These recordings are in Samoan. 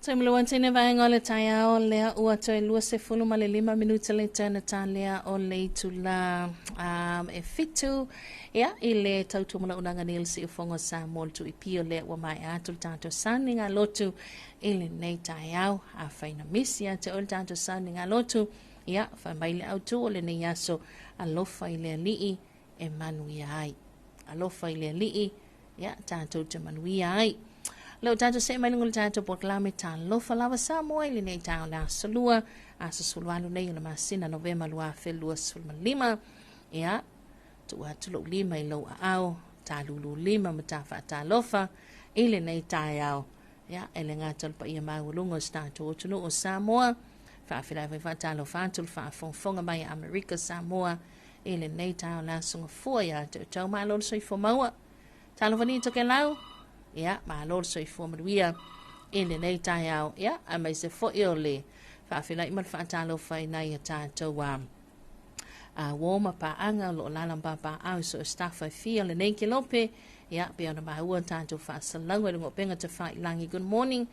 Taimoloa vaega o le taeao lea ua toe 25 minute le tana talea o le itula e 7 ia i le tautumalaunaga nei o le siufogo Samoa le tuipio lea ua maea atu le tatou sauniga lotu i lenei taeao. Afai na misi ia te oe le tatou sauniga lotu, ia fai mai le autu o lenei aso, alofa i le Alii e manuia ai. Alofa i le Alii, ia tatou te manuia ai. Leo tatou se mai lunga le tatou polokalame Talofa Lava Samoa i lenei taeao le aso lua, aso 18 nei o le masina Novema 2025. Ia, tuu atu lou lima i lou aao, talulu lima ma ta faatalofa i lenei taeao. Ia, e le gata o le paia maualuga o se tatou atunuu o Samoa, faafeiloai foi faatalofa atu le faafogafoga mai a Amerika Samoa i lenei taeao le aso gafua ia te outou. Malo le soifua maua. Talofa ni Tokelau. Ia, malo le soifua manuia i lenei taeao. Ia, aemaise foi o le faafeiloai ma le faatalofa i nai a tatou uo ma paaga o lo o lala ma papaaao i so o se tafa e fia o lenei kelope. Ia, pei ona maua tatou faasalauga i luga o upega tafailagi. Good morning.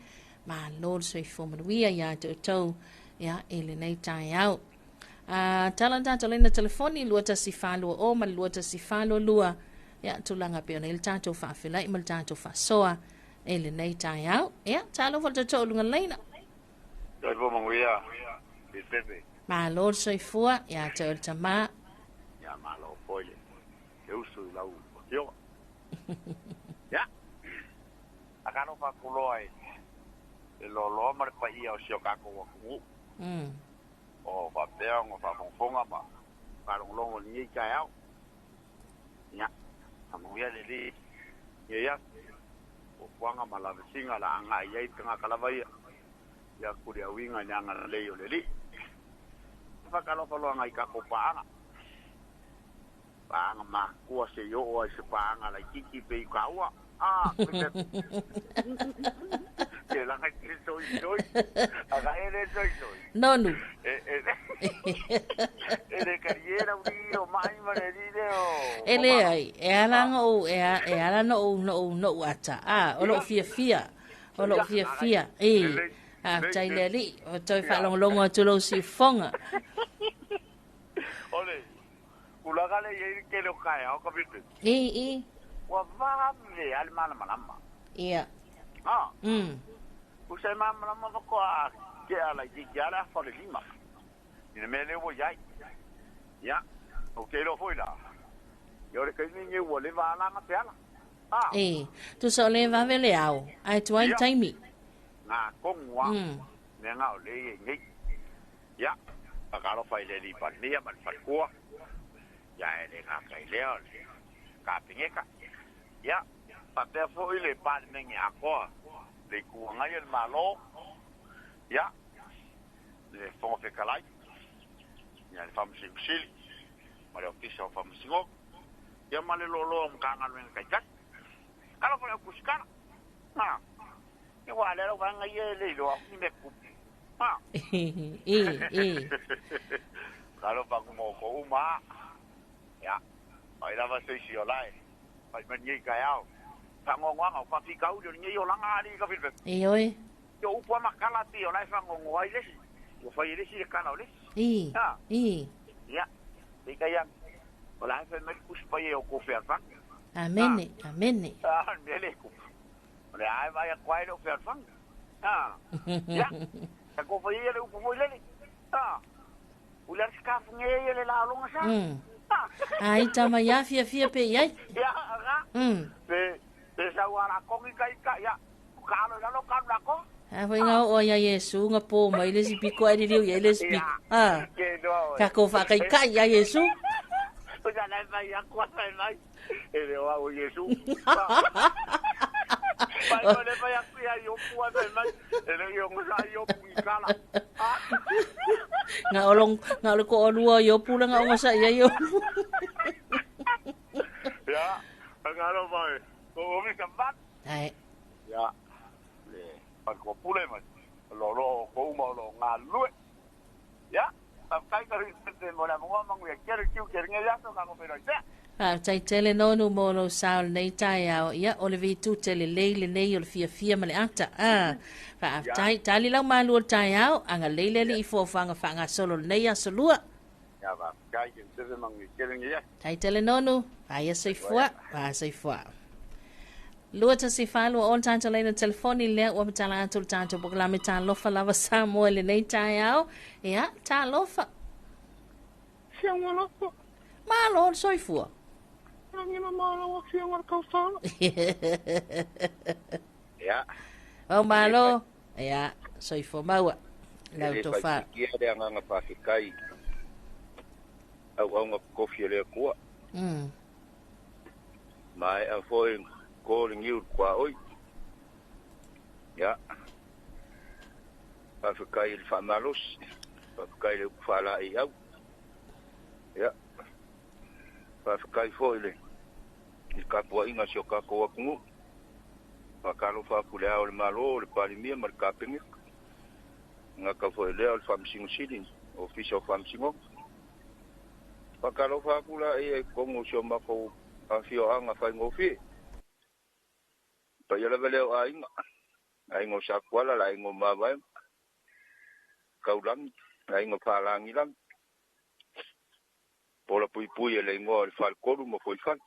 Malo le soifua manuia ia te outou ia, i lenei taeao. Tala tatou laina telefoni 21420 ma le 21422. Ia, tulaga pei ona i le tatou faafeiloai ma le tatou faasoa i lenei taeao. Ia, talofa le tatou luga laina. Soifua manuia, Pepe. Malo le soifua, ia te oe le tamā. Ia, malo foi le usu i lau afioga. Ia, faatalofa atu loa i le loaloa ma le paia o si o tatou atunuu. O faapea ona faafogafoga ma faalogologo i lenei taeao. Ia, faamanuia le Alii i lenei aso, fuafuaga ma lavasiga o le a agai i ai le tagata lava ia. Ia kuliauiga i le agalelei o le Alii. Faatalofa loa nai tatou paaga. Paaga matutua se i oo ai se paaga laitiiti pe i taua. Ah, ke langa ke soi soi. Aga e le soi soi. Nonu. E e e le kariera uri o mai ma le li o. E le ai, e ala no e e ala no no no ata. Ah, o lo fia fia. O lo fia fia. E. A tai le ali, o toi whaalongolongo atu lou siufoga. Ole, tulaga le i ai le tele o taeao ka Pepe. I, i. Ua vave a le malamalama. Ia. Ah. Usa e malamalama faatoa tea laitiiti lava le afa o le 5. I le mea lea ua i ai. Ia, ou te iloa foi la, ia o le taimi lenei ua leva lava la na feala. Ah. E, tusa o le vave le ao, ae tuai le taimi. Ngā tonu lava, mea na o lea e i ai nei. Ia, faatalofa i le alii Palemia ma le faletua. Ia, e le gata i lea o le Kapeneta. Ia, faapea foi le Palemene atoa, le Itu Agai o le Malo. Ia, le Fofoga Fetalai, ia le Faamasino Sili ma le Ofisa o Faamasinoga. Ia ma le loaloa o Matagaluega taitasi. Talofa i le au tusitala. Ha. Ia aua o lea lau vaega ia e le iloa atu ni mea tupu. Ha. I, i. Talofa atu mo outou uma. Ia, o ai lava se isi o la e fai mai lenei taeao. Faanoanoaga o faafitauli o lenei olaga alii ka Filipepe. Ioe. O upu lava ma tala pei o la e faanoanoa ai le isi. Ua fai e le isi le tala o le isi. I, i. Ia, peitai ane, o la e fai mai le Tusi Paia i outou fealofani. Amene, amene. A, o le mea lea e tupu, o lea lava e vaai atu lava e le o fealofani. A, ia, tatou fai ia le upu foi lele. A, ua le sikafu nei ia le laologa sa. Ai tama ia fiafia pe i ai. Ia, aga. Pe, pe sau a lakogi ka ita, ia, kalo i lalo, kalo lako. A foi ngā o ia Iesu, ngā pō mai le si piko ai liliu ia le si piko. A, ka ko whakaikai ia Iesu. O sa lai mai aku a fai mai. E le o au Iesu. Pai ko le mai aku ia iopu a fai mai. E le i ongo sa iopu i kala. Ngā olong, ngā ole ko olua iopu la ngā ongo sa ia iopu. Ia, ngā lo mai. Ko omi sa mat. Ai. Ia, le parko pule mai. Lo lo ko uma lo ngā lue. Ia, kai ka ri te mo la mo mangu ia kere kiu kere ngai aso ka ko pero ia. Faafetai tele Nonu mo lou sao i lenei taeao. Ia, o le vitute lelei lenei o le fiafia ma le ata. A, faafetai. Tali lau malu o le taeao, agalelei le Alii i fuafuaga faagasolo o lenei aso lua. Ia, faafetai, Ieusese manuia tele lenei aso. Tai tele Nonu, aia soifua, a soifua. 214 o le tatou laina telefoni lea ua matala atu le tatou polokalame Talofa Lava Samoa i lenei taeao. Ia, talofa. Siaga alofa. Malo le soifua. Lagi ma malo afioga le kausala. Ia. Au malo. Ia, soifua maua. Lau tofa. Ia le agaga faafetai. Auauna totofi a le Atua. Maea foi ko le niu le tuaoi. Ia. Faafetai i le faamalosi. Faafetai i le upu faalaeiau. Ia. Faafetai foi i le tapuaiga a si o tatou atunuu. Faatalofa atu i le Ao o le Malo, le Palemia ma le Kapeneta. Gata foi lea o le Faamasino Sili, Ofisa o Faamasinoga. Faatalofa atu la ia i totonu o si o matou afioaga faigofie. Paia lava lea o aiga, aiga o Sakuala, le aiga o Mavaega, Taulagi, le aiga o Falagilagi, Pola Puipui e le igoa o le Faletolu ma Fuaifale.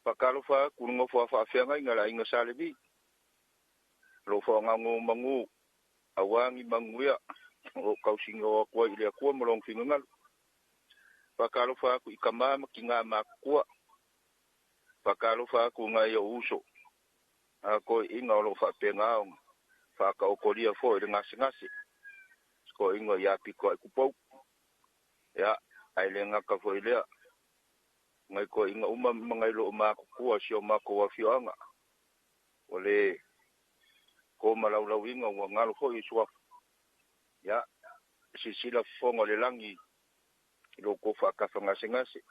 Faatalofa atu i le nofo a faafeagaiga le aiga Sa Levi, o lo o faagago manu aua ni manuia o lo o tausinio atu ai i le Atua ma lona finagalo. Faatalofa atu i tama ma tina matutua. Faatalofa atu i nai ou uso a toeaiina o lo o faapena ona faataotolia foi i le gasegase, toeaiina ia Pitoaitupou. Ia, ae le gata foi lea, nai toeaiina uma ma nai loo matutua o si o matou afioaga, o le to malaulauina ua galo foi i suafa. Ia, silasila fofoga o le lagi i lo outou faatafagasegase,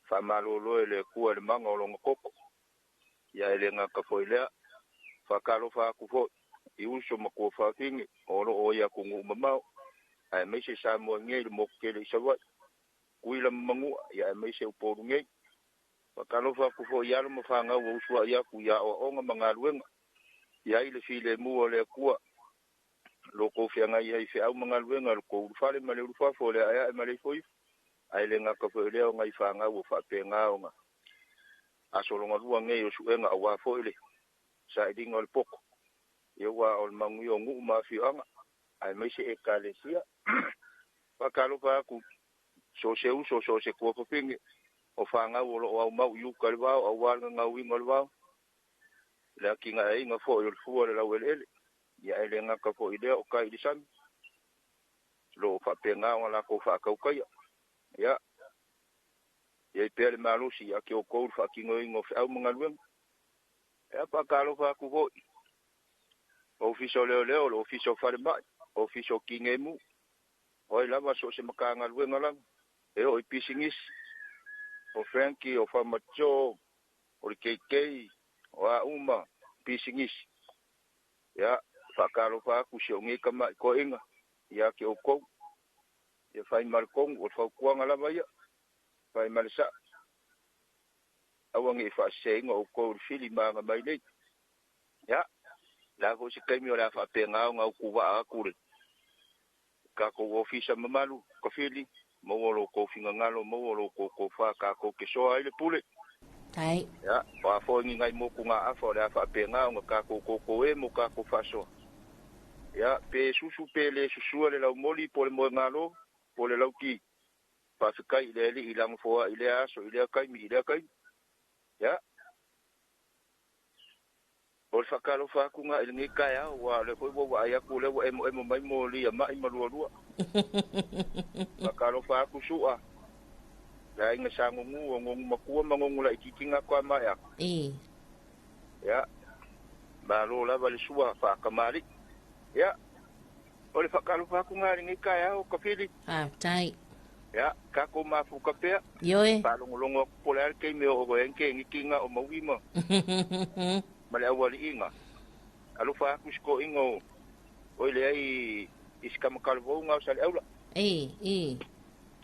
faamalolo e le Atua i le maga o lona toto. Ia e le gata foi lea, faatalofa atu foi i uso ma tuafafine o lo o i atunuu mamao, aemaise Samoa nei i le motu tele i Savaii, Tutuila ma Manua, ia aemaise Upolu nei. Faatalofa atu foi i alo ma fanau ua usuai atu i aoaoga ma galuega, i ai le filemu o le Atua, lo tou feagai ai i feau ma galuega, lo tou ulufale ma le ulufafo, le aeae ma le ifoifo, ae le gata foi lea o nai fanau ua faapena ona aso logalua nei o suega aua foi le sailiga o le poto. Ia ua o le manuia o nuu ma afioaga, aemaise ekalesia. Faatalofa atu so o se uso, so o se tuafafine o fanau o lo o aumau i uta i le vao, aua le gagauina o le vao, le atinaeina foi o le fua o le laueleele. Ia e le gata foi lea o tai i le sami, lo o faapena ona latou faatautaia. Ia, i ai pea le malosi ia te outou le faatinoina o feau ma galuega. Ia, faatalofa atu foi Ofisa o Leoleo, le Ofisa o Falemai, Ofisa o Tineimu, o ai lava so o se Matagaluega lava, e oo i pisinisi, o Frankie, o Famacho, o le KK, o a uma pisinisi. Ia, faatalofa atu si ou nei tama'i toeaina ia te outou. Ia fai ma le tonu, o le fautuaga lava ia, fai ma le sa'a. Aua ne i faaseseina outou i le fili ma aga mai nei. Ia, o le a foi se taimi o le a faapena ona utuvaa atu le tatou ofisa mamalu, Kafili, maua lo outou finagalo, maua lo outou tofa tatou te soa ai le pule. Tai. Ia, o a foi ni nai motugaafa o le a faapena ona tatou toto e mo tatou faasoa. Ia, pe susu pe le susua le laumoli po o le moegalo po o le lauti, faafetai i le Alii i lana foai i lea aso, i lea taimi, i lea taimi. Ia, o le faatalofa atu lena i lenei taeao, aua o lea foi ua ou vaai atu o lea ua emoemo mai moli a mai ma lualua. Faatalofa atu Su'a, le aiga Sa Gogū, o Gogu Matua ma Gogu Laitiiti na toa mae atu. Ia, malo lava le sua faatamalii. Ia, o le faatalofa atu lena i lenei taeao, Kafili. Faafetai. Ia, tatou mafuta pea. Ioe. Faalogologo atu po o le a le taimi e oo ai ni keniti na o mau'i ma ma le aualiiga. Alofa atu i si toeaina o oi leai i si tamatalavou na o Saleaula. I.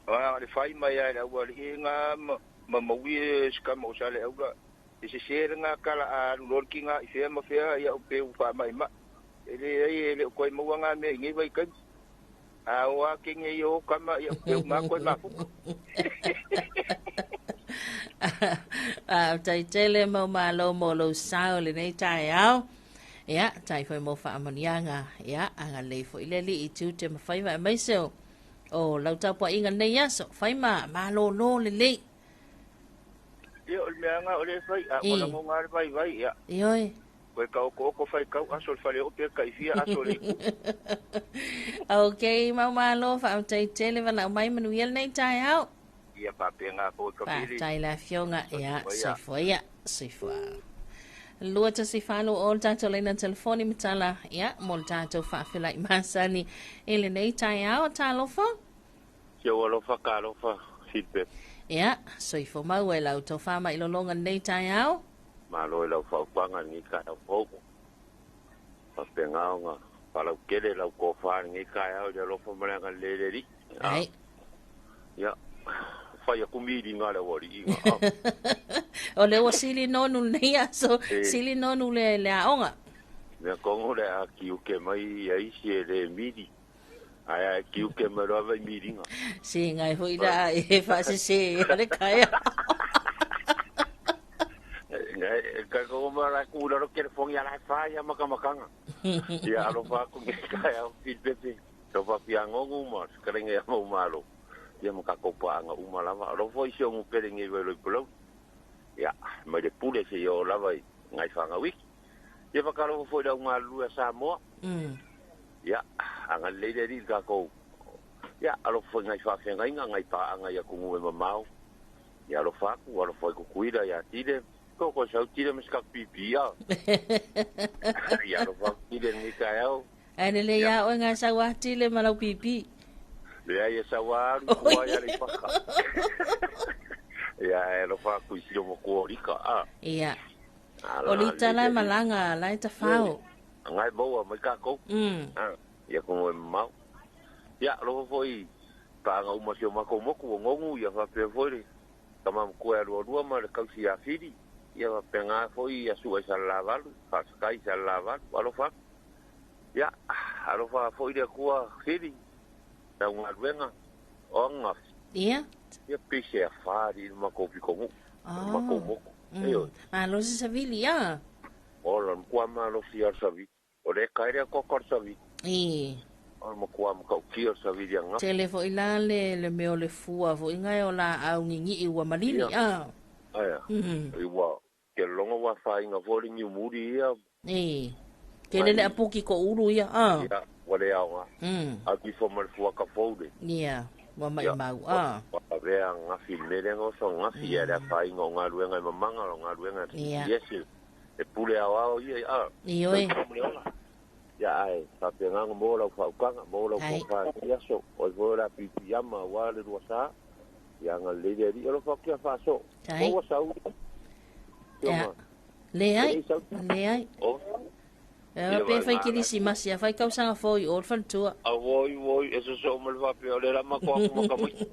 O A le fai mai ai le aualii ga ma maui e se kama o Saleaula e sesē lagā tala a alu loa le tiga i fea ma fea ia pe ua faamaʻimaʻi e leai e le o toe maua gā mea i nei vaitaimi a o a kege ia o kama ia pe uma atu ai mafuta. Faafetai tele mau malo mo lou sao i lenei taeao. Ia, tai foi mo faamanuiaga. Ia, agalelei foi le Alii i tiute ma faiva aemaise o o lau tapuaiga lenei aso. Fai ma malōlō lelei. Ia, o le mea lava o lea e fai, a ua lagona lava le vaivai, ia. Ioe. Toe taotooto faitau aso le faleoo pe taifia aso le itu. Ok, mau malo, faafetai tele valaau mai manuia lenei taeao. Ia faapena foi ka pili. Faafetai le afioga, ia, soifua ia, soifua. 2 1 8 o le tatou laina telefoni matala, ia, mo le tatou faafeiloai masani i lenei taeao. Talofa. Si ou alofa talofa Filipepe. Ia, soifua maua i la outou faamailologa lenei taeao. Malo i lau fautuaga i lenei taeao fou. Faapena ona faalautele lau tofa i lenei taeao i le alofa ma le agalelei o le Alii. Ai. Ia, fai atu miliga a le aualii ina. O lea ua sili nonu lenei aso, sili nonu le aoga. Mea tonu le a tiute mai ia isi e le mili. Ae a e tiute mai loa vai miliga. Sigai foi la e faasese a le kaea. Ka ko ma la ku la telefoni ala fa ia makamakanga. Ia alofa atu ni taeao Filipepe. Alofa fiagogo ma fetalaiga ia mau malo. Ia ma tatou paaga uma lava. Alofa i si ou pele nei vai pulau. Ia mai le pule se ia o lava i ngai whangawiki. Ia whakalofa foi lau galulue a Samoa. Ia agalelei le Alii i le tatou. Ia alofa foi ngai faafeagaiga ngai paaga i atunuu e mamao. Ia alofa atu, alofa i Tutuila ia Tile. Koko sau Tile ma se tatou pipi ia. Ia alofa atu Tile lenei taeao. Ae lelei lava oe ngai sau a Tile ma lau pipi. Leai e sau a alu i tua ia Aleipata. Ia e alofa atu i silo matua o Lika. A. Ia. O Lita la e malaga, la e tafao. Ngai maua mai tatou. Ia kogo e mamao. Ia, alofa foi paaga uma si o matou motu o Nonu, ia faapea foi le tama matua ia Lualua ma le tausi ia Fili. Ia faapena foi ia Sua i Salalavalu, Faasakai i Salalavalu, alofa atu. Ia, alofa foi le Atua Fili, lau galuega, o ananafi. Ia. Ia pei se afa alii le matou pitonuu, le matou motu. Ioe. Malosi savili ia. Ola, matua malosi lava le savili. O le eka ai le atoatoa le savili. O le matua matautia le savili ananafi. Tele foi la le mea o le fua foi ngai o laau gigii ua malili a. Aia. Ua ke logo ua afaina foi le niumuli ia. Tele le apuki ko ulu ia a. Ia, ua le aoga. Atu ifo ma le fuaka fou le. Ia, ua maimau a. Ua avea ananafi i le mea lea na oso ananafi ia le afaina o galuega e mamaga o galuega e CPS e pule aoao ia a. Ioe. Ia ae faapena ona maua lau faautaga, maua lau tofa i lenei aso. O ai foi o le a piipiiama aua le lua sa. Ia agalelei le Alii. Alofa atu ia faaso. Maua sau. Ia. Leai, leai. E pe fai kerisimasi a fai tausaga fou i o le faletua. A oi oi e sosoo ma le faapea o lea la matou atu ma tamaiti.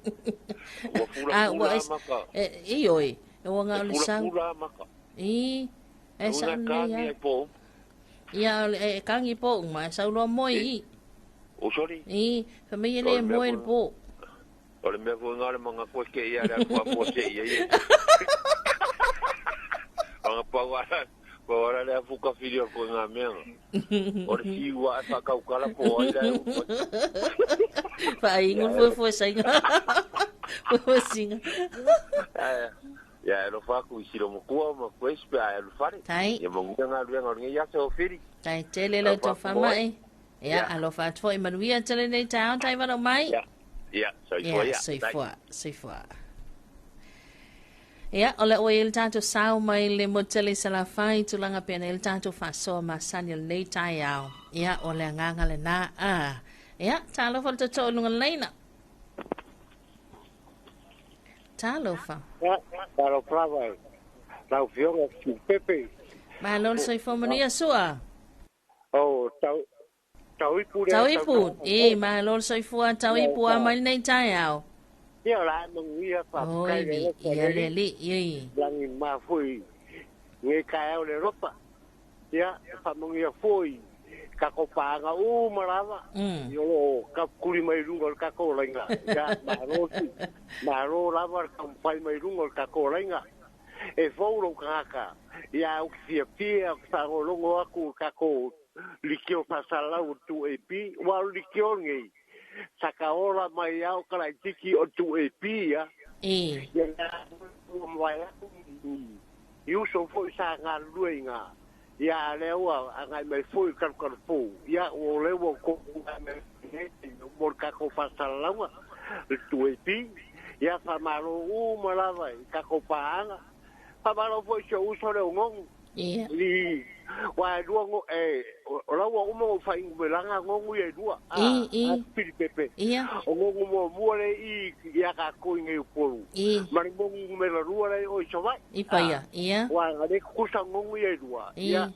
Ua pulapula lava maka. Ioe, ua na o le sau. Pulapula lava maka. I, e sao lelei lava. E po uma. Ia, e kagi po uma, e sau loa moe i. O sorry. I, fai mai e le moe le po. O le mea foi lena o le manatu e te ia le alu faamoa se i ai. Ona pau ala le afu kafili o koe ngā mea. O le fiu a e whakaukala po ai la e upa. Whaingu fue fue sainga. Fue fue singa. Ia e alofa atu i silo matua ma Grace pe a e alu fale. Tai. Ia manuia galuega o lenei aso o Fili. Tai tele lau tofa mai. Ia, alofa atu foi manuia tele nei taeao tai walau mai. Ia, ia, soifua ia. Soifua, soifua. Ia, o le ua i le tatou sao mai le motu tele i Salafai, tulaga pea nei le tatou faasoa masani o lenei taeao. Ia, o le agaga lenā. A. Ia, talofa le tootoo i luga o le laina. Talofa. Talofa lava lau Afioga Pepe. Malo le soifua manuia Sua. O tau tauipu lea. Tauipu, e malo le soifua Tauipu a mai lenei taeao. Ia la manuia faafetai le Oi, alofa o ia le le Alii. alii, ii. Lagi ma foi nge taeao le alofa. Ia faamanuia foi tatou paaga uma lava i o loo tapukuli mai luga o le tatou laiga. Ia malo malo lava le taumafai mai luga o le tatou laiga. E fou lou tagata ia ou te fiafia ou te faalogologo atu i le tatou likio faasalalau o le 2AP. Aua o le likio lenei sa taola mai lava o kalaititi o le 2AP ia. Ii. Ia ua mavae atu i uso foi sa galulue i ina. Ia a lea ua agai mai foi i le talutalufou. Ia ua o lea ua outou tulai mai nei mo le tatou faasalalauga le 2AP. Ia faamalo uma lava i tatou paaga. Faamalo foi i si ou uso lea o Gogu. Ia. I aua e lua e o la ua uma ona ou faainumelana Gogu ia e lua. I, A i. Pilipepe. Ia. O Gogu muamua lea i ia tatou i nei Upolu. I. Ma le Gogu numera lua lea o i Savaii. I paia. Ia. Aua na le tutusa Gogu ia e lua. I. Ia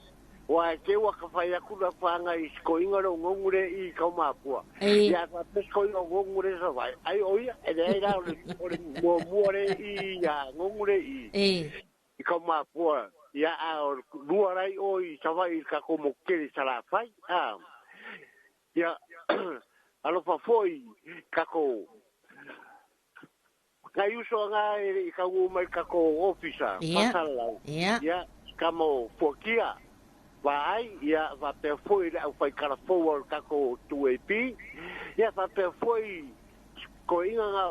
aua e te ua ka fai atu na whanga i sikoinga le o Gogu lea i Kaumapua. I. Ia faapea sikoinga o Gogu lea i Savaii. Ai o ia, e leai la o le, o le muamua lea i ia Gogu lea i. I. I Kaumapua. Ia a o le lua lai o i Savaii i le tatou motu tele i Salafai. Ia alofa foi tatou nai uso aga e le i taunuu mai i le tatou ofisa Ia. faasalalau. Ia. Ia kama o Fuakia vaai, ia faapea foi le aufaikalafou o le tatou 2AP. Ia faapea foi sikoiga na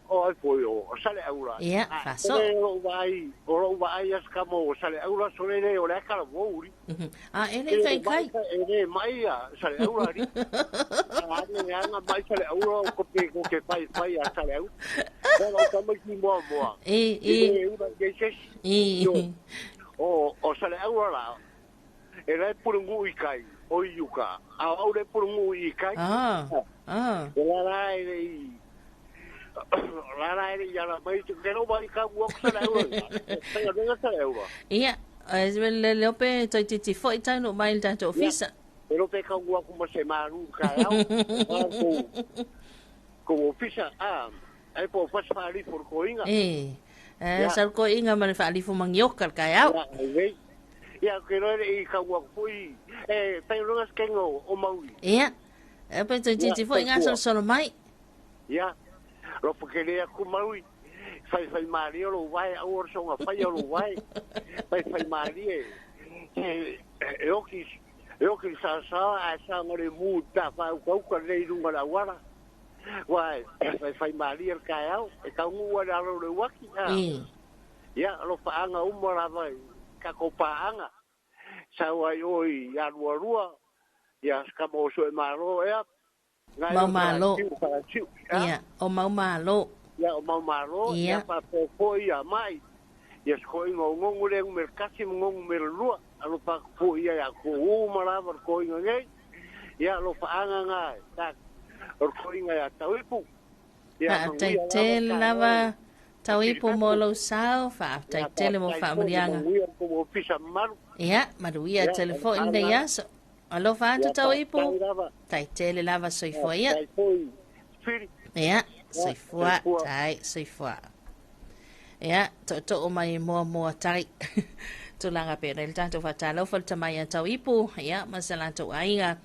o ai foi o Saleaula. Ia, faasoa. O lou vaai, o lou vaai ia se kama o Saleaula sole le o le akala vouli. A e le kaikai. E le mai ia Saleaula ali. A ne anga mai Saleaula o ko pe ko ke fai fai a Saleaula. O o kama ki moa moa. I, i. E ura ke se. I. O o Saleaula la. E le purungu i kai o i uka. A au le purungu i kai. Ah. Ah. E la la e le i la la e le i ala mai te kero mai ka ua ko Saleaula. Tenga tenga Saleaula. Ia, le le ope toi titi foi taunu mai le tatou ofisa. E lo pe ka ua ku ma se maru ka au. Ko ko ofisa a ai po fas fali por koinga. E. Eh, Ia. sal ko inga ma le faalifu mangioka le kai au. Ia, ai. Ia ke lo e ka ua foi e tai lunga skengo o maui. Ia. E pe toi titi Ia, foi ngā kua. solo solo mai. Ia. Lo pokele aku maui. Fai fai mari o lo vai au o songa fai o lo vai. Fai fai mari e e e oki e oki sa sa a sa ngore mu ta fa u ka le lunga la wara. Wai, fai fai mari el kai au, e ka ngu ala lo le waki. I. Ia, lo paanga uma lava i ka ko paanga. Sa wai oi ia rua rua. Ia ska mo so e maro ea. Ngai Mau o malo. Whakatiu, whakatiu, Ia, o mau malo. Ia o mau malo, Ia. ia whapea ia mai. Ia sko inga o ngongu le ngumel kasi mo ngongu mele lua. Alo pa po ia ia ko uma lava ko inga nei. Ia lo paanga ngai. Ta o ko inga ia tauipu. Ia Faafetai tele lava tauipu mo lou sao, faafetai tele mo faamanuiaga. Ia ko o pisa maru. Ia, manuia Ia, tele foi manuia. lenei aso. Alofa atu Ia, tauipu. faafetai lava. Tai tele lava soifua ia. Tai foi. Fili. Ia, soifua, soifua. tai soifua. Ia, tootoo mai muamua tai. Tulaga pea nei le tatou faatalofa le tamai a tauipu, ia, ma se latou aiga.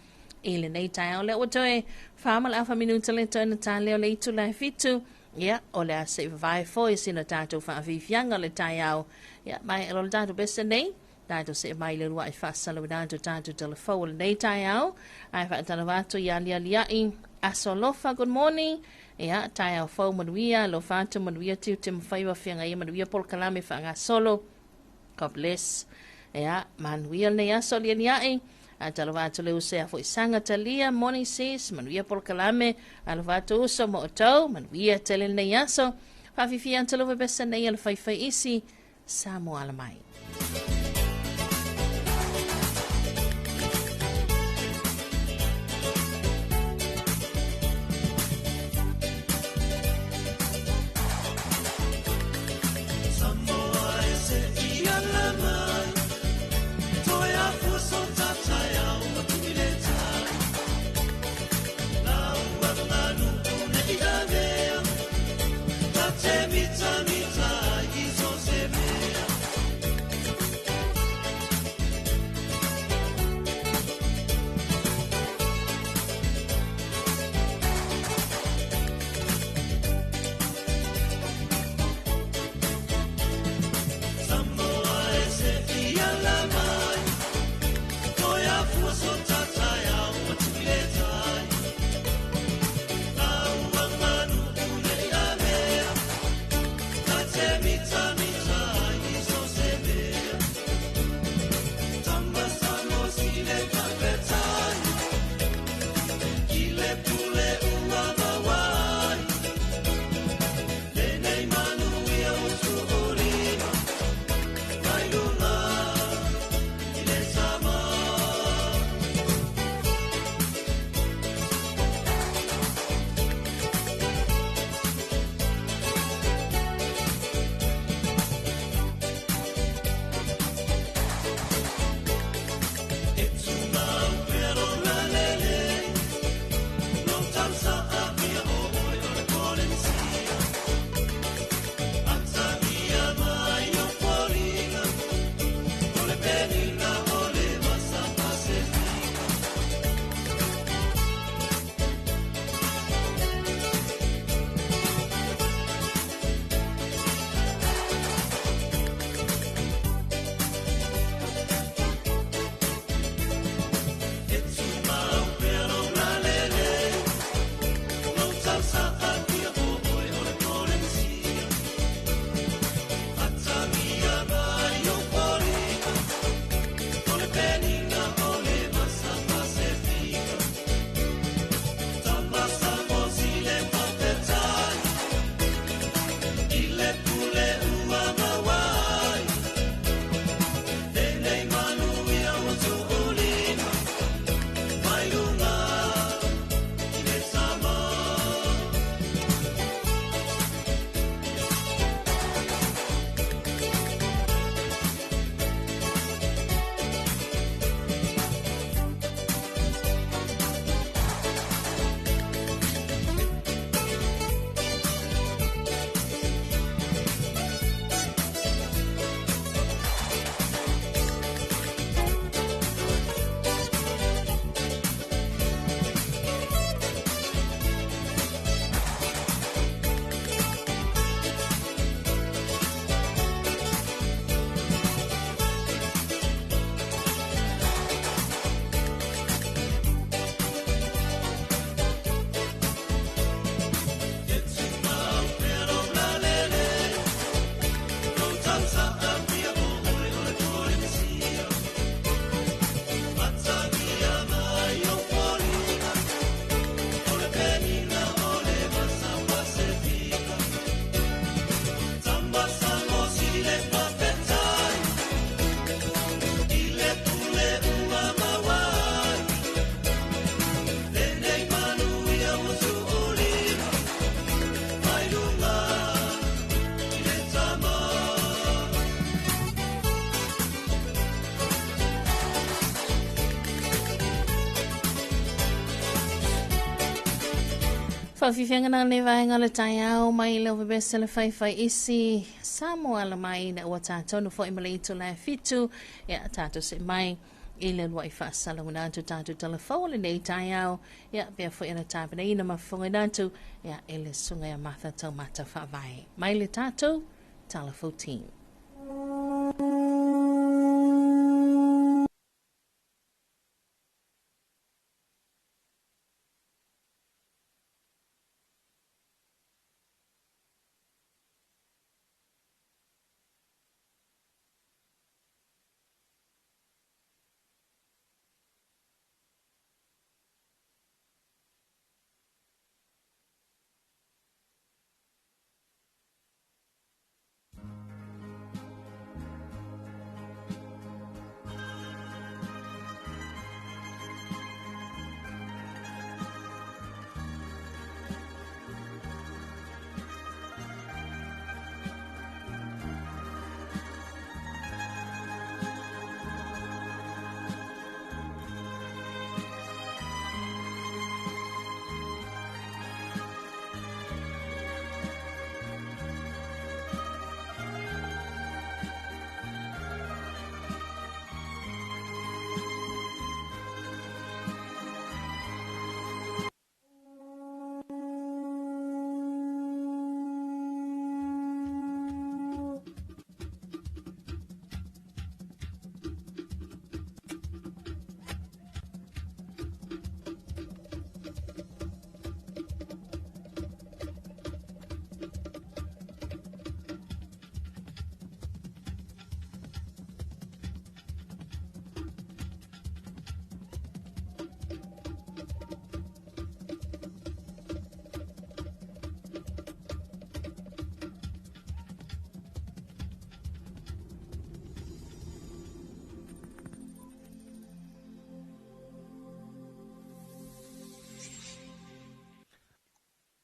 I lenei taeao lea ua toe 4 ma le afa minuta le toe na talea o le itu la e 7. Ia, o le a se i vavae foi sina tatou faafiafiaga o le taeao. Ia, mai e lo le tatou pese nei, tatou se mai le lua i faasalauina atu tatou telefou o lenei taeao. Ae faatalofa atu ia alialiai. Aso alofa, good morning. Ia, taeao fou manuia, alofa atu manuia tiute mawhaiwa whianga ia manuia polokalame whaangasolo. God bless. Ia, manuia lenei aso alialiai. Atalofa atu le uso ia foi sanga talia, morning sis, manuia polokalame, alofa atu uso mo o tau, manuia tele lenei aso. Faafifia atalofa pesa nei a le faifai isi, Samoa ala mai. Samoa e se i ala mai, toe afu so tatai au ma tumi le tai. Lau a nganu o le i avea, Faafiafiaga le vaega o le taeao mai le ovebese le faifai isi Samoa la mai na ua tātou no foi ma le itu la fitu ia tātou se mai i le lua i faasalauna atu tātou talafou lenei taeao ia pea foi ana tapenaina ma fofogaina atu ia e le susuga ia Martha Taumata Faavae mai le tātou Talafou Team.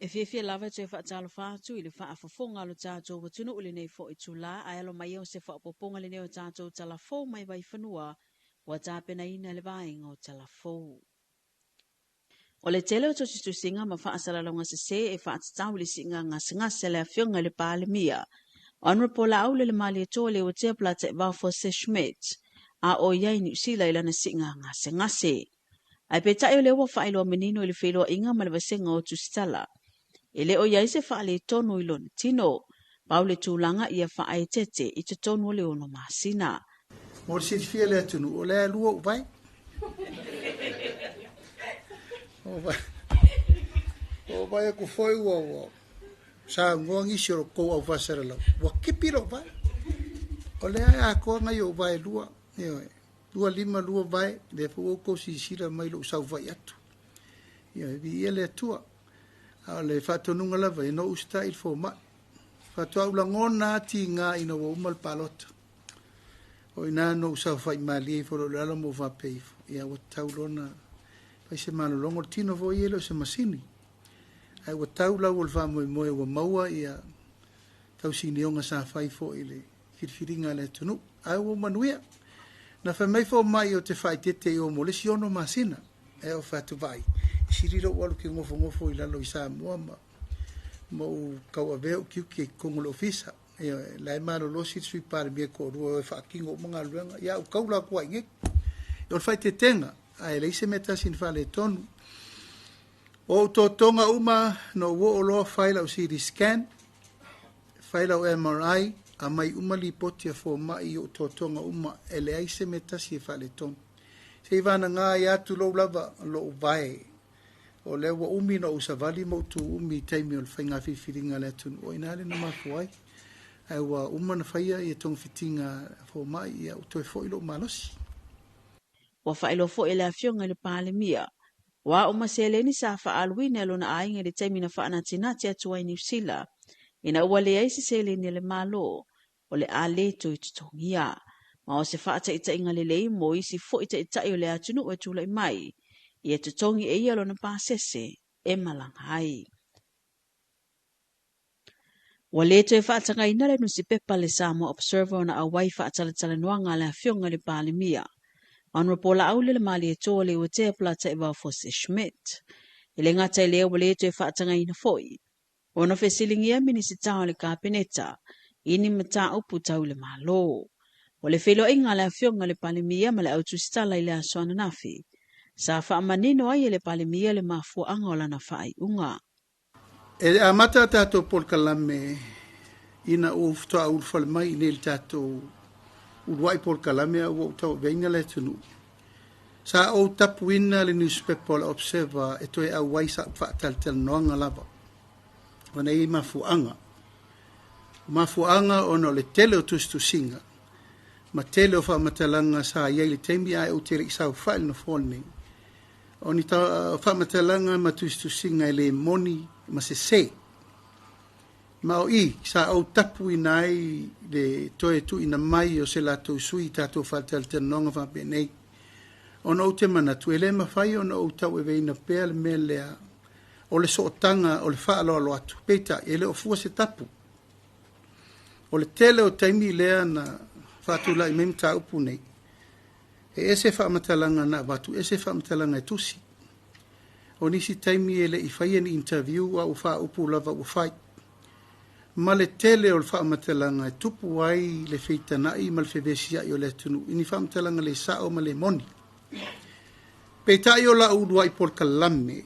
E fiafia lava e toe faatalofa atu i le faafofoga a lo tatou atunuu i lenei foi itulā, ae alo mai o se faaopoopoga lenei o tatou tala fou mai Vaifanua ua tapenaina e le vaega o tala fou. O le tele o tusitusiga ma faasalalauga sesē e faatatau i le siiga gasegase a le Afioga i le Palemia, Honourable Laaulialemalietoa Leuatea Polataivao Fosi Schmidt, a o i ai i Niu Sila i lana siiga gasegase. Ae peitai o lea ua faailoa manino i le feiloaiga ma le vasega o tusitala, e le o i ai se faaletonu i lona tino. Pau le tulaga ia faaeteete i totonu o le 6 masina. Mo le silafia e le atunuu, o lea e lua ou vae. O vae aku foi ua ua saunoa nisi o lo kou au faasalalau, ua kipi lou vae. O lea e atoa nai ou vae e lua, ioe, lua lima lua vae, lea foi ua outou silasila mai i lou saofai atu. Ioe, viia le Atua. A o le faatonuga lava ia, no usitai i le fomai. Faatoa ou lagona lava tiga ina ua uma le palota. O i ina na ou saofai malie ifo loa i lalo ma ou faapea ifo, ia ua tatau loa ona fai se malologa. O le tino foi ia e le o se masini, ae ua tau lau o le faamoemoe ua maua ia tausinioga sa fai foi i le filifiliga a le atunuu. Ae ua manuia. Na fai mai fomai ou te faaeteete i o mo le isi 6 masina. Ae ou fai atu, vaai, e sili lou alu ke gofogofo'u i lalo i Samoa ma ma ou tauavea ou tiute i totonu o le ofisa. Ioe, la e malolosi le Sui Palemia e toalua e o e faatino uma galuega, ia ou taula atu lava i inei. O le faaeteetega, ae leai se mea tasi na faaletonu. O ou totoga uma, na ou oo loa fai lau CT scan, fai lau MRI, aumai uma lipoti a fomai i ou totoga uma, e leai se mea tasi e faaletonu. Se i vanaga ai atu lou lava lou vae, o lea ua umi na ou savali ma ou tu umi i taimi o le faiga filifiliga a le atunuu, o i ina lea na mafua ai. Ae ua uma na faia ia togafitiga a fomai, ia ua toe foi lou malosi. Ua faailoa foi e le Afioga i le Palemia, o a uma seleni sa faaaluina e lona aiga i le taimi na faanatinati atu ai Niu Sila, ina ua leai se seleni a le Malo, o le a le toe totogia. Ma o se faataitaiga lelei mo isi foi taitai o le atunuu e tulai mai, ia totogi e ia lona pasese e malaga ai. Ua le toe faatagaina le nusipepa le Samoa Observer ona auai faatalatalanoaga a le Afioga i le Palemia, Honourable Laaulialemalietoa Leuatea Polataivao Fosi Schmidt. E le gata i lea ua le toe faatagaina foi ona fesiligia Minisita o le Kapeneta i ni mataupu tau i le Malo. O le feiloaiga a le Afioga i le Palemia ma le au tusitala i le aso ananafi, sa faamanino ai e le Palemia le mafuaaga o lana faaiuga. E amata a tatou polokalame ina ua faatoa ulufale mai i nei le tatou uluai polokalame a ua ou tauaveina le atunuu. Sa ou tapuina le newspaper o le Observer e toe auai sa'u faatalatalanoaga lava ona e i ai mafuaaga. O mafuaaga ona o le tele o tusitusiga ma tele o faamatalaga sa i ai i le taimi ae ou te le i saofai i le nofoa lenei. O ni faamatalaga ma tusitusiga e le moni ma sesē. Ma o i sa ou tapuina ai le toe tuuina mai o se latou sui i tatou faatalatalanoaga faapenei, ona ou te manatu e le mafai ona ou tauaveina pea le mea lea o le sootaga o le faaaloalo atu, peitai e le o fua se tapu. O le tele o taimi lea na faatulai mai mataupu nei, e ese faamatalaga na avatu, ese faamatalaga e tusi. O nisi taimi e le i faia ni interview a ua faaupu lava ua fai. Ma le tele o le faamatalaga e tupu ai le feitana'i ma le fevesia'i o le atunuu i ni faamatalaga le sa'o ma le moni. Peitai o la'u ulua'i polokalame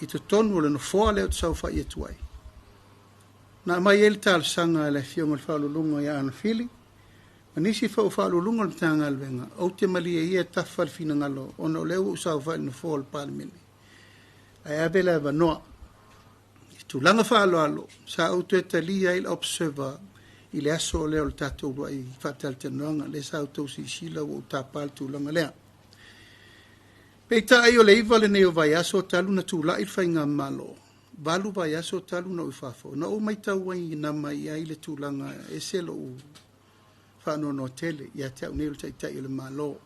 i totonu o le nofoa lea ou te saofai atu ai, na aumai ai le talosaga a le Afioga i le Faauluuluga ia Ana Fili ma nisi foi o Faauluuluga o le Matagaluega, ou te malie ia e tafa le finagalo ona o lea ua ou saofai i le nofoa o le Palemene ae ave le avanoa. I tulaga faaaloalo, sa ou toe talia ai le Observer i le aso lea o le tatou uluai faatalatalanoaga, lea sa outou silasila ua ou tapa le tulaga lea. Peitai o le 9 lenei o vaiaso talu na tulai le faigamalo, 8 vaiaso talu na ou i fafo, na ou matau ai na mai ai le tulaga ese lou faanoanoa tele ia te au nei o le Taitai o le Malo,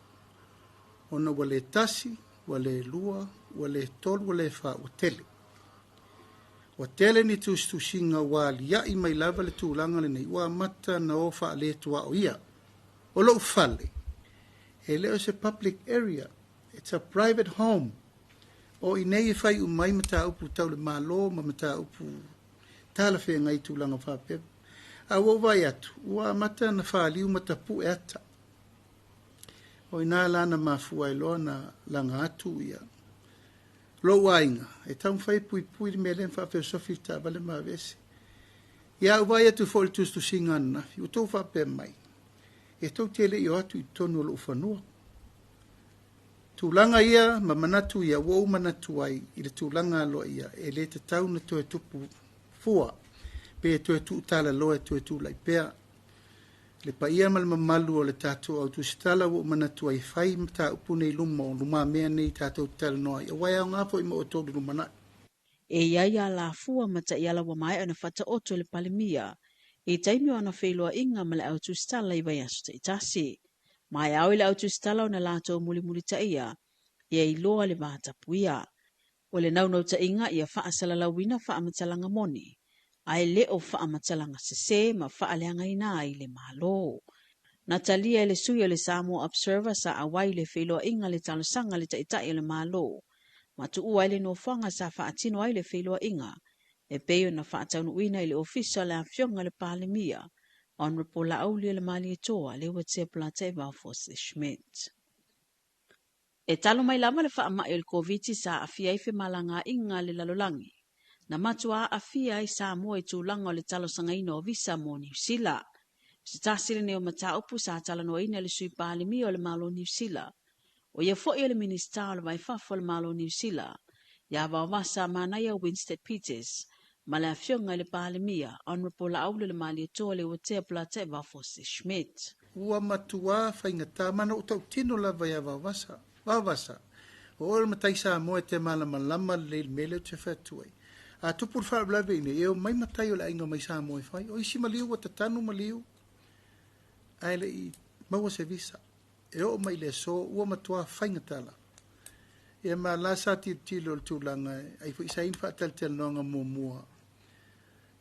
ona ua le tasi, ua le lua, ua le tolu, ua le fa, ua tele. Ua tele ni tusitusiga ua aliaʻi mai lava le tulaga lenei ua amata na o faaletuaoia. O lou fale, e le o se public area, it's a private home. O i nei e fai uma ai mataupu tau le Malo ma mataupu talafeagai i tulaga faapea. A ua ou vaai atu, ua amata na faliu ma tapue ata. O ina la na mafua ai loa na laga atu ia lou aiga e taumafai e puipui le mea lea ma faafeosofi le taavale ma aveese. Ia, ou vaai atu foi i le tusitusiga ananafi, ua tou faapea mai, e tou te le i o atu i totonu o lou fanua. Tulaga ia ma manatu ia ua ou manatu ai i le tulaga aloaia e le tatau na toe tupu fua pe toe tuutalaloa e toe tulai pea le paia ma le mamalu o le tatou au tusitala ua ou manatu ai e fai mataupu nei luma o lumamea nei tatou te talanoa ai aua e aoga foi mo outou le lumanai. E i ai alafua ma taiala ua maea ona faataoto e le Palemia i taimi o ana feiloaiga ma le au tusitala i vaiaso taitasi. Ma e ao i le au tusitala ona latou mulimulitaia ia iloa le vatapuia. O le naunautaiga ia faasalalauina faamatalaga moni, ae le o faamatalaga sese ma faaleagaina ai le Malo. Na talia e le sui o le Samoa Observer sa auai i le feiloaiga le talosaga a le Taitai o le Malo, ma tuua ai le nofoaga sa faatino ai le feiloaiga, e pei ona faataunuuina i le Ofisa o le Afioga i le Palemia, Honourable Laauli Leuatea Polataivao Fosi Schmidt. E talo mai lava le faamai o le Koviti sa aafia ai femalagaaiga a le lalolagi, na matua aafia ai Samoa i tulaga o le talosagaina o visa mo Niu Sila. O se tasi lenei o mataupu sa talanoaina e le Sui Palemia o le Malo o Niu Sila, o ia foi o le Minisita o le Vaifafo o le Malo o Niu Sila, ia Vaovasa Manaia Winstead Peters, ma le Afioga i le Palemia, Honourable Laauli Leuatea Polataivao Fosi Schmidt. Ua matua faigata ma na ou tautino lava ia Vaovasa. Vaovasa, o oe o le matai Samoa e te malamalama lelei i le mea lea ou te fai atu ai. A tupu le faalavelave i inei, e omai matai o le aiga mai Samoa e fai. O isi maliu ua tatanu maliu, ae le i maua se visa. E oo mai i le aso, ua matua faigata lava. Ia ma la sa tilotilo i le tulaga, ai foi sa i ai ni faatalatalanoaga muamua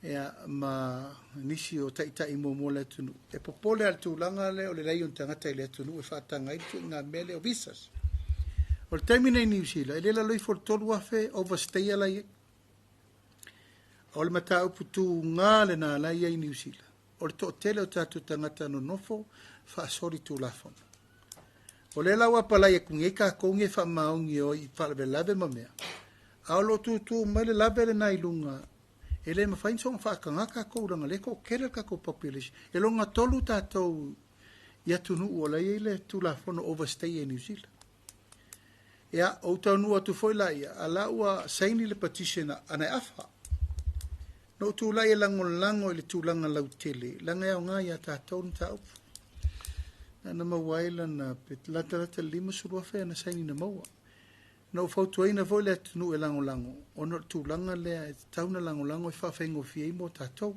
ia, ma nisi o taitai muamua o le atunuu. E popole lava i le tulaga lea o le leai o ni tagata i le atunuu e faataga ai le tuuaiga mea lea o visas. O le taimi nei i Niu Sila, e le lalo ifo o le 3,000 overstayer la i ai. O le mataupu tuga lena la i ai i Niu Sila, o le toatele o tatou tagata nonofo faasoli tulafono. O lea la ua apalai atu nei tatou nei faamaoni e o i faalavelave ma mea, a o lo o tutu mai le lave lena i luga, e le mafai ona soona faataga tatou leaga o lea e toatele le tatou population. E lona tolu tatou i atunuu o la e i ai le Tulafono overstay e Niu Sila. Ia, ou taunuu atu foi laia, a la ua saini le petition a na e afa. Na ou tulai e lagolago i le tulaga lautele, leaga e aoga ia tatou le mataupu. Na na maua ai lana, pe latalata le 50,000 ana saini na maua. Na ou fautuaina foi le atunuu e lagolago, ona o le tulaga lea e tatau ona lagolago e faafaigofie ai mo tatou.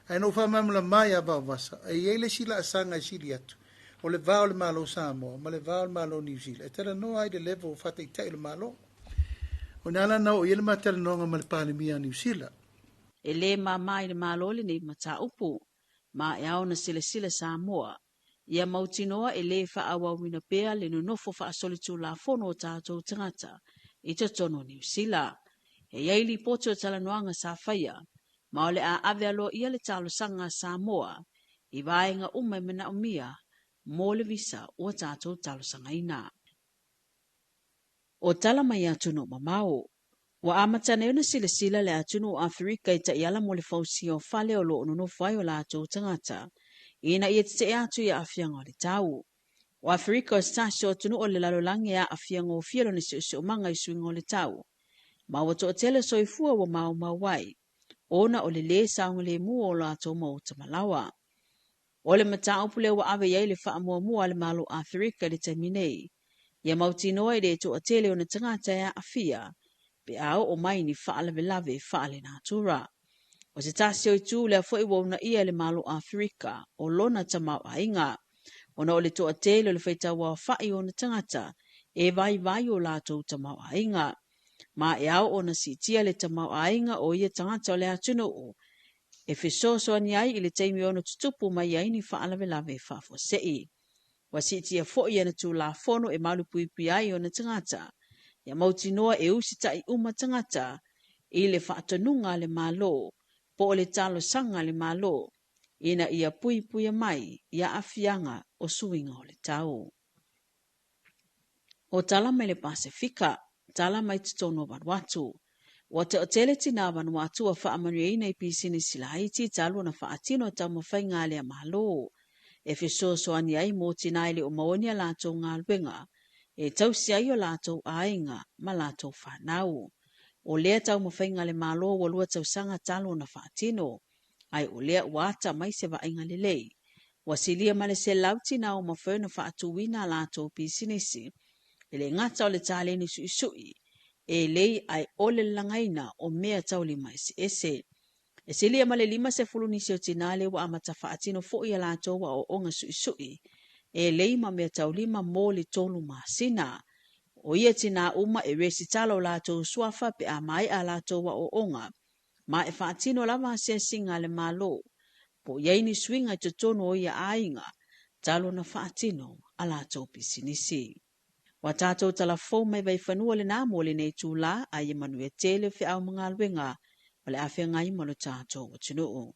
Ae na ou faamalamalama ia Vaovasa, e i ai le isi laasaga e sili atu, o le va o le Malo o Samoa ma le va o le Malo o Niu Sila, e talanoa ai i le level faataitai o le Malo. O ina la na oo i ai le ma talanoaga ma le Palemia a Niu Sila. E le mama i le Malo lenei mataupu, ma e ao ona silasila Samoa ia mautinoa e lē faaauauina pea le nonofo faasolitulafono o tatou tagata i totonu o Niu Sila. E i ai lipoti o talanoaga sa faia, ma o le a ave aloaia le talosaga a Samoa i vaega uma e manaomia mo le visa ua tatou talosagaina. O tala mai atunuu mamao. Ua amata nei ona silasila le atunuu o Aferika i taiala mo le fausia o fale o lo o nonofo ai o latou tagata ina ia tetee atu i aafiaga o le tau. O Aferika o se tasi o atunuu o le lalolagi e aafia gofie lona siosiomaga i suiga o le tau, ma ua toatele soifua ua maumau ai, ona o le lē saogalemu o latou maota malaoa. O le mataupu lea ua ave i ai le faamuamua a le Malo o Aferika i le taimi nei, ia mautinoa e le toatele ona tagata e aafia pe a oo mai ni faalavelave faalenatura. O se tasi o itu lea foi ua uunaia e le Malo o Aferika o lona tamaoaiga, ona o le toatele o le faitauaofai o ona tagata e vaivai o latou tamaoaiga. Ma e ao ona siitia le tamaoaiga o ia tagata o le atunuu e fesoasoani ai i le taimi e ono tutupu mai ai ni faalavelave faafuasei. Ua siitia foi ana Tulafono e malupuipuia ai ona tagata, ia mautinoa e usitai uma tagata i le faatonuga a le Malo po o le talosaga a le Malo ina ia puipuia mai i aafiaga o suiga o le tau. O tala mai le Pasefika, tala mai totonu o Vanuatu. Ua toatele tinā Vanuatu ua faamanuiaina i pisinisi laiti talu ona faatino taumafaiga a lea Malo e fesoasoani ai mo tinā e le o maua ni a latou galuega e tausi ai o latou aiga ma latou fanau. O lea taumafaiga a le Malo ua lua tausaga talu ona faatino, ae o lea ua ata mai se vaaiga lelei. Ua silia ma le 100 tinā ua mafai ona faatuina a latou pisinisi, e le gata o le taleni suisui, e lei ae ole le lagaina o mea taulima eseese. E silia ma le 50 nisi o tinā lea ua amata faatino foi a latou aoaoga suisui, e lei ma mea taulima mo le 3 masina. O ia tinā uma e resitala o latou suafa pe a maea a latou aoaoga, ma e faatino lava asiasiga a le Malo, po o i ai ni suiga i totonu o ia aiga talu ona faatino a latou pisinisi. Ua tatou talafou mai Vaifanua lenā mo lenei itulā, a ia manuia tele o feau ma galuega o le a feagai ma lo tatou atunuu.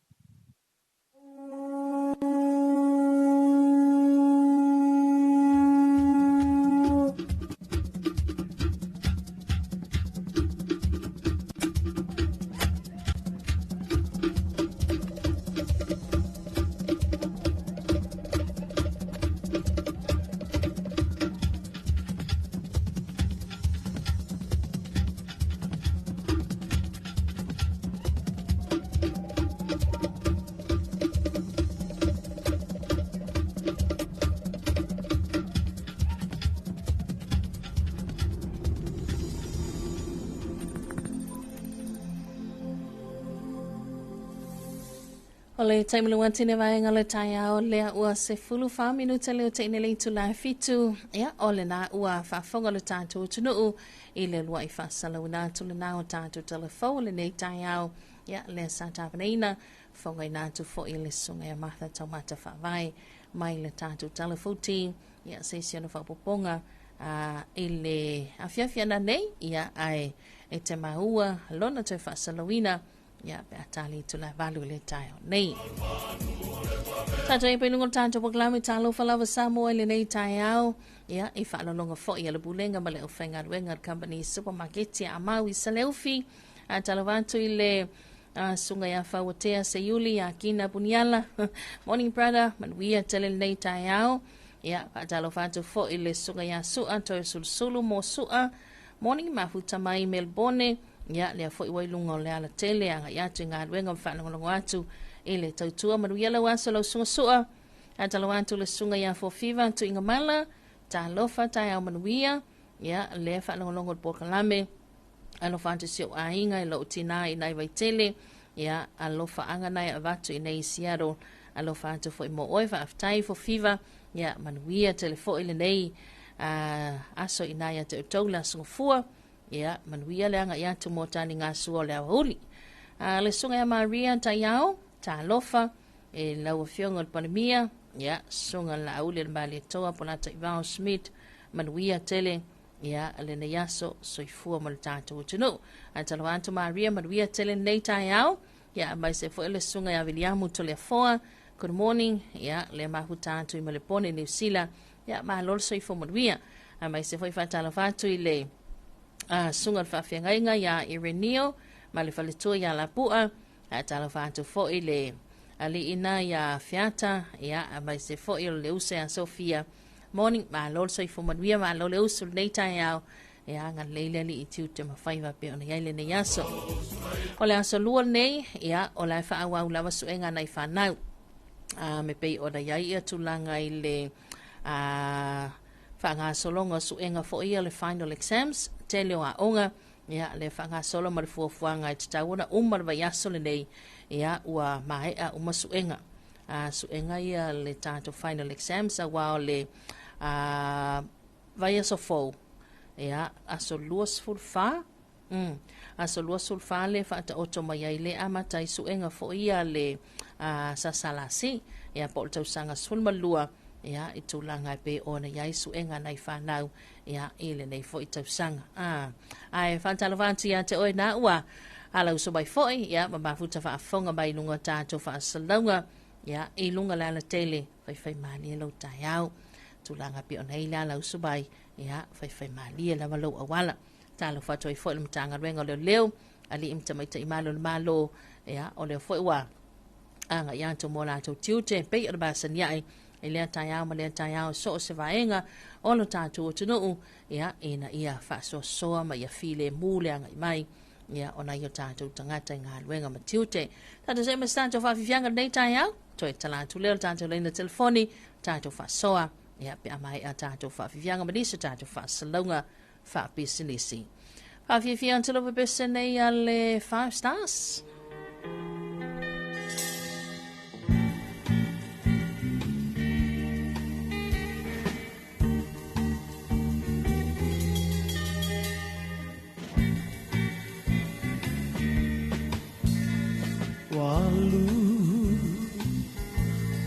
O le taimi lua tine vaega le taeao lea ua 14 minuta le o teine le itula e 7. Ia, o lena ua faafofoga le tatou atunuu i le uluai faasalauina atu lena o tatou talafou o lenei taeao. Ia, lea sa tapenaina, fofogaina atu foi e le Susuga ia Martha Taumata Faavae mai le tatou talafou team. Ia, se isi ona faaopoopoga i le afiafi ana nei, ia, ae e te maua lona toe faasalauina, ia, pe a tali itula e 8 i le taeao nei. Tatou i luga o le tatou polokalame Talofa Lava Samoa i lenei taeao, ia, i faalologa foi a le Pulega ma le aufaigaluega a le Company Supermarket a Mau i Saleufi. A talofa atu i le susuga ia Fauatea Seiuli ia Kina Puniala. Morning brother, manuia tele lenei taeao. Ia, faatalofa atu foi i le susuga ia Sua Toe Sulusulu mo Sua. Morning mafuta mai Melbourne. Ia, lea foi ua i luga o le alatele agai atu i galuega ma faalogologo atu i le tautua. Manuia lau aso lau susuga Sua. Faatalofa atu le susuga ia Fofiva Tuigamala. Talofa taeao manuia. Ia, lea faalogologo le polokalame. Alofa atu si ou aiga i lou tinā i nai Vaitele. Ia, alofa aga nai avatu i nei Seattle. Alofa atu foi mo oe, faafetai Fofiva. Ia, manuia tele foi lenei aso i nai ate outou le aso gafua. Ia, manuia le agai atu mo taligasua o le aoauli. Le susuga ia Maria Taiao, talofa e lau afioga o le Palemia. Ia, susuga Laauli le Malietoa Polata Ivao Smith, manuia tele. Ia, lenei aso, soifua ma le tatou atunuu. Ae talofa atu Maria, manuia tele lenei taeao. Ia, aemaise foi le susuga ia Viliamu Toleafoa. Good morning. Ia, le mafuta atu i Malepone, Niu Sila. Ia, malo le soifua manuia. Aemaise foi faatalofa atu i le susuga o le faafeagaiga ia Ireneo ma le faletua ia Lapua. Ae talofa atu foi le aliina ia Feata. Ia, aemaise foi o le uso ia Sofia. Morning, malo le soifua manuia, malo le usu lenei taeao. Ia, agalelei le Alii i tiute ma faiva pei ona i ai lenei aso. O le aso lua lenei, ia, o la e faaauau lava suega nai fanau. Me pei ona i ai ia tulaga i le faagasologa o suega foi ia le final exams, tele o aoga, ia, le faagasolo ma le fuafuaga e tatau ona uma le vaiaso lenei, ia, ua maea uma suega. Suega ia le tatou final exams, aua o le vaiaso fou, ia, aso 24, Mm. Aso 24 le faataoto mai ai le amata ai suega foi a le SSLC, ia po o le tausaga 12, ia i tulaga e pei ona i ai suega nai fanau, ia i lenei foi tausaga. Ae faatalofa atu ia te oe na ua ala uso mai foi, ia ma mafuta faafofoga mai i luga o tatou faasalauga, ia i luga le alatele, faifai malie lou taeao. Tulaga pei ona i le ala uso mai, ia faifai malie lava lou auala. Talofa atu ai foi le Matagaluega o Leoleo, alii ma tamaitai malo o le Malo, ia o lea foi ua agai atu mo latou tiute pei o le masani ai i lea taeao ma lea taeao so o se vaega o lo tatou atunuu, ia ina ia faasoasoa ma ia filemu le agai mai, ia o nai o tatou tagata i galuega ma tiute. Tatou see ma se tatou faafiafiaga lenei taeao, toe tala atu lea o le tatou laina telefoni, tatou faasoa, ia pe a maea tatou faafiafiaga ma nisi o tatou faasalauga faapisinisi. Faafiafia atu lava pese nei a le Five Stars. Walu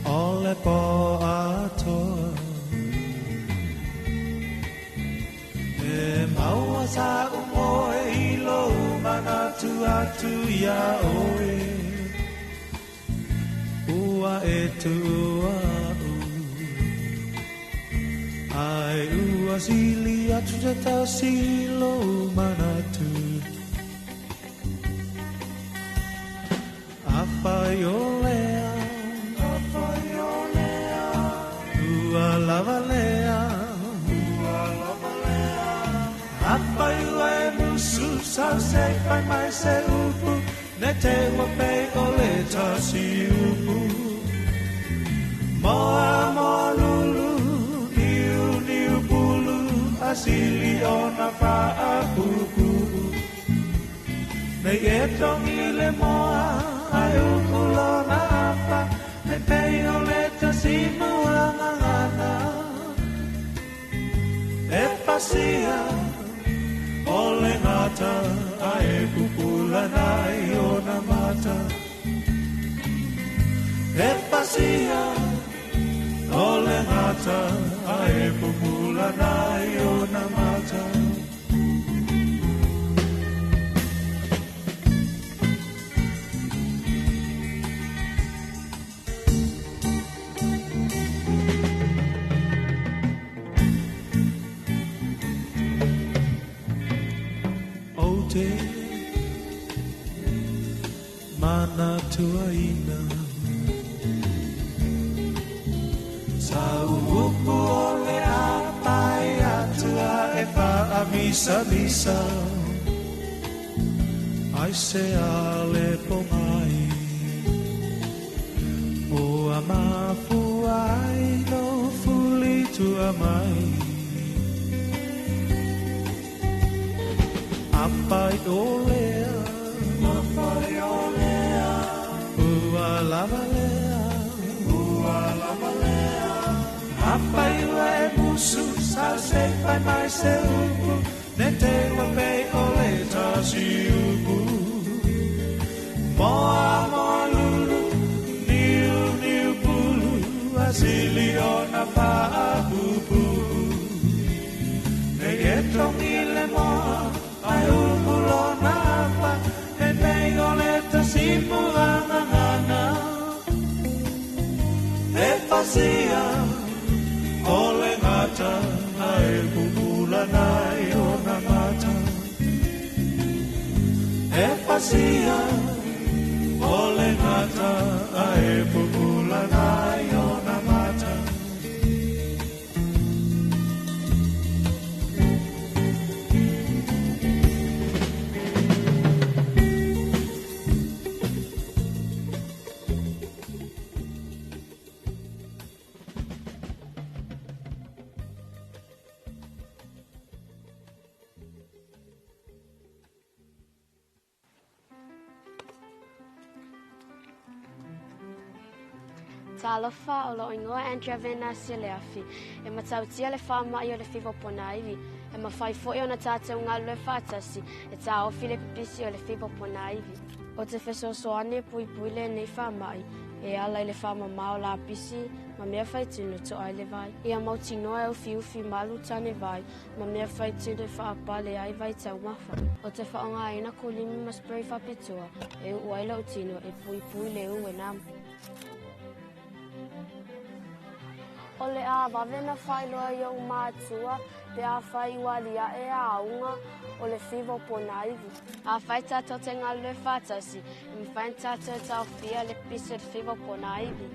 o le po atoa E maua sa umoe i lou manatu atu ia oe Ua e tua'u Ai ua sili atu se tasi i lou manatu Afai o lea, afai o lea, ua lava lea, ua lava lea. Afai ua e musu sau se fai mai se upu, ne te ua pei o le tasi upu. Moa moa lulu, niu niu pulu, asili o na faapupu. Nei e tongi le moa, ai upu lona afa, ne pei o le tasi muangangana. E pasia o le ngata, a e pupula nai o na mata. E pasia o le ngata, a e pupula nai o na mata. Te manatuaina sa upu o le apai atua e faamisamisa ai se ale pomai o a mafuai no fuli tua mai Apai o lea, apai o lea, ua lava lea, ua lava lea. Apai ua e musu, sa se fai mai se upu, ne te ua pei o le tasi upu. Moa moa lulu, niu niu pulu, asili o na faapupu. Nei e tongi le moa, ai upu lona afa, e pei o le tasi muangangana. E pasia o le ngata, a e pupula nai o na mata. E pasia o le ngata, a e pupula nai o na mata. Talofa o lo ingoa Andrea Vena Sileafi. E matautia le whaamai o le fiva pona iwi. E mafai foi ona tātou galulue faatasi e taofi le pipisi o le fiva ponaivi. O te fesoasoani e puipui lenei faama'i e ala i le faamamā o lapisi ma mea faitino to'a ai le vai. Ia mautinoa e ufiufi malu tane vai ma mea faitino e faapale ai vai taumafa. O te faaaogaina kulimi ma spray faapitoa e uu ai lou tino e puipui le u e nama. O le a vave ona faailoa i ou matua pe afai ua aliae auga o le fiva o ponaivi. Afai tātou te galulue faatasi, e mafai ona tātou taofia le pisi o le fiva o ponaivi.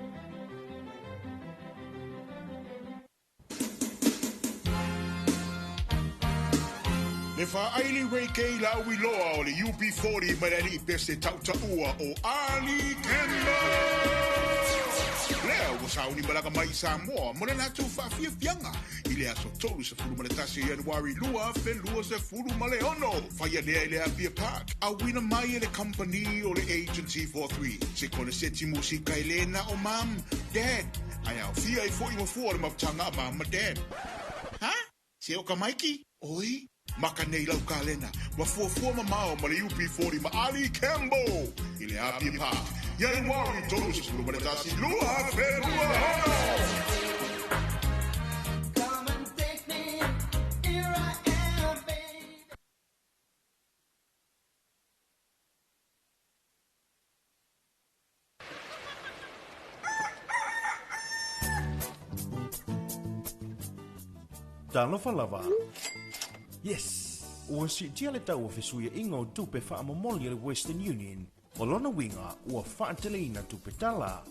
Le faaili Ray Kay lauiloa o le UB40 mai le alii pese tautaua o Ali Campbell. Lea ua sauni malaga mai i Samoa mo le latou faafiafiaga i le aso 31 Ianuari 2026. Faia lea i le Apia Park, auina mai e le kamupani o le Agency 43. Se koneseti musika e le na o Mum, Dad, ae aofia ai foi ma fua o le mafutaga a Mum ma Dad. Ha? Se o ka maiki? Oi? Maka nei lau kalena, ma fuafua mamao ma le UB40 ma Ali Campbell i le Apia Park, Ianuari 31, 2026. Talofa lava. Yes! Ua siitia le tau o fesuiaiga o tupe faamomoli a le Western Union. O lona uiga, ua faateleina tupe tala.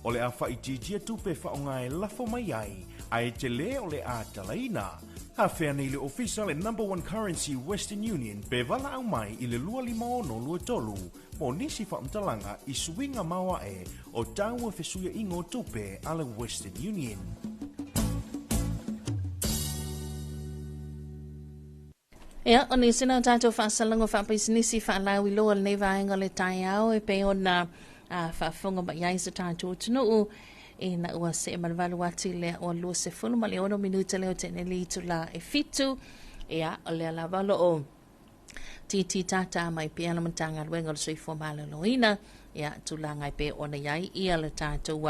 O le a faaitiitia tupe e faaaoga e lafo mai ai, ae tele o le a talaina. Afea nei le ofisa le Number One Currency Western Union pe valaau mai i le 25623 mo nisi faamatalaga i suiga maoae o tau o fesuiaiga o tupe a le Western Union. Ia, o nisi na o tātou faasalaga faapisinisi faalauiloa o lenei vaega o le taeao e pei ona faafofoga mai ai se tatou atunuu ina ua see ma le valu atu i le ua 26 minuta leo tene li itula e fitu. Ia, o lea lava o loo titi tātā mai pea le Matagaluega o le Soifua Maloloina, ia, tulaga e pei ona i ai ia le tatou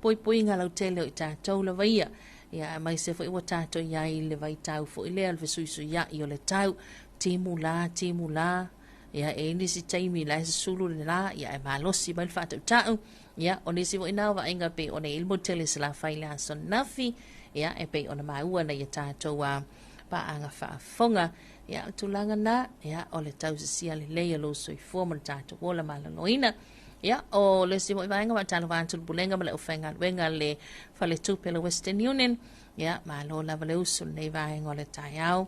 puipuiga lautele o i tatou lava ia. Ia, aemaise foi ua tatou i ai i le vaitau foi lea o le fesuisuia'i o le tau, timu la, timu la, ia, e i ai nisi taimi la e susulu le la, ia, ae malosi mai le faatauta'u. Ia, o nisi foi na o vaaiga e pei ona i ai le motu tele i Salafai i le aso ananafi, ia, e pei ona maua nai a tatou paaga faafofoga. Ia, o le tulaga na, ia, o le tausisia lelei o lou soifua ma le tatou ola maloloina. Ia, o le isi foi vaega faatalofa atu le Pulega ma le aufaigaluega a le Faletupe le Western Union. Ia, malo lava le usu lenei vaega o le taeao.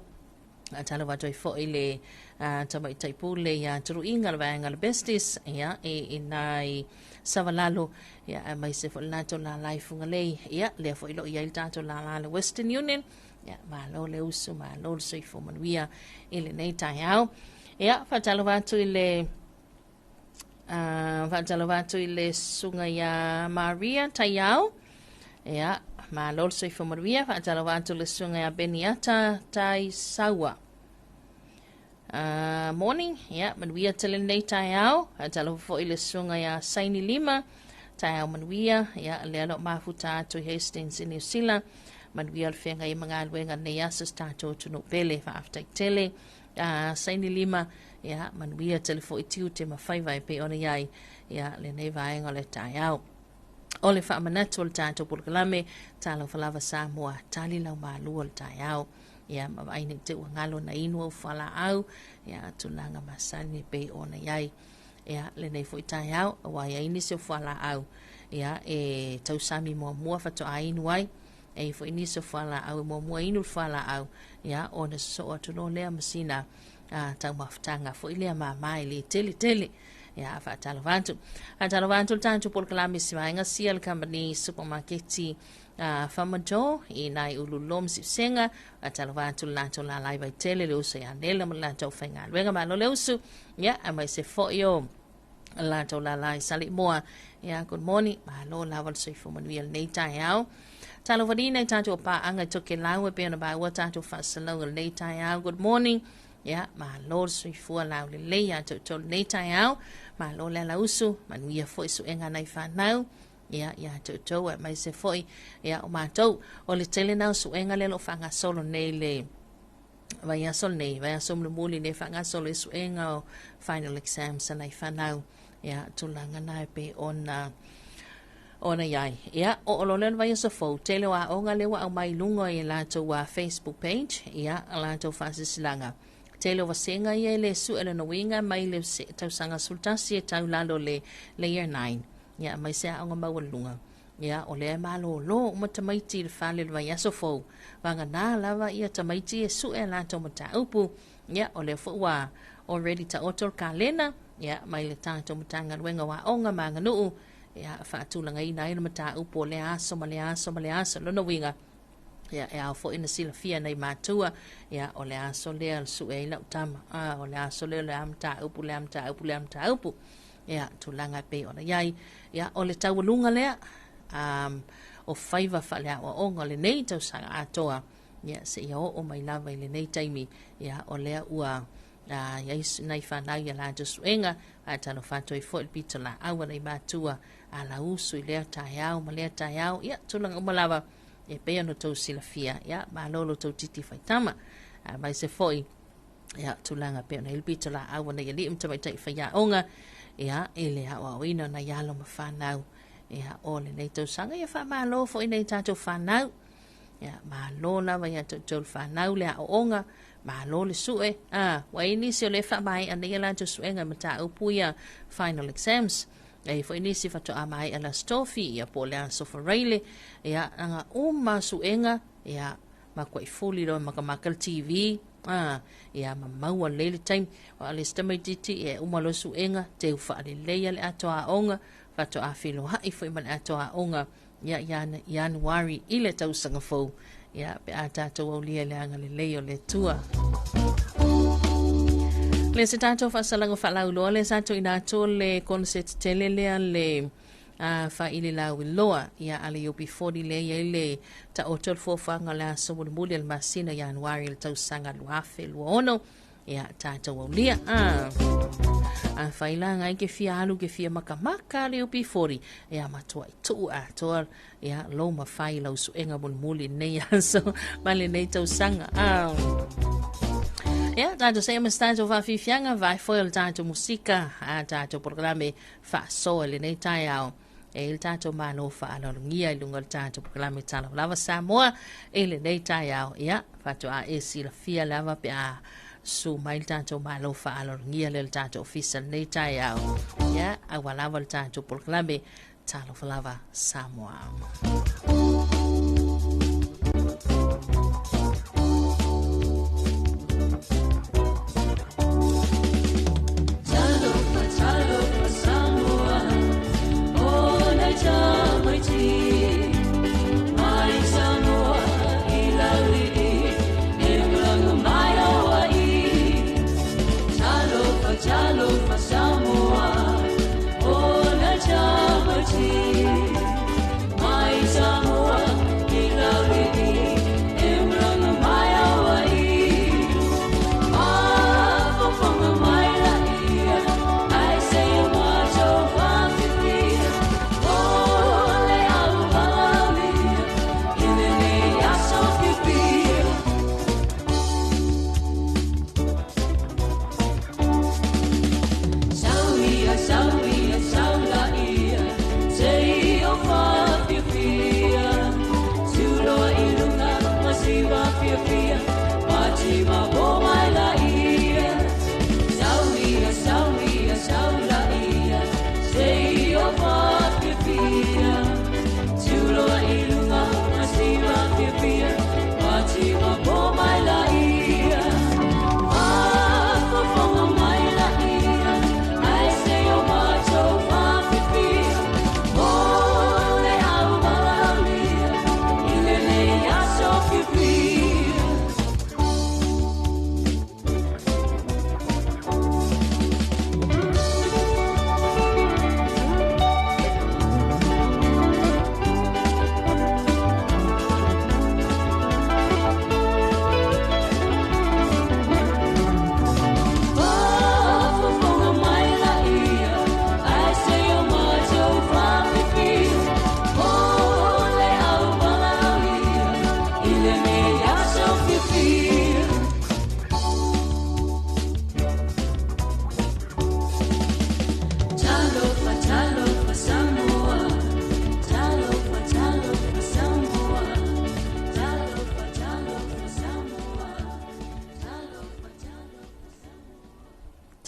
Faatalofa atu ai foi le tamaitai pule ia Turuiga le vaega le Besties, ia, i nai Savalalo, ia, aemaise foi le latou lala i Fugalei. Ia, lea foi lo i ai le tatou lala le Western Union. Ia, malo le usu, malo le soifua manuia i lenei taeao. Ia, faatalofa atu i le faatalofa atu i le susuga ia Maria Taiao. Ia, malo le soifua manuia. Faatalofa atu le susuga ia Beniata Taisaua. Morning, ia, manuia tele lenei taeao. Faatalofa foi le susuga ia Saini Lima. Taeao manuia, ia, lea lo mafuta atu i Hastings i New Zealand. Manuia le feagai ma galuega nei aso se tatou atunuu pele. Faafetai tele. Saini Lima, ia, manuia tele foi tiute ma faiva e pei ona i ai, ia, lenei vaega o le taeao. O le faamanatu o le tatou polokalame, talofa lava Samoa, tali lau malu o le taeao. Ia, ma vaai nei te ua galo na inu au fualaau, ia, tulaga masani e pei ona i ai. Ia, lenei foi taeao, aua e i ai nisi o fualaau, ia, e tausami muamua faatoa inu ai, E i foi nisi o fualaau e muamua inu le fualaau, ia, ona sosoo atu loa lea ma sina taumafataga foi lea mama e le tele tele. Ia, faatalofa atu. Faatalofa atu le tatou polokalame si vaega sia le company supermarketi Famajo i nai ululo ma siusega. Faatalofa atu le latou lalai vai tele le uso ia Nela ma le latou faigaluega. Malo le usu. Ia, aemaise foi o latou lala i Saleimoa. Ia, good morning. Malo lava le soifua manuia lenei taeao. Talofa i tātou pāanga i Tokelau e pei ona maua tātou faasalauga i lenei taeao. Good morning. Ia, malo le soifua laulelei ia te outou lenei taeao. Malo le alausu, manuia foi suega nai fanau. Ia, ia te outou aemaise foi, ia, o matou. O le tele na o suega lea o lo o faagasolo nei le vaiaso lenei, vaiaso mulimuli le faagasolo i suega o final exams a nai fanau. Ia, tulaga na e pei ona ona iai. Ia, o o lole le vaiaso fou, tele o aoga lea ua aumai i luga i latou Facebook page, ia, a latou faasilasilaga. Tele o vasega ia e le sue lona uiga mai le tausaga 11 e tau lalo le year 9. Ia, aemaise aoga maualuluga. Ia, o lea e malōlō uma tamaiti i le fale i le vaiaso fou. Vagana lava ia tamaiti e sue a latou mataupu. Ia, o lea foi ua already taoto le kalena, ia, mai le tatou Matagaluega o Aoga ma Aganuu, ia, faatulagaina ai le mataupu o lea aso ma lea aso ma lea aso. Lona uiga, ia, e ao foi ona silafia nai matua, ia, o le aso lea le sue ai lau tama, a, o le aso lea o le a mataupu, le a mataupu, le a mataupu. Ia, tulaga e pei ona i ai. Ia, o le taualuga lea, o faiva faaleaoaoga o lenei tausaga atoa, ia, seia oo mai lava i lenei taimi, ia, o lea ua i ai nai fanau i a latou suega, faatalofa atu ai foi le pitolaau a nai matua alausu i lea taeao ma lea taeao, ia, tulaga uma lava e pei ona outou silafia, ia, malo lo outou titi faitama, aemaise foi, ia, tulaga pei ona i ai le pitolaau a nai alii ma tamaitai faiaoga, ia, i le aoaoina o nai alo ma fanau, ia, o lenei tausaga, ia, faamalo foi nai tatou fanau. Ia, malo lava ia te outou le fanau le aoaoga, malo le sue. A, ua i ai nisi o lea e faamaea nei a latou suega i mataupu ia final exams. E i ai foi nisi faatoa maea le Aso Tofi, ia po o le Aso Faraile. Ia, aga uma suega, ia, matuai fuli loa e makamaka le TV, a, ia, ma maua lelei le taimi. Aua o le isi tamaitiiti, ia e uma loa suega, teu faalelei le atoa aoga, faatoa feloai foi ma le atoa aoga. Ia Ianuari i le tausaga fou, ia pe a tatou aulia i le agalelei o le Atua. Le se tatou faasalaga faalauiloa lea sa tuuina atu le concert tele lea le faili lauiloa ia a le UB40 lea i ai le taoto o le fuafuaga o le aso mulimuli o le masina Ianuari i le tausaga 2026. Ia tatou aulia. A fai la ngai ke fia alu ke fia makamaka le UB40 ia matuai tuu atoa ia lou mafai lau suega mulimuli nei aso ma lenei tausaga. Ia, tatou seia ma se tatou faafiafiaga, vae foi o le tatou musika, a tatou polokalame faasoa i lenei taeao. E i le tatou malo faaaloalogia i luga o le tatou polokalame Talo Lava Samoa i lenei taeao. Ia, faatoa e silafia lava pe a su mai le tatou malo faaaloalogia lea i le tatou ofisa i lenei taeao. Ia, aua lava le tatou polokalame Talofa Lava Samoa.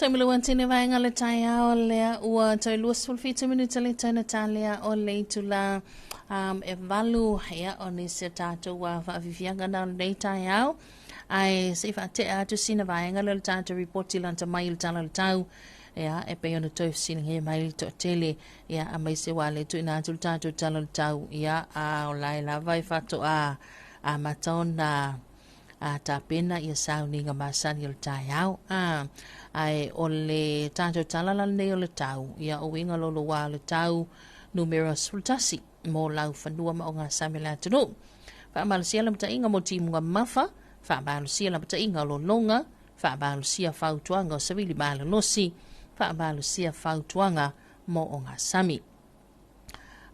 Taimulu tene vaenga le taeao lea ua toe 27 minuta le taina tālea o le itula e valu ia o nisi o tātou ua faafifiaga na o lenei taeao. Ae se i faatea atu sina vaega lea o le tatou ripoti lata mai i le tala o le tau ia e pei ona toe fesiligia mai le toatele ia aemaise ua le tuuina atu le tatou tala o le tau ia a o la e lava e faatoa amata ona a tapena ia sauniga masani o le taeao. A, ae o le tatou tala la lenei o le tau, ia o uiga loloa o le tau numera 11 mo laufanua ma ogasami o le atunuu. Faamalosia lamataʻiga mo timuga mamafa, faamalosia lamataʻiga o lologa, faamalosia fautuaga o savili malolosi, faamalosia fautuaga mo ogasami.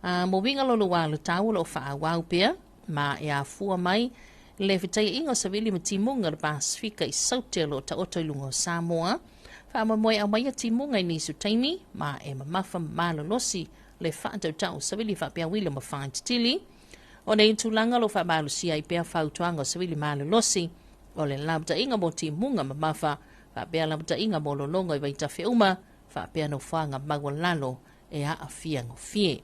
A, mo uiga loloa o le tau o loo faaauau pea, ma e afua mai le fetaiaʻiga o savili ma timuga o le Pasifika i Saute o loo taoto i luga o Samoa. Faamoemoe aumaia timuga i nisi o taimi, ma e mamafa ma malolosi le faatautau o savili faapea uila ma faititili. O nei tulaga o loo faamalosia ai pea fautuaga o savili malolosi o le lamataʻiga mo timuga mamafa faapea lamataʻiga mo lologa i vaitafe uma faapea nofoaga maualalo e aafia gofie.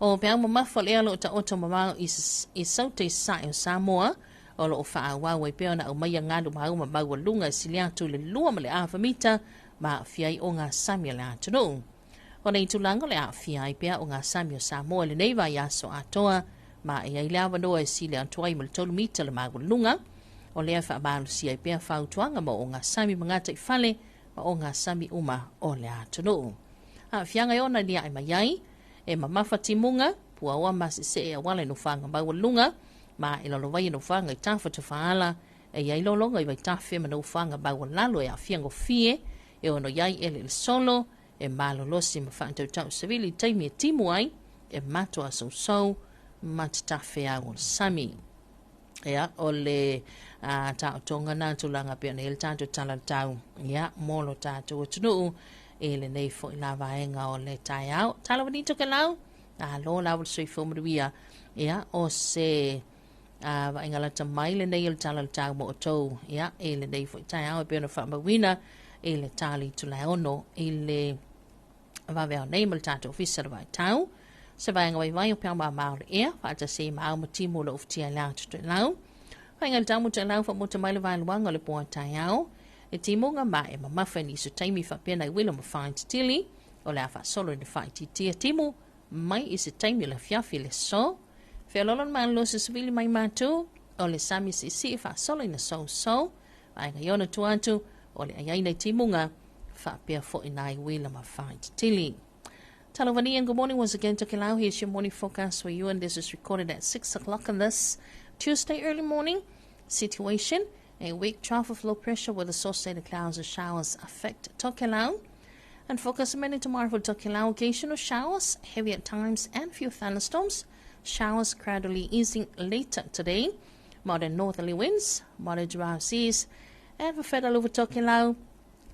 O peau mamafa o le ea o loo taoto mamao i Saute i sasae o Samoa o loo faaauau ai pea ona aumaia galu mauma maualuga e sili atu i le 2 ma le afa mita ma aafia ai ogasami o le atunuu. O nei tulaga o le aafia ai pea ogasami o Samoa i lenei vaiaso atoa ma e ai le avanoa e sili atu ai ma le 3 mita le maualuga. O lea e faamalosia ai pea fautuaga mo ogasami ma gataifale ma ogasami uma o le atunuu. Aafiaga e ona liaʻe mai ai, e mamafa timuga, puaoa ma seseʻe auala i nofoaga maualuga, ma e lalovaia nofoaga i tafatafaala, e iai lologa i vaitafe ma nofoaga maualalo e aafia gofie, e ono iai eleele solo, e malolosi ma faatautau savili i taimi e timu ai, e mato asousou ma te tafeau o le sami. Ia, o le taotoga na tulaga pei ona i ai le tatou tala o le tau, ia, mo lo tatou atunuu i lenei foi la vaega o le taeao. Tala vani Tokelau, alo lava le soifua manuia. Ia, o se vaaiga lata mai lenei o le tala o le tau mo outou, ia, i lenei foi taeao e pei ona faamauina i le tali tulaeono i le vaveao nei ma le tatou ofisa o le vaitau. Se vaega vaivai o peau mamao o le ea, faatasi ai ma au ma timu o lo ufitia i le atu toelau. Vaega le tau mo toelau faamuta mai le vaeluaga o le poa taeao. E timuga ma e mamafa i nisi o taimi faapea nai uila ma faaititili o le a faasolo ina faaitiitia timu mai i se taimi o le afiafi i le aso. Feoloolo le malolosi o savili mai matou o le sami siisii faasolo ina sousou. Vaega i ona tua atu o le aiaina i timuga faapea foi nai uila ma faaititili. Talovani and good morning once again, Tokelau. Here's your morning forecast for you, and this is recorded at 6 o'clock on this Tuesday early morning. Situation, a weak trough of low pressure with associated clouds and showers affect Tokelau. And focus many tomorrow for Tokelau, occasional showers, heavy at times, and few thunderstorms. Showers gradually easing later today. Modern northerly winds, moderate dry seas, and for further over Tokelau,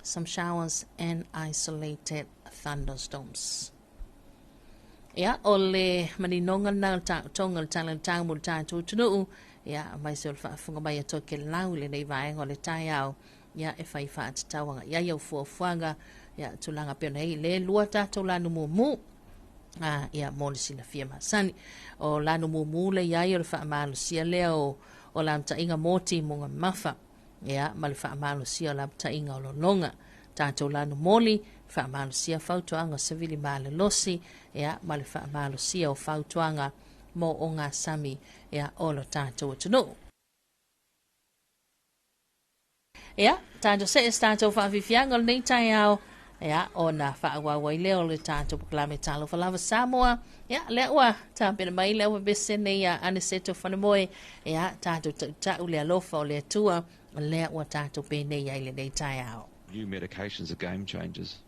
some showers and isolated thunderstorms. Ia, o le maninoga lena o le taotoga o le tala o le tau mo le tatou atunuu, ia, aemaise o le faafofoga mai a Tokelau i lenei vaega o le taeao, ia, e fai faatatau agai i ai au fuafuaga, ia, tulaga pei ona i ai le lua tatou lanu mumu, a, ia, mo le silafia masani. O lanu mumu le i ai o le faamalosia lea o, o lamataʻiga mo timuga mamafa. Ia, ma le faamalosia o lapataiga o lologa. Tatou lanu moli, faamalosia fautuaga o savili malolosi, ia, ma le faamalosia o fautuaga mo ogasami, ia, o lo tatou atunuu. Ia, tatou see se tatou faafiafiaga o lenei taeao, ia, ona faaauau ai lea o le tatou polokalame Talofa Lava Samoa. Ia, lea ua tapena mai le auvavese nei a Aniceto Fanamoe, ia, tatou tautau le alofa o le Atua, lea ua tatou penei ai lenei taeao. New medications are game changers.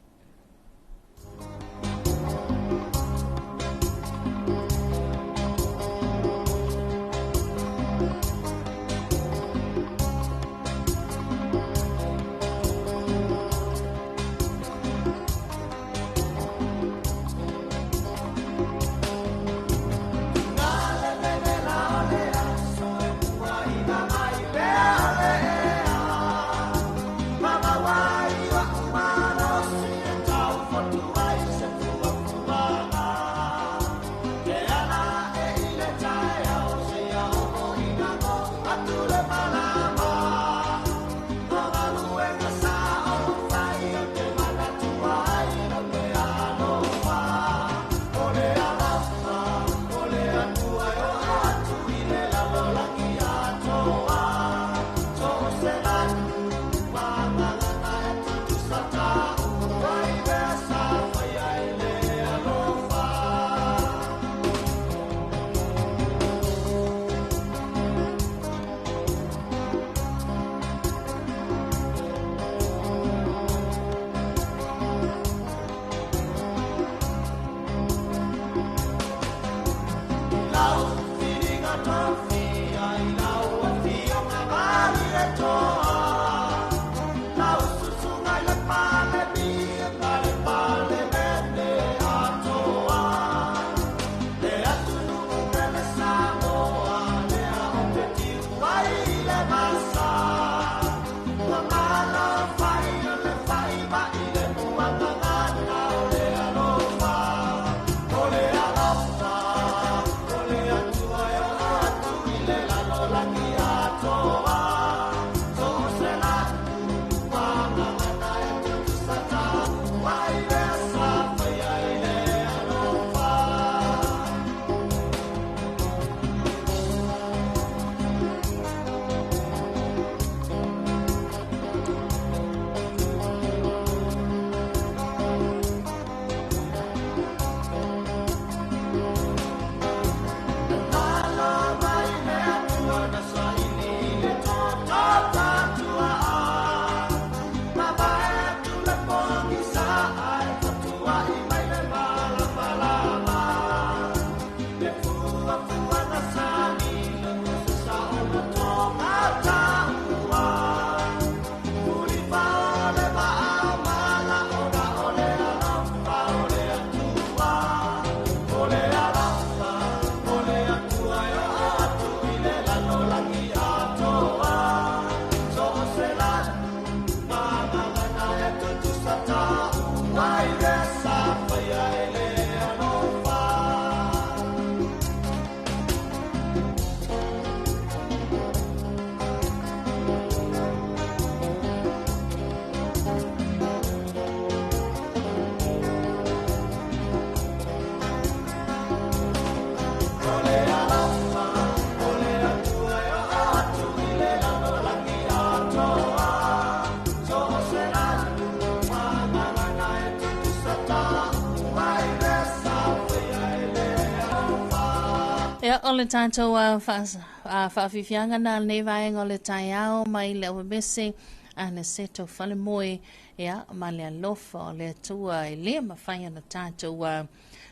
Ia, o le tatou faafiafiaga na lenei vaega o le taeao mai le Auvamese a le Seto Falemoe, ia, ma le alofa o le Atua e le mafai ona tatou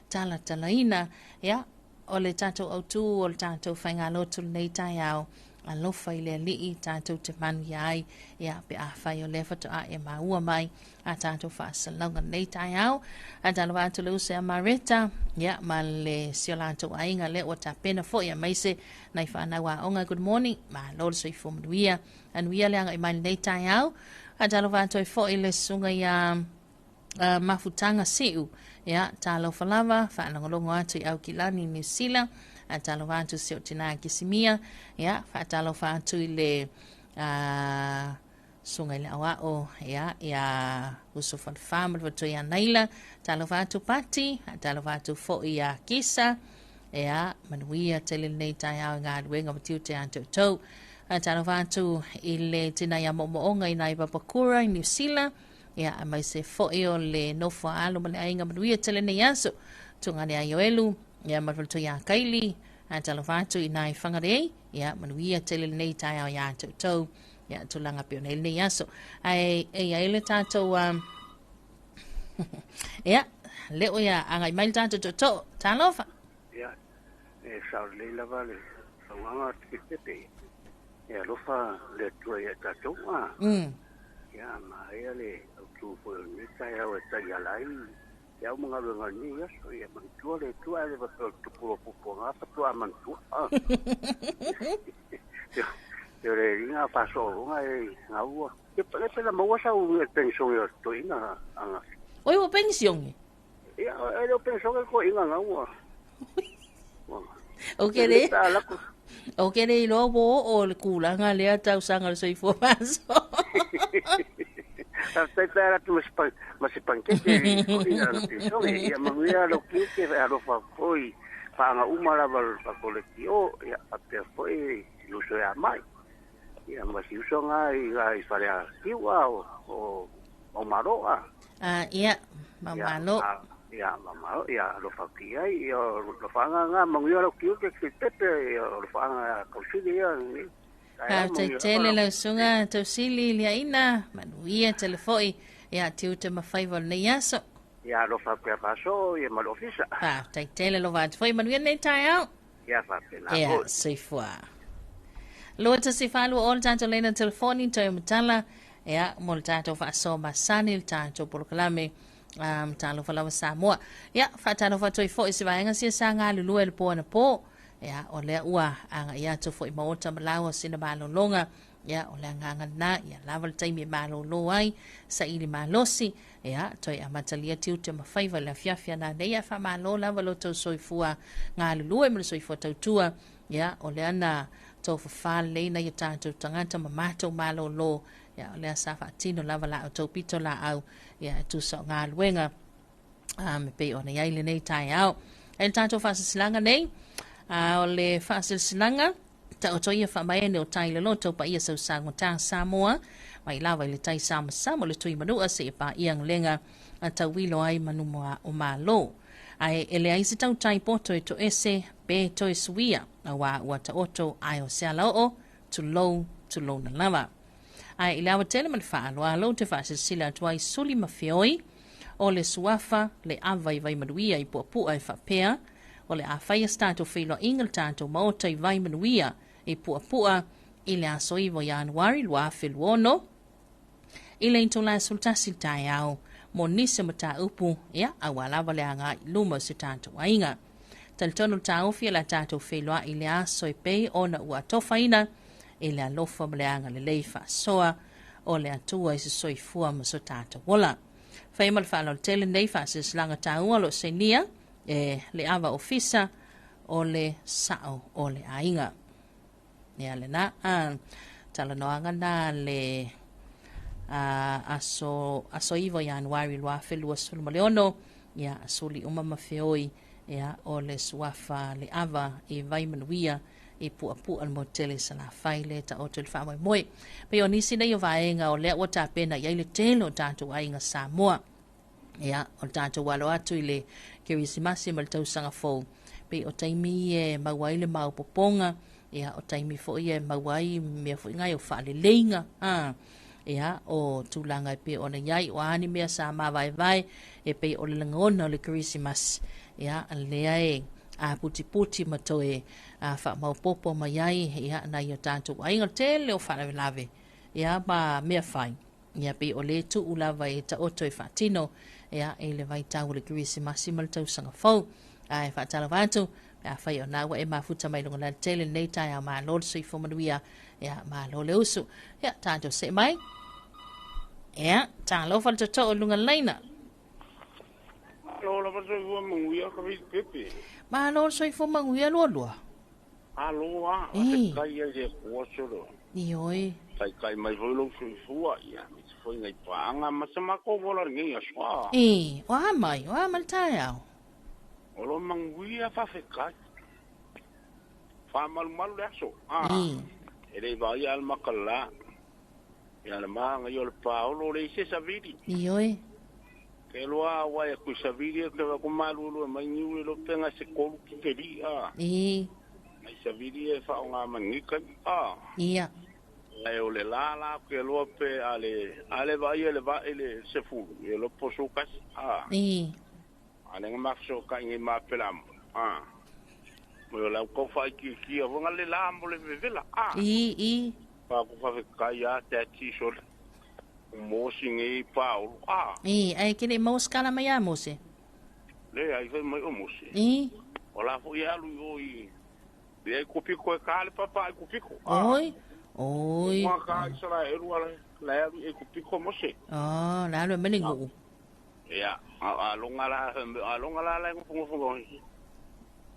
talatalaina. Ia, o le tatou autū o le tatou faigalotu lenei taeao, alofa i le Alii tatou te manuia ai, ia, pe afai o lea faatoa e maua mai a tatou faasalalauga lenei taeao. A talofa atu le uso ia Mareta, ia, ma le si o latou aiga lea ua tapena foi aemaise nai fanau aoga. Good morning, malo le soifua manuia. Anuia le agai mai lenei taeao. A talofa atu ai foi le susuga ia Mafutaga Siu, ia, talofa lava, faalogologo atu i Aukilani, Niu Sila. A talofa atu si o tina Kisimia, ia, faatalofa atu i le susuga i le aoao, ia, ia Uso Falefa ma le faletua ia Naila. Talofa atu Pati, talofa atu foi ia Kisa, ia, manuia tele lenei taeao i galuega ma tiute a toutou. Talofa atu i le tina ia Moomooga i nai Papakura i Niu Sila, ia, aemaise foi o le nofo a alo ma le aiga, manuia tele lenei aso. Tugane a Ioelu, ia, ma le faletua ia Kaili. Talofa atu i nai Whangarei, ia, manuia tele lenei taeao ia toutou. Ia, tulaga pei ona i lenei aso. Ae e i ai le tatou ia, leo ia agai mai le tatou tootoo. Talofa. Ia, e sao lelei lava le saunoaga a Pepe. E alofa le Atua ia tatou. Ia, ma ia le autu foi o lenei taeao e taiala ai te au ma galuega o lenei aso. Ia manatua le Atua ae le faapea o le tupu o pupuaga faatoa manatua. Te o le ringa whasoronga e ngā ua. Te pele pele maua sa u e pensong e to ina anga. Oi o pensong? Ia, e leo pensong e ko ina ngā ua. O ke le? O ke le iloa ua oo le kulaga lea tausaga o le soifua maso. Faafetai pe a alu atu ma se pankete i ina na pensong. Ia manuia lau tiute e alofa foi paaga uma lava o le fakoletio, ia faapea foi luso ia mai. Ia ma si uso ngā i ngā i whare a kiwa o Maumalo a. Ia, Maumalo. Ia, Maumalo, ia alofa ki ai, ia alofa ngā manuia lau tiute ki pepe, ia alofa ngā kausili ia. Faafetai tele lau susuga Tausili Liaina, manuia tele foi ia tiute ma faiva o lenei aso. Ia alofa pea faasoo ia ma le ofisa. Faafetai tele lova atu foi, manuia lenei taeao. Ia faapena Ia, foi. soifua. 214 o le tatou laina telefoni toe matala, ia, mo le tatou faasoa masani le tatou polokalame Talofa Lava Samoa. Ia, faatalofa atu ai foi i se vaega sia sa galulue i le po anapo. Ia, o lea ua agai atu foi i maota ma laua sina malologa. Ia, o le agaga lena, ia lava le taimi e malolo ai, saili malosi, ia, toe amatalia tiute ma faiva i le afiafi a nanei. Ae faamalo lava lo outou soifua galulue ma le soifua tautua. Ia, o lea na tofafa lelei nai o tatou tagata ma matou malolo. Ia, o lea sa faatino lava la outou pito laau, ia, e tusa o galuega me pei ona i ai lenei taeao. Ai le tatou faasilasilaga nei, o le faasilasilaga taoto ia faamaene o tai loloto paia sausaugata Samoa, mai lava i le tai samasama o le tui manua seia paia galega a tauilo ai manu o Malo. Ae e leai se tautai poto e toese pe toe suia, auā ua taoto ae o se alaoo, tulou, tulouna lava. Ae i le awa tele ma le faaaloalo ou te faasilasila atu ai suli ma feoi o le suafa le ava i Vaimanuia i Puapua e faapea, o le a faia se tatou feiloaiga le tatou maota i Vaimanuia i Puapua i le aso 9 o Ianuari 2026 i le itula e 11 i le taeao mo nisi o mataupu, ia, aua lava le agai i luma o si o tatou aiga. Talitonu le taofi o le a tatou feiloai i le aso e pei ona ua atofaina i le alofa ma le agalelei faasoa o le Atua i se soifua ma so tatou ola. Faia ma le faaaloalo tele nei faasilasilaga taua o lo o sainia e le ava ofisa o le sao o le aiga. Ia lena talanoaga na le aso 9 Ianuari 2026, ia suli uma ma feoi, ia, o le suafa le ava i Vaimanuia i Puapua le motu tele i Salafai le taoto i le faamoemoe. Pei o nisi nei o vaega o lea ua tapena i ai le tele o tatou aiga Samoa. Ia, o le tatou alo atu i le Kerisimasi ma le tausaga fou, pei o taimi e maua ai le maopoopoga, ia, o taimi foi e maua ai mea foi nai o faaleleiga, ia, o tulaga e pei ona i ai, o a ni mea sa mavaevae e pei o le lagona o le Kerisimasi, ia, lea e aputiputi ma toe faamaopoopo mai ai, ia, nai o tatou aiga, tele o faalavelave, ia, ma mea fai. Ia pei o lē tuu lava e taoto e faatino, ia, i le vaitau o le Kerisimasi ma le tausaga fou. Ae faatalofa atu pe afai o na ua e mafuta mai luga tele lenei taeao, malo le soifua manuia, ia, malo le usu. Ia, tatou see mai. Ia, talofa le toto'o i luga laina. Malo lava soifua manuia ka vili pepe. Malo le soifua manuia lualua. Alo a, faafetai ai le Atua solo. Ioe. Taitai mai foi lou soifua, ia, me se foi ngai paaga ma se matou vola lenei aso a. E, o a mai, o a mai le taeao. O lo manuia faafetai. Faamalumalu le aso. A. E le i vaaia le maka la. Ia le maga i o le paolo le ise savili. Ioe. Ke loa wa e kui savili e ke wa ko malu lu mai niu le lopenga se kolu ki te li a. E. Mai savili e fa o ngā mangika a. Ia. Ai o le la la ke loa pe ale ale vai le vai le se fulu e lo poso kasi a. E. Ale nga mafso ka ngi ma pelam a. Mo la ko fa ki ki o nga le la mo le vevela a. E e. Pa ko fa kai a te ti so mo si ngi pa o a. E ai ke le mo skala mai a mo se. Le ai fa mai o mo se. E. O la fo ia lu o i. Le ai kopiko e ka le papa ai kopiko. Oi. Oi. Ma ka Israel wala la alu e kopiko mo se. Ah, la alu mele ngu. Ia, a longa la a longa la la ngo ngo.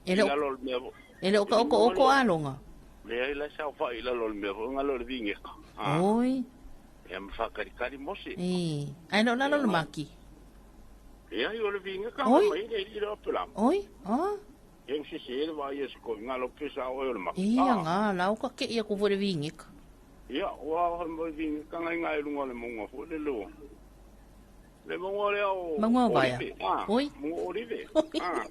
E le e le o ka oko oko a longa. Le ai la sa fa ila lo me nga lo vinge. Oi. E ma fa kari kari mo se. E. Ai no la lo maki. E ai o le vinge ka mai le i lo pela. Oi. Ah. E se se le vai es ko nga lo pesa o le maki. Ia nga la o ka ke ia ko vo le vinge ka. Ia wa mo vinge ka ngai ngai lunga le monga fo le lo. Le monga le o. Monga vai. Oi. Monga olive. Ah.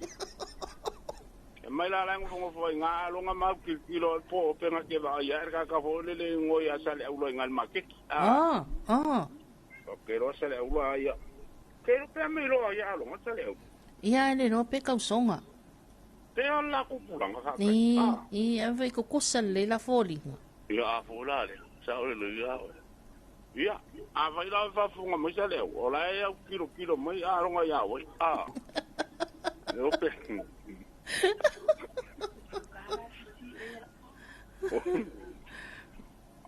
E mai la la ngo ngo fo nga longa ma ki kilo po pe nga ke va ya ka ka fo le le ngo ya sa le ulo ngal ma ke. Ah. Ah. O ke ro sa le ulo ya. Ke ro pe me lo ya lo sa le. Ia le ro pe ka usonga. pea la kupulanga ka I, i, a vai kokosa le la foliga. Ia a fo la le, sa o le ia. Ia, a vai la fa funga mai sa le, o la e au kilo kilo mai a ronga ia oi. A. Le ope.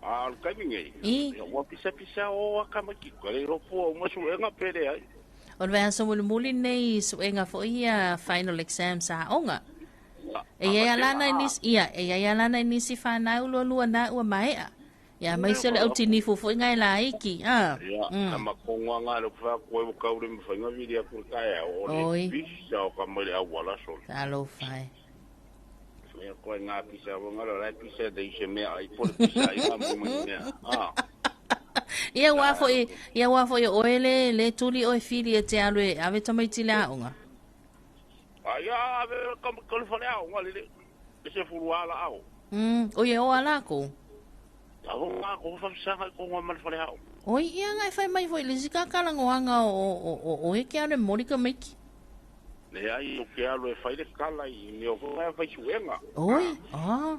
A o le taimi nei, I. ia ua pisapisa o aka mai ki ka le ropo o masu enga pele ai. O le vaiaso mulimuli lenei i suega foi ia final exams a aoga. E iai alana i nisi, ia, e iai alana i nisi whanau lualua na ua maea. Ia, maise o le au tinifu foi ngai laiki. Ah. Ia, ka makonga ngā le kuwha koe o kaure mwhainga viri a kura kai au, o le Oi. pisa o ka mai le au ala sole. Talofa e. Ia koe ngā pisa o ngā lai pisa de ise mea ai, po le pisa ai ngā mui mui mea. Ah. Ia wā foi, ia wā foi o ele, le tuli o e whiri e te alu e ave tamaiti le aonga. Ai a ave ka ka le whare au, ngā lele, e se furu ala au. O ia o ala ko. A o ngā ko whawhisanga i ko ngā male whare au. Oi, ia ngai whai mai foi le sika kalangoanga o e ke alu e morika miki. Le ai o ke alu e whai le kala i mea o whai whai suenga. Oi, ah.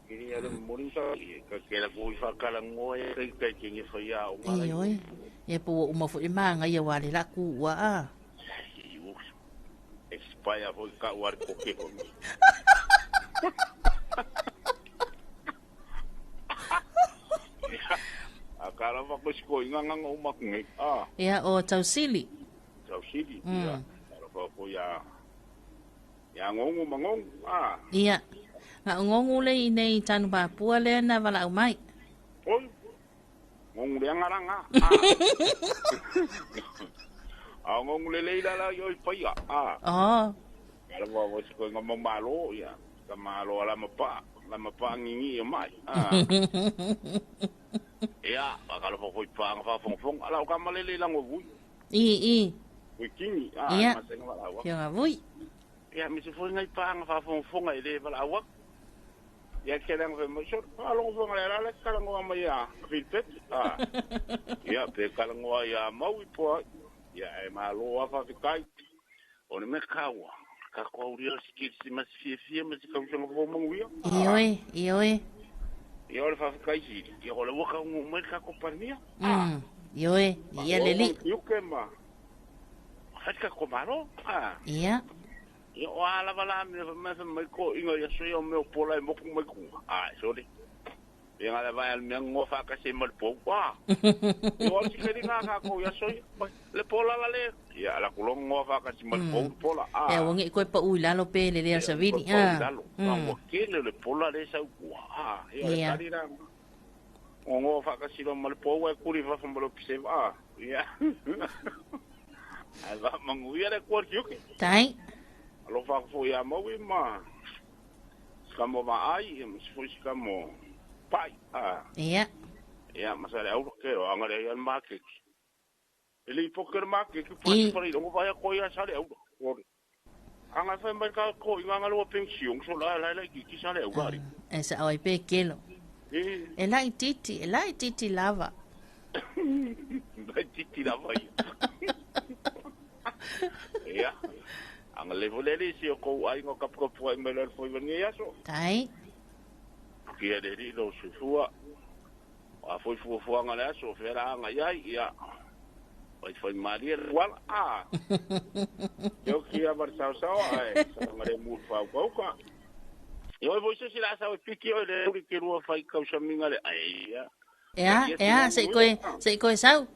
Kiri ale morika, ka ke la ko i whakalangoa e kai kai ke nge whai au ngā Ei, oi. E po o uma foi manga ia wale la ku ua a. Expire foi ka uar koke ko. A ka lava ko siko inga nganga o makunge. Ah, Ia o tausili. tausili. Ia, ka ko ia. Ia ngongo mangongo. Ah, Ia. Nga ngongu le i nei tanu papua le na wala au mai. oi. Ngongo le ngaranga. Ah. A ngongo le leila la yo i paia. Ah. Oh. Ka lava ko siko inga malo ia. Ka malo ala mapa. La mapa ngingi o mai. Ah. Ia, ka lava ko i panga fa fong fong. Ala o ka malele lango vui. I, i. Vui kingi. Ah, Ia. masenga wala awa. Fionga vui. Ia, mi se foi ngai panga fa fong fong ai le wala awa. Ia ke lang fe mo so. Ah, longo fong le la ka lango ama ia. Filpet. Ah. Ia, pe ka lango ia mau i po. Ia e malo afa fi kai. O ne me kaua. Ka ko auria si ki si mas fie fie mas ka usenga fo manguia. I oi, i oi. Ia o le fa fi kai si. Ia o le waka ngu mai ka ko parnia. I oi, ia leli. Iu ke ma. Whatika ko maro. Ah. Ia. Ia o ala wala me me me ko inga ia so ia me o pola e moku mai ku. Ah, sorry. Ia ngala vai al me ngo fa ka se mal po. Ah. Ia o si keri nga ka ko ia so ia. Le pola la le. Ia ala kulong ngo fa ka se mal po pola. Ah. E wangi koe pa ui lalo pe le lea savini. Ah. Lalo. Ah, wa kele le pola le sau ku. Ah, ia le Ia. kari ra. O ngo fa ka se mal po wa kuri fa fa malo pise. Ah. Ia. Ai va manguia le kuar kiuke. Tai. Alofa fo ia maui ma sika mo ma ai ma si fo sika mo pai. Ah. Ia. Ia ma sa le au ke o anga le ia ma ke. Ele i poker ma ke ki pa pa i o vai ko ia sa le au. Ore. Anga fa mai ka ko inga nga lo pension so la la la ki ki sa le au gari. E sa oi pe kelo. E E lai titi, e lai titi lava. vai titi la vai. Ia. Anga le volele si o ko ai ngo kap kap ai me le foi vengi aso. Tai. Kia le ri lo sufua. A foi fua fua nga le aso fera anga iai ia. Vai foi maria wala a. Yo kia mar sao sao ai nga le mu fa ko ka. Yo voi se sila sao piki o le uri ke rua fai kau saminga le ai ia. Ea, ea, se koe sau.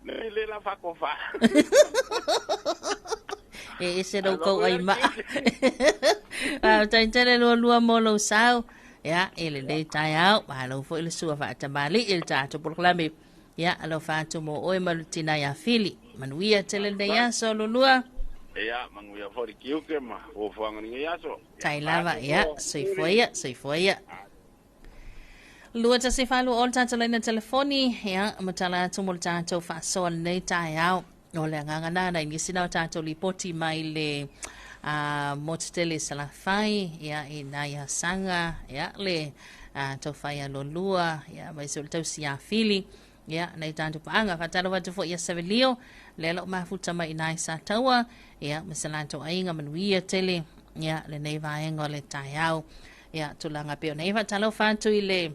Le le la fa ko fa. E ese rau kau ai maa. Ah, tai tele lua lua mo lau sau. Ia, e le le tai au. Ma lau foi le sua fa tamali e le tātou polokalame. Ia, alo fa atu mo oe malutina ia fili. Manuia tele nei aso lulua. Ia, manguia fori kiuke ma. O fuanga ni aso. Tai lava, ia, soifua ia, soifua ia. Lua tasi whalu o le tātou leina telefoni, ia, matala atu mo le tātou whaasoa nei tai au. O le anganga nana i nisi nao tātou lipoti mai le motutele salafai, ia, i nai asanga, ia, le tau whai a lolua, ia, mai se o le tausi a fili, ia, nei tātou paanga, whatalo watu fo ia savelio, le alo mafuta mai i nai sa taua, ia, masalato ainga manuia tele, Ia, lenei vaega o le taeao. Ia, tulaga pei ona i ai. Faatalofa atu i le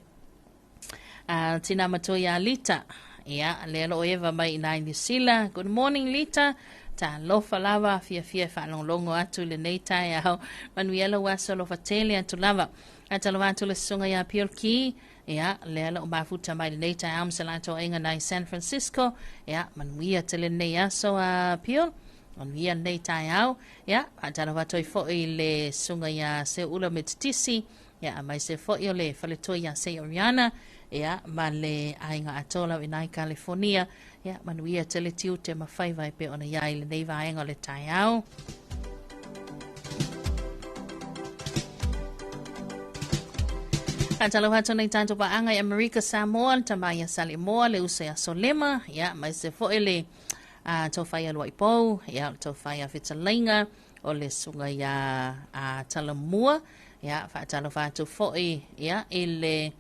tina matua ia Lita. Ia, lea o lo o eva mai i nai Niu Sila. Good morning, Lita. Talofa lava, fiafia e faalogologo atu i lenei taeao. Manuia lou aso alofa tele atu lava. Faatalofa atu le susuga ia Piol Ki. Ia, lea o lo o mafuta mai lenei taeao ma se latou aiga nai San Francisco. Ia, manuia tele lenei aso a Piol. Manuia lenei taeao. Ia, faatalofa atu ai foi i le susuga ia Seuula Metitisi. Ia, aemaise foi o le faletua ia Sei Oriana. Ia, ma le aiga atoa lau i nai California. Ia, manuia tele tiute ma faiva e pei ona iai i lenei vaega o le taeao. Faatalofa atu nei tatou paaga i Amerika Samoa, le tama ia Salemoa, le uso ia Solema, ia, aemaise foi le tofa ia Luaipou, ia, o le tofa ia Fetalaiga, o le susuga ia Talamua, ia, faatalofa atu foi, ia, i le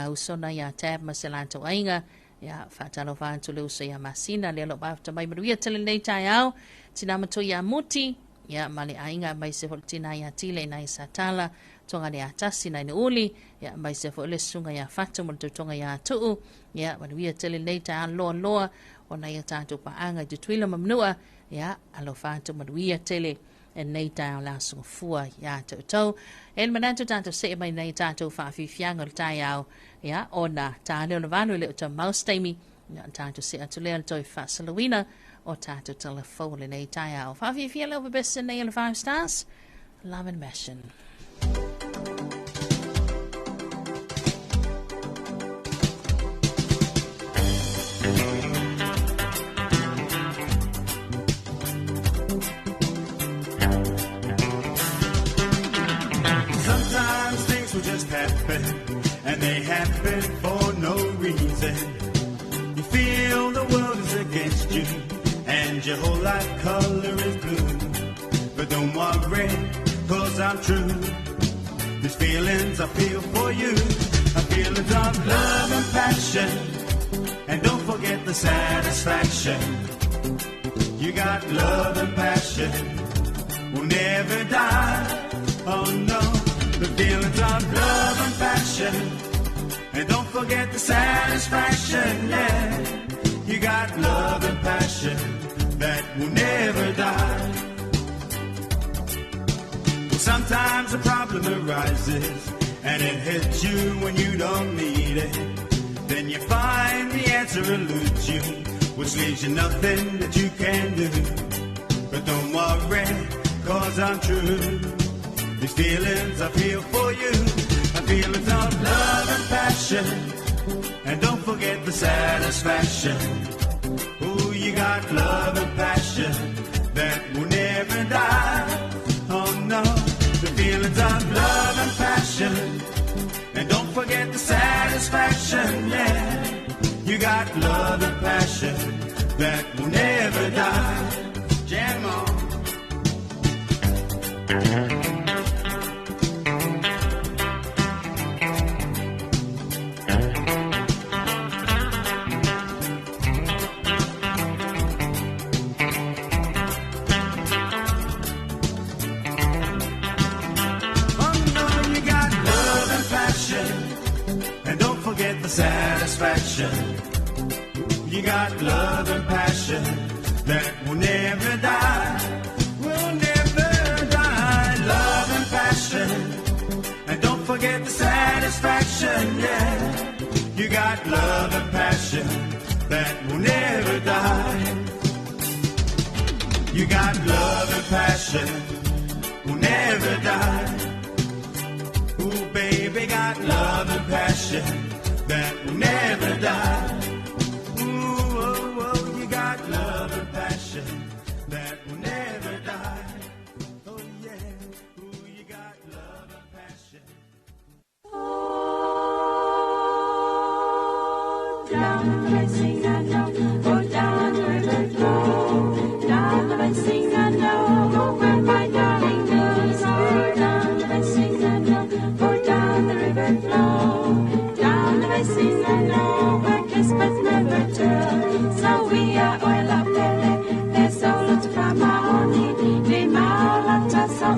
usona ia Tab ma se latou aiga, ia, faatalofa atu le uso ia Masina, lea o lo o mafuta mai manuia tele lenei taeao, tina matua ia Muti, ia, ma le aiga, aemaise foi le tina ia Tile ina i Satala, Toga le Atasi nai Nuuli, ia, aemaise foi le susuga ia Fatu ma le tautoga ia Tuu, ia, manuia tele lenei taeao loa loa, ona ia tatou paaga i Tutuila ma Manua, ia, alofa atu manuia tele lenei taeao le aso gafua ia te outou. E le manatu tatou see mai nei tatou faafiafiaga o le taeao, ia, ona ta lea o le 8 e le o tamau se taimi, ia, ona tatou see atu lea i le toe faasaluina o tatou tala fou o lenei taeao. Faafiafia lea o pepese nei o le Five Stars, Love and Passion. Sometimes things will just happen, and they happen for no reason. You feel the world is against you, and your whole life color is blue. But don't worry, 'cause I'm true. These feelings I feel for you are feelings of love and passion. And don't forget the satisfaction. You got love and passion. Will never die. Oh no, the feelings of love and passion. And don't forget the satisfaction, yeah. You got love and passion that will never die. Sometimes a problem arises and it hits you when you don't need it. Then you find the answer eludes you, which leaves you nothing that you can do. But don't worry, 'cause I'm true. These feelings I feel for you are feelings of love and passion. And don't forget the satisfaction. Ooh, you got love and passion that will never die. Oh no, the feelings of love and passion. And don't forget the satisfaction, yeah. You got love and passion that will never die. Jam on. Oh no, you got love and passion. And don't forget the satisfaction. You got love and passion that will never die. Will never die. Love and passion. And don't forget the satisfaction, yeah. You got love and passion that will never die. You got love and passion will never die. Ooh, baby, got love and passion that will never die. Ooh, oh, oh, you got love and passion that will never die. Oh, yeah. Ooh, you got love and passion. Oh, down the racing I know, oh, down the river flow. Down the racing I know, oh, where my darling goes. Oh, down the racing I know, oh, down the river flow. Down the racing I know, where kiss but never tell. So we are oil up there, there's so lot of my money. The mao lot of so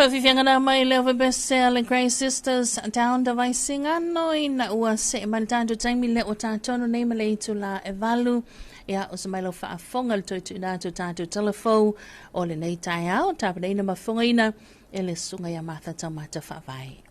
Faafiafiaga na mai le Ovebese a le Grey Sisters down the Vaisigano ina ua see mai le tatou taimi lea ua tatonu nei ma le itula e valu. Ia, o se mai lau faafofoga le toe tuuina atu o tatou talafou o lenei taeao, tapenaina ma fofogaina e le susuga ia Martha Taumata Faavae.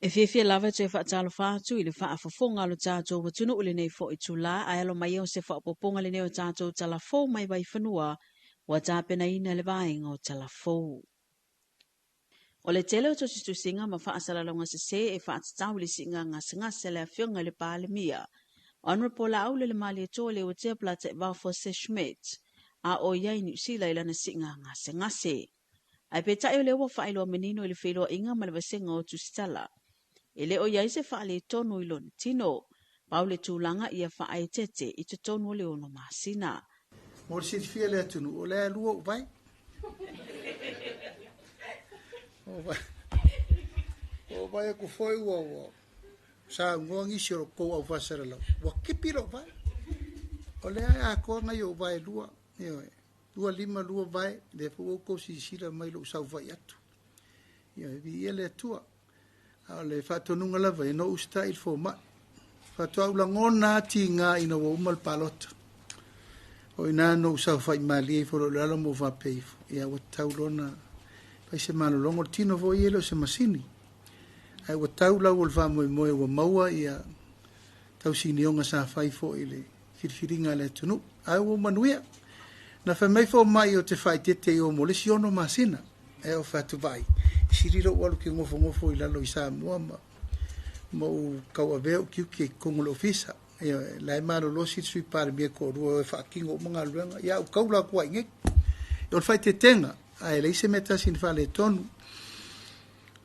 E fiafia lava e toe faatalofa atu i le faafofoga a lo tatou atunuu i lenei foi itula, ae alo mai o se faaopoopoga lenei o tatou tala fou mai Vaifanua ua tapenaina e le vaega o tala fou. O le tele o tusitusiga ma faasalalauga sesē e faatatau i le siiga gasegase a le Afioga i le Palemia, Honourable Laaulialemalietoa Leuatea Polataivao Fosi Schmidt, a o i ai i Niu Sila i lana siiga gasegase. Ae peitai o lea ua faailoa manino i le feiloaiga ma le vasega o tusitala, e le o i ai se faaletonu i lona tino. Pau le tulaga ia faaeteete i totonu o le 6 masina. Mo le silafia e le atunuu, o lea e lua ou vae. O vae aku foi ua ua saunoa nisi o lo kou au faasalalau, ua kipi lou vae. O lea e atoa nai ou vae e lua. Ioe. Lua lima, lua vae, lea foi ua outou silasila mai i lou saofai atu. Ia, e viia le Atua. A o le faatonuga lava ia, no usitai i le fomai. Faatoa ou lagona lava tiga ina ua uma le palota. O i ina na ou saofai malie ifo loa i lalo ma ou faapea ifo, ia ua tatau loa ona fai se malologa. O le tino foi ia e le o se masini. Ae ua tau lau o le faamoemoe ua maua ia tausinioga sa fai foi i le filifiliga a le atunuu. Ae ua manuia. Na fai mai fomai ou te faaeteete i o mo le isi 6 masina. Ae ou fai atu, Vaai, e sili lou alu ke nofonofo i lalo i Samoa ma ma ou tauavea ou tiute i totonu o le ofisa. Ioe, la e malolosi le Sui Palemia e toalua e o e faatino uma galuega. Ia, ou taula atu lava i inei. O le faaeteetega, ae leai se mea tasi na faaletonu.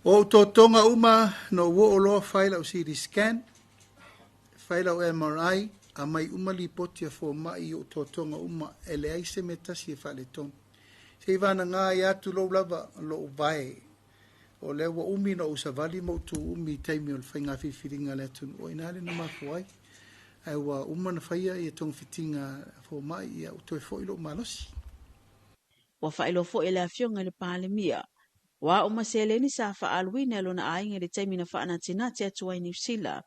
O ou totoga uma, na ou oo loa fai lau CT scan, Fai lau MRI, aumai uma lipoti a fomai i ou totoga uma, e leai se mea tasi e faaletonu. Se i vanaga ai atu lou lava lou vae, o lea ua umi ona ou savali ma ou tu umi i taimi o le faiga filifiliga a le atunuu, o i ina lea na mafua ai. Ae ua uma ona faia ia togafitiga a fomai, ia ua toe foi lou malosi. Ua faailoa foi e le Afioga i le Palemia, ua uma seleni sa faaaluina e lona aiga i le taimi na faanatinati atu ai Niu Sila,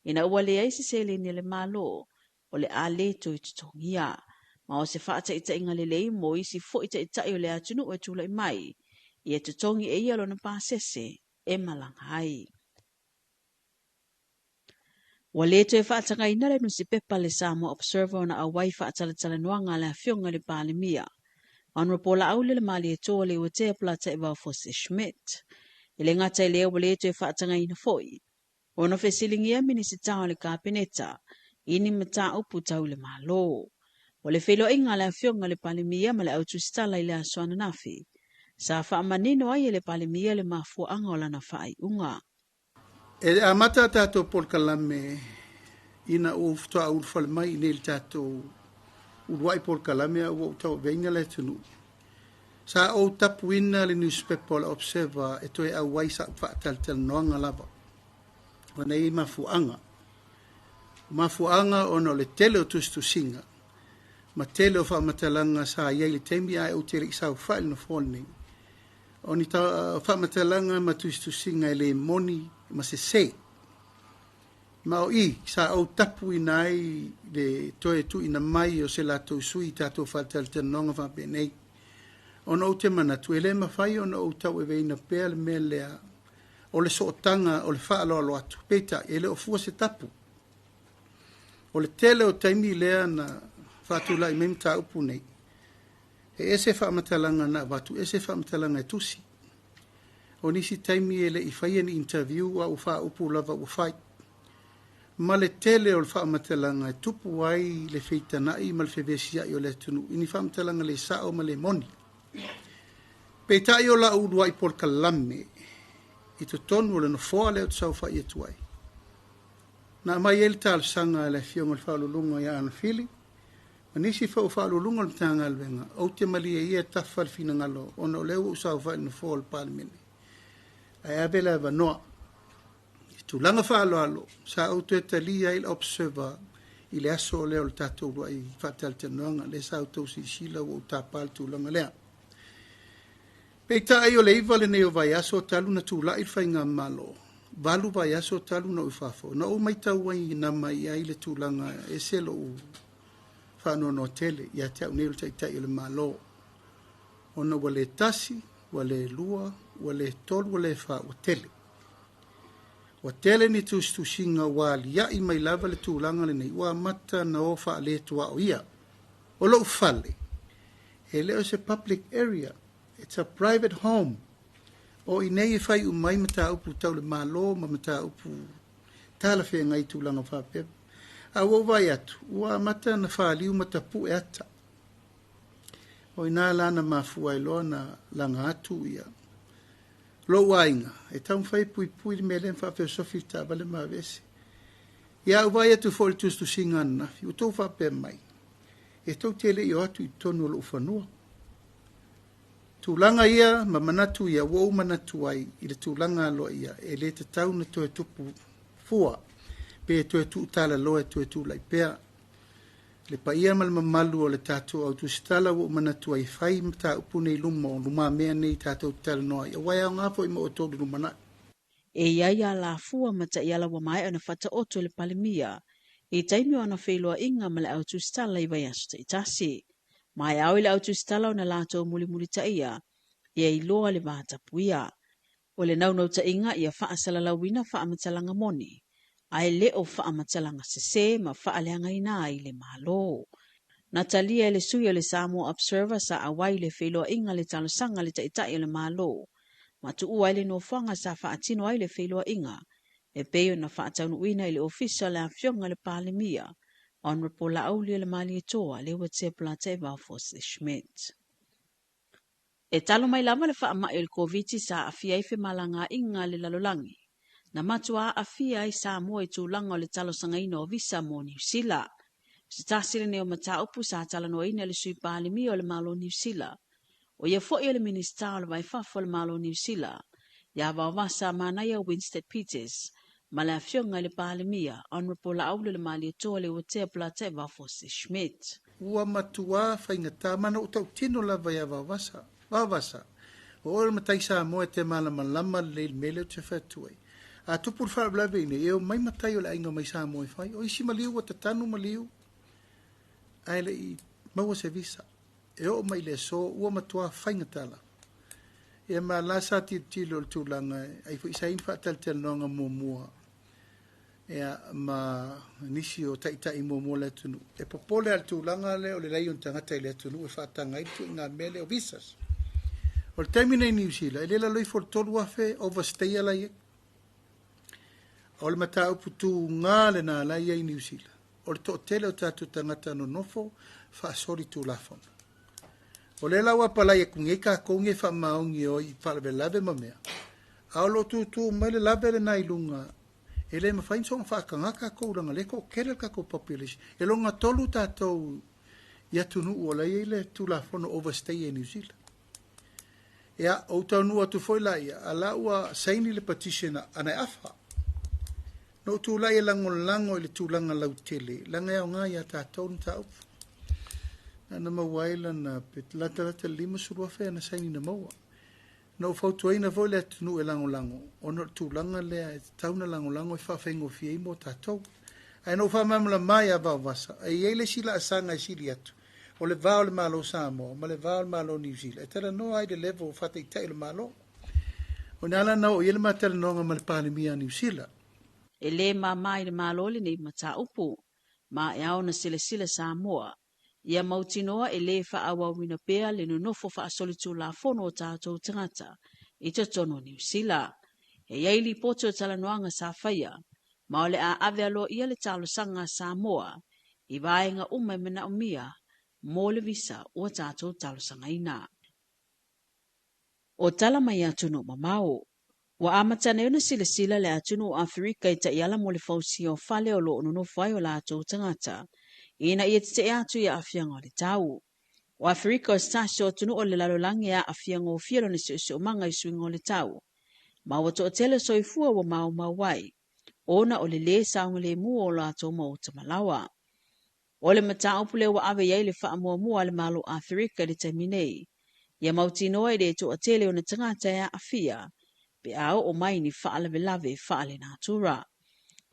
ina ua leai se seleni a le Malo o le a le toe totogia. Ma o se faataitaiga lelei mo isi foi taitai o le atunuu e tulai mai, ia totogi e ia lona pasese e malaga ai. Ua le toe faatagaina le nusipepa le Samoa Observer ona auai faatalatalanoaga a le Afioga i le Palemia, Honourable Laaulialemalietoa Leuatea Polataivao Fosi Schmidt. E le gata i lea ua le toe faatagaina foi ona fesiligia Minisita o le Kapeneta i ni mataupu tau i le Malo. O le feiloaiga a le Afioga i le Palemia ma le au tusitala i le aso ananafi, sa faamanino ai e le Palemia le mafuaaga o lana faaiuga. E amata a tatou polokalame ina ua faatoa ulufale mai i nei le tatou uluai polokalame a ua ou tauaveina le atunuu. Sa ou tapuina le newspaper o le Observer e toe auai sa'u faatalatalanoaga lava ona e i ai mafuaaga. O mafuaaga ona o le tele o tusitusiga ma tele o faamatalaga sa i ai i le taimi ae ou te le i saofai i le nofoa lenei. O ni faamatalaga ma tusitusiga e le moni ma sesē. Ma o i sa ou tapuina ai le toe tuuina mai o se latou sui i tatou faatalatalanoaga faapenei, ona ou te manatu e le mafai ona ou tauaveina pea le mea lea o le sootaga o le faaaloalo atu, peitai e le o fua se tapu. O le tele o taimi lea na faatulai mai mataupu nei, E ese faamatalaga na avatu, ese faamatalaga e tusi. O nisi taimi e le'i faia ni interview a ua faaupu lava ua fai. Ma le tele o le faamatalaga e tupu ai le feitana'i ma le fevesia'i o le atunuu i ni faamatalaga le sa'o ma le moni. Peitai o la'u ulua'i polokalame i totonu o le nofoa lea ou te saofa'i atu ai. Na aumai ai le talosaga a le Afioga i le Faauluuluga ia Ana Fili ma nisi foi o Faauluuluga o le Matagaluega, ou te malie ia e tafa le finagalo ona o lea ua ou saofai i le nofoa o le Palemene ae ave le avanoa. I tulaga faaaloalo, sa ou toe talia ai le Observer i le aso lea o le tatou uluai faatalatalanoaga, lea sa outou silasila ua ou tapa le tulaga lea. Peitai o le 9 lenei o vaiaso talu na tulai le faigamalo, 8 vaiaso talu na ou i fafo, na ou matau ai na mai ai le tulaga ese lou faanoanoa tele ia te au nei o le Taitai o le Malo, ona ua le tasi, ua le lua, ua le tolu, ua le fa, ua tele. Ua tele ni tusitusiga ua alia'i mai lava le tulaga lenei ua amata na o faaletūa'o ia. O lo'u fale, e le o se public area, it's a private home. O i nei e fai umai mataupu tau le Malo ma mataupu talafeagai i tulaga faapea. A ua ou vaai atu, ua amata na faliu ma tapu'e ata. O ina la na mafua ai loa na laga atu ia lou aiga e taumafai e puipui le mea lea ma faafeosofi le taavale ma aveese. Ia ou vaai atu foi i le tusitusiga ananafi, ua tou faapea mai, e tou te le i o atu i totonu o lou fanua. Tulaga ia ma manatu ia ua ou manatu ai i le tulaga aloaia e le tatau na toe tupu fua pe toe tuutalaloa e toe tulai pea. Le paia ma le mamalu o le tatou au tusitala ua ou manatu ai e fai mataupu nei luma o lumamea nei tatou te talanoa ai, aua e aoga foi mo outou le lumanai. E i ai alafua ma taiala ua maea ona faataoto e le Palemia i taimi o ana feiloaiga ma le au tusitala i vaiaso taitasi. Ma e ao i le au tusitala ona latou mulimulitaia ia iloa le vatapuia. O le naunautaiga ia faasalalauina faamatalaga moni, ae le o faamatalaga sesē ma faaleagaina ai le Malo. Na talia e le sui o le Samoa Observer sa auai i le feiloaiga le talosaga a le Taitai o le Malo, ma tuua ai le nofoaga sa faatino ai le feiloaiga, e pei ona faataunuuina i le ofisa o le Afioga i le Palemia, Honourable Laaulialemalietoa Leuatea Polataivao Fosi Schmidt. E talo mai lava le faamai o le Koviti sa aafia ai femalagaaiga a le lalolagi, na matua aafia ai Samoa i tulaga o le talosagaina o visa mo Niu Sila. O se tasi lenei o mataupu sa talanoaina e le Sui Palemia o le Malo o Niu Sila, o ia foi o le Minisita o le Vaifafo o le Malo o Niu Sila, ia Vaovasa Manaia Winstead Peters, ma le Afioga i le Palemia, Honourable Laaulialemalietoa Leuatea Polataivao Fosi Schmidt. Ua matuā faigata ma na ou tautino lava iā Vaovasa. Vaovasa, o oe o le matai Samoa e te malamalama lelei i le mea lea ou te fai atu ai. A tupu le faalavelave i inei, e omai matai o le aiga mai Samoa e fai. O isi maliu ua tatanu maliu ae le i maua se visa. E oo mai i le aso ua matuā faigata lava. Ia ma la sa tilotilo i le tulaga ai foi sa i ai ni faatalatalanoaga muamua ia ma nisi o taitai muamua o le atunuu. E popole lava i le tulaga lea o le leai o ni tagata i le atunuu e faataga ai le tuuaiga mea lea o visas. O le taimi nei i Niu Sila, e le lalo ifo o le 3,000 overstayer la e i ai. O le mataupu tuga lena la e i ai i Niu Sila, o le toatele o tatou tagata nonofo faasoli tulafono. O lea la ua apalai atu nei tatou nei faamaoni e o i faalavelave ma mea, a o lo o tutu mai le lave lena i luga, e le mafai ona soona faataga tatou leaga o lea e toatele le tatou population. E lona tolu tatou i atunuu o la e i ai le Tulafono overstay e Niu Sila. Ia, ou taunuu atu foi la ia, a la ua saini le petition a na e afa. Na ou tulai e lagolago i le tulaga lautele, leaga e aoga ia tatou le mataupu. Na na maua ai lana, pe latalata i le 50,000 ana saini na maua. Na ou fautuaina foi le atunuu e lagolago, ona o le tulaga lea e tatau ona lagolago e faafaigofie ai mo tatou. Ae na ou faamalamalama ia Vaovasa, e i ai le isi laasaga e sili atu, o le va o le Malo o Samoa ma le va o le Malo o Niu Sila, e talanoa ai i le level o faataitai o le Malo. O i ina la na oo i ai le ma talanoaga ma le Palemia a Niu Sila. E le mama i le Malo lenei mataupu, ma e ao ona silasila Samoa Ia mautinoa e lē faaauauina pea le nonofo faasolitulafono o tatou tagata i totonu o Niu Sila. E i ai lipoti o talanoaga sa faia, ma o le a ave aloaia le talosaga a Samoa i vaega uma e manaomia mo le visa ua tatou talosagaina. O tala mai atunuu mamao. Ua amata nei ona silasila le atunuu o Aferika i taiala mo le fausia o fale o lo o nonofo ai o latou tagata ina ia tetee atu i aafiaga o le tau. O Aferika o se tasi o atunuu o le lalolagi e aafia gofie lona siosiomaga i suiga o le tau, ma ua toatele soifua ua maumau ai, ona o le lē saogalemu o latou maota malaoa. O le mataupu lea ua ave i ai le faamuamua a le Malo o Aferika i le taimi nei, ia mautinoa e le toatele ona tagata e aafia pe a oo mai ni faalavelave faalenatura.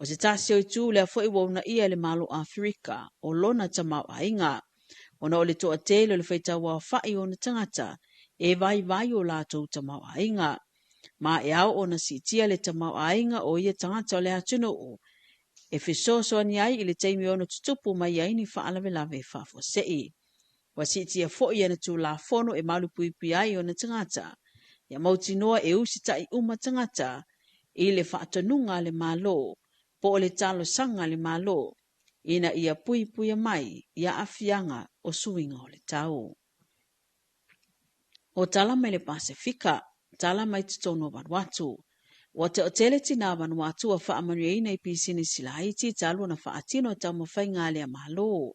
O se tasi o itu lea foi ua uunaia e le Malo o Aferika o lona tamaoaiga, ona o le toatele o le faitauaofai o ona tagata e vaivai o latou tamaoaiga. Ma e ao ona siitia le tamaoaiga o ia tagata o le atunuu e fesoasoani ai i le taimi e ono tutupu mai ai ni faalavelave faafuasei. Ua siitia foi ana Tulafono e malupuipuia ai ona tagata, ia mautinoa e usitai uma tagata i le faatonuga a le Malo po o le talosaga a le Malo ina ia puipuia mai i aafiaga o suiga o le tau. O tala mai le Pasefika, tala mai totonu o Vanuatu. Ua toatele tinā Vanuatu ua faamanuiaina i pisinisi laiti talu ona faatino taumafaiga a lea Malo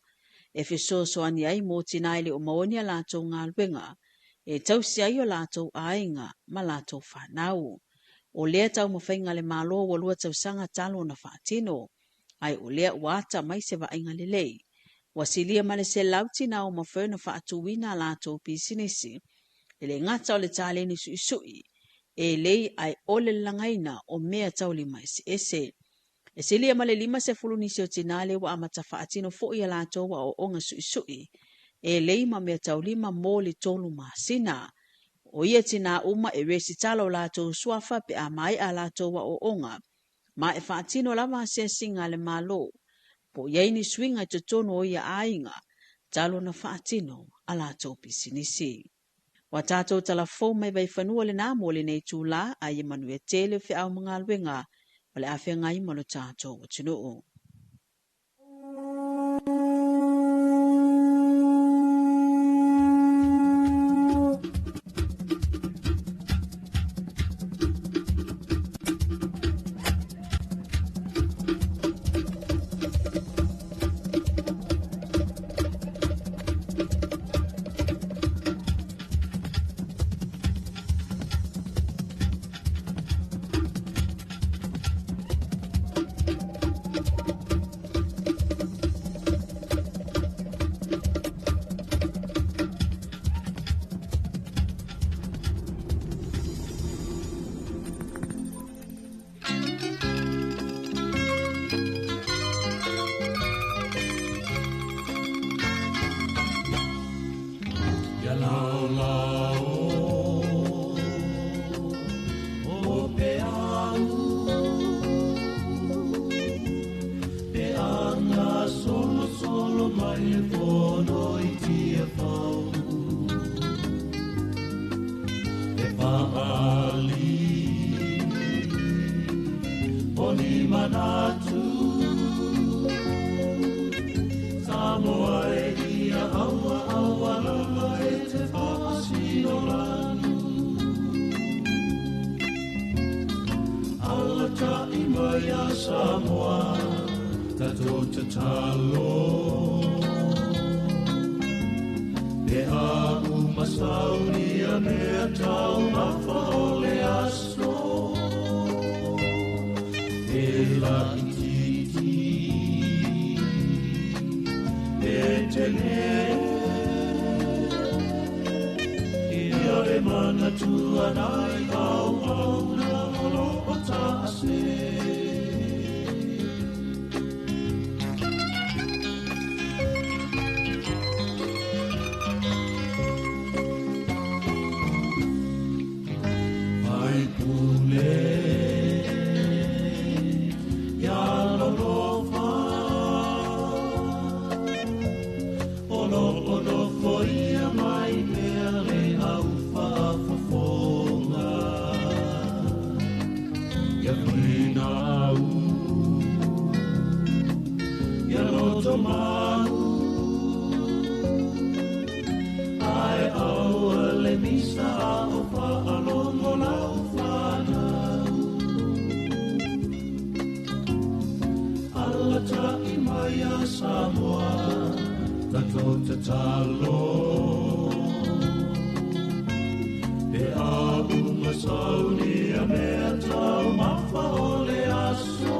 e fesoasoani ai mo tinā e le o maua ni a latou galuega e tausi ai o latou aiga ma latou fanau. O lea taumafaiga a le Malo ua lua tausaga talu ona faatino, ae o lea ua ata mai se vaaiga lelei. Ua silia ma le 100 tinā ua mafai ona faatuina a latou pisinisi, e le gata o le taleni suisui, e lei ae ole le lagaina o mea taulima eseese. E silia ma le 50 nisi o tinā lea ua amata faatino foi a latou aoaoga suisui, e lei ma mea taulima mo le 3 masina. O ia tinā uma e resitala o latou suafa pe a maea a latou aoaoga, ma e faatino lava asiasiga a le Malo, po o i ai ni suiga i totonu o ia aiga, talu ona faatino a latou pisinisi. Ua tatou talafou mai Vaifanua lenā mo lenei itulā, a ia manuia tele o feau ma galuega o le a feagai ma lo tatou atunuu. Ia lao lao o pe au pe anga solo solo mai le fono i tia fau e faali o ni manatu Samoa e ia aua aua lava e te whaasino lanu. Ala ta i mai a Samoa, tatou tatalo. Pe a umasauri a mea tau mafa o le aso. E la ititi, e te le, ia le manatua nai au au na olo o taase. Vai pule, ia lolofa, o lo o nofo ia mai pea le au faafofoga. Ia finau, ia loto mau, ae aua le misa o faalogo lau fanau. Alatai mai a Samoa, tatou tatalo. Pe a uma saunia mea taumafa o le aso.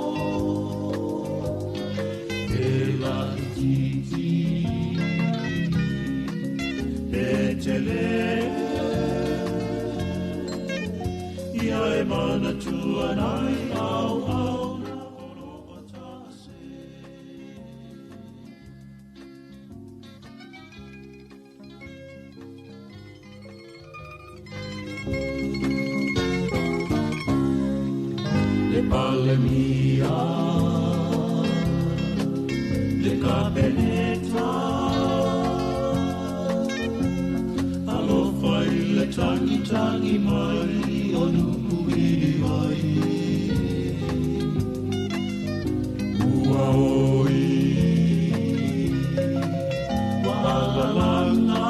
E laitiiti, e tele, ia e manatua nai au au na o lo o taase. Le Palemia, le Kapeneta, alofa i le tangi tangi mai o nuku ili mai. Ua oi, wa alalanga,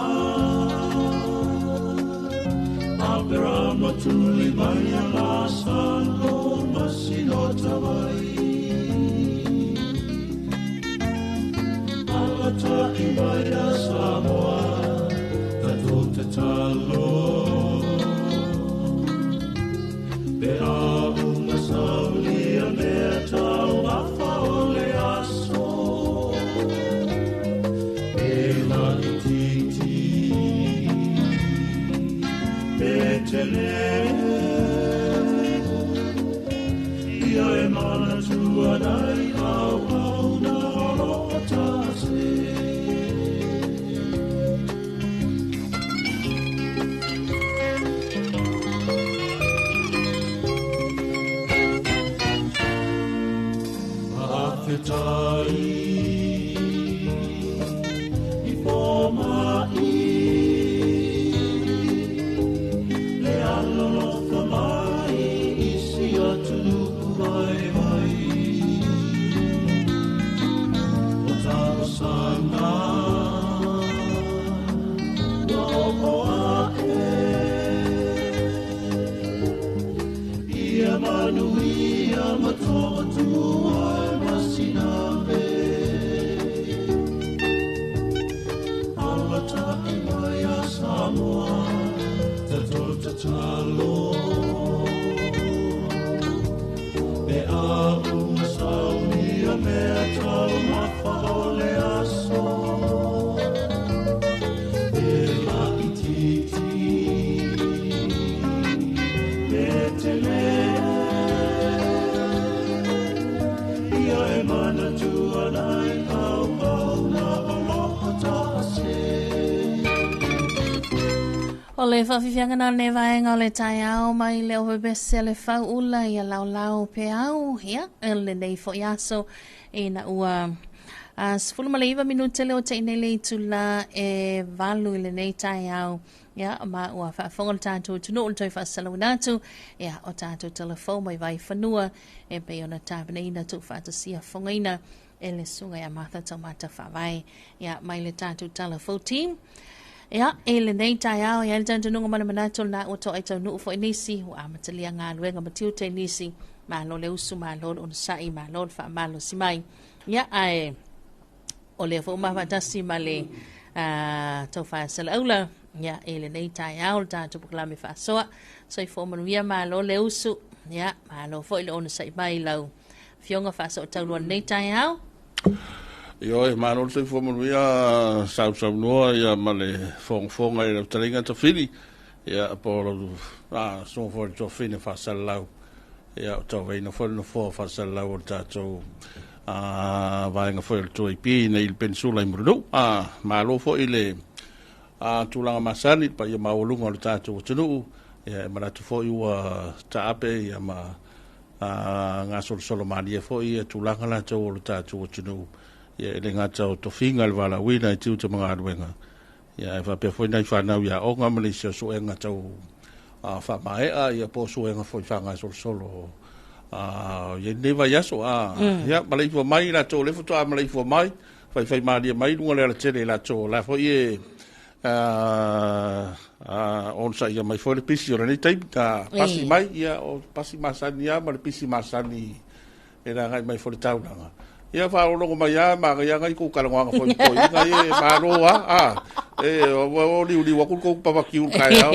Aperama tuli mai a Lasalo masino tawai. Alatai mai a Samoa, tatou tatalo. Pe a uma saunia mea taumafa o le aso. E laitiiti, pe tele, ia e manatua nai au au na o lo o taase. Faafetai i fomai, le alolofa mai i si atunuu vaivai. O talosaga ua oo ae, ia manuia ma toatua e masinave. Alatai mai a Samoa, tatou tatalo. Pe a uma saunia mea taumafa o le aso. E laitiiti, pe tele, ia e manatua nai au au na o lo o taase. O le faafifiaga na le vaega o le taeao mai le ovebese le fauula ia laulau pe au, ia, e lenei foi aso ina ua 19 minute le o teinei le itula e 8 i lenei taeao. Ia, ma ua faafofoga le tatou atunuu le toe faasalauina atu, ia, o tatou telefou mai vai fanua e pei ona tapenaina tuufaatasia fogaina e le susuga ia Martha Taumata Faavae, ia, mai le tatou telefou team. Ia, e lenei taeao, ia le talitonuga ma le manatu na ua toai taunuu foi nisi, ua amatalia galuega ma tiute nisi, malo le usu, malo le onosai, malo le faamalosi mai. Ia, ae o lea foi ua faatasi ma le taufae salaula, ia, e lenei taeao le tatou polokalame faasoa. Soifua manuia, malo le usu, ia, malo foi le onosai mai lau afioga faasootauloa lenei taeao. Io e malo le soifua manuia sausaunoa ia ma le fogafoga i lau taleiga tafili. Ia po lau susuga foi le tuafine faasalalau. Ia o tauvaina foi le nofoa faasalalau o le tatou vaega foi o le 2AP nei i le Peninsula i Mulinuu. Malo foi le tulaga masani le paia maualuga o le tatou atunuu. Ia e manatu foi ua taape ia ma gasolosolo malie foi ia tulaga latou o le tatou atunuu. Ia e le gata o tofiga le valaauina i tiute ma galuega. Ia e faapea foi nai fanau ia aoga ma nisi o suega tau faamaea ia po o suega foi faagasolosolo ia lenei vaiaso. Ia malaifua mai latou le faatoa malaifua mai faifai malie mai luga o le alatele i latou la foi e onosaia mai foi le pisi o lenei taimi pasi mai ia o pasi masani lava ma le pisi masani e lagai mai foi le taulaga. Ia faalogologo mai lava manaia gai kou talanoaga foi toeaiina ia e malo lava. E ua liuliu atu le tou pavakiu i le taeao.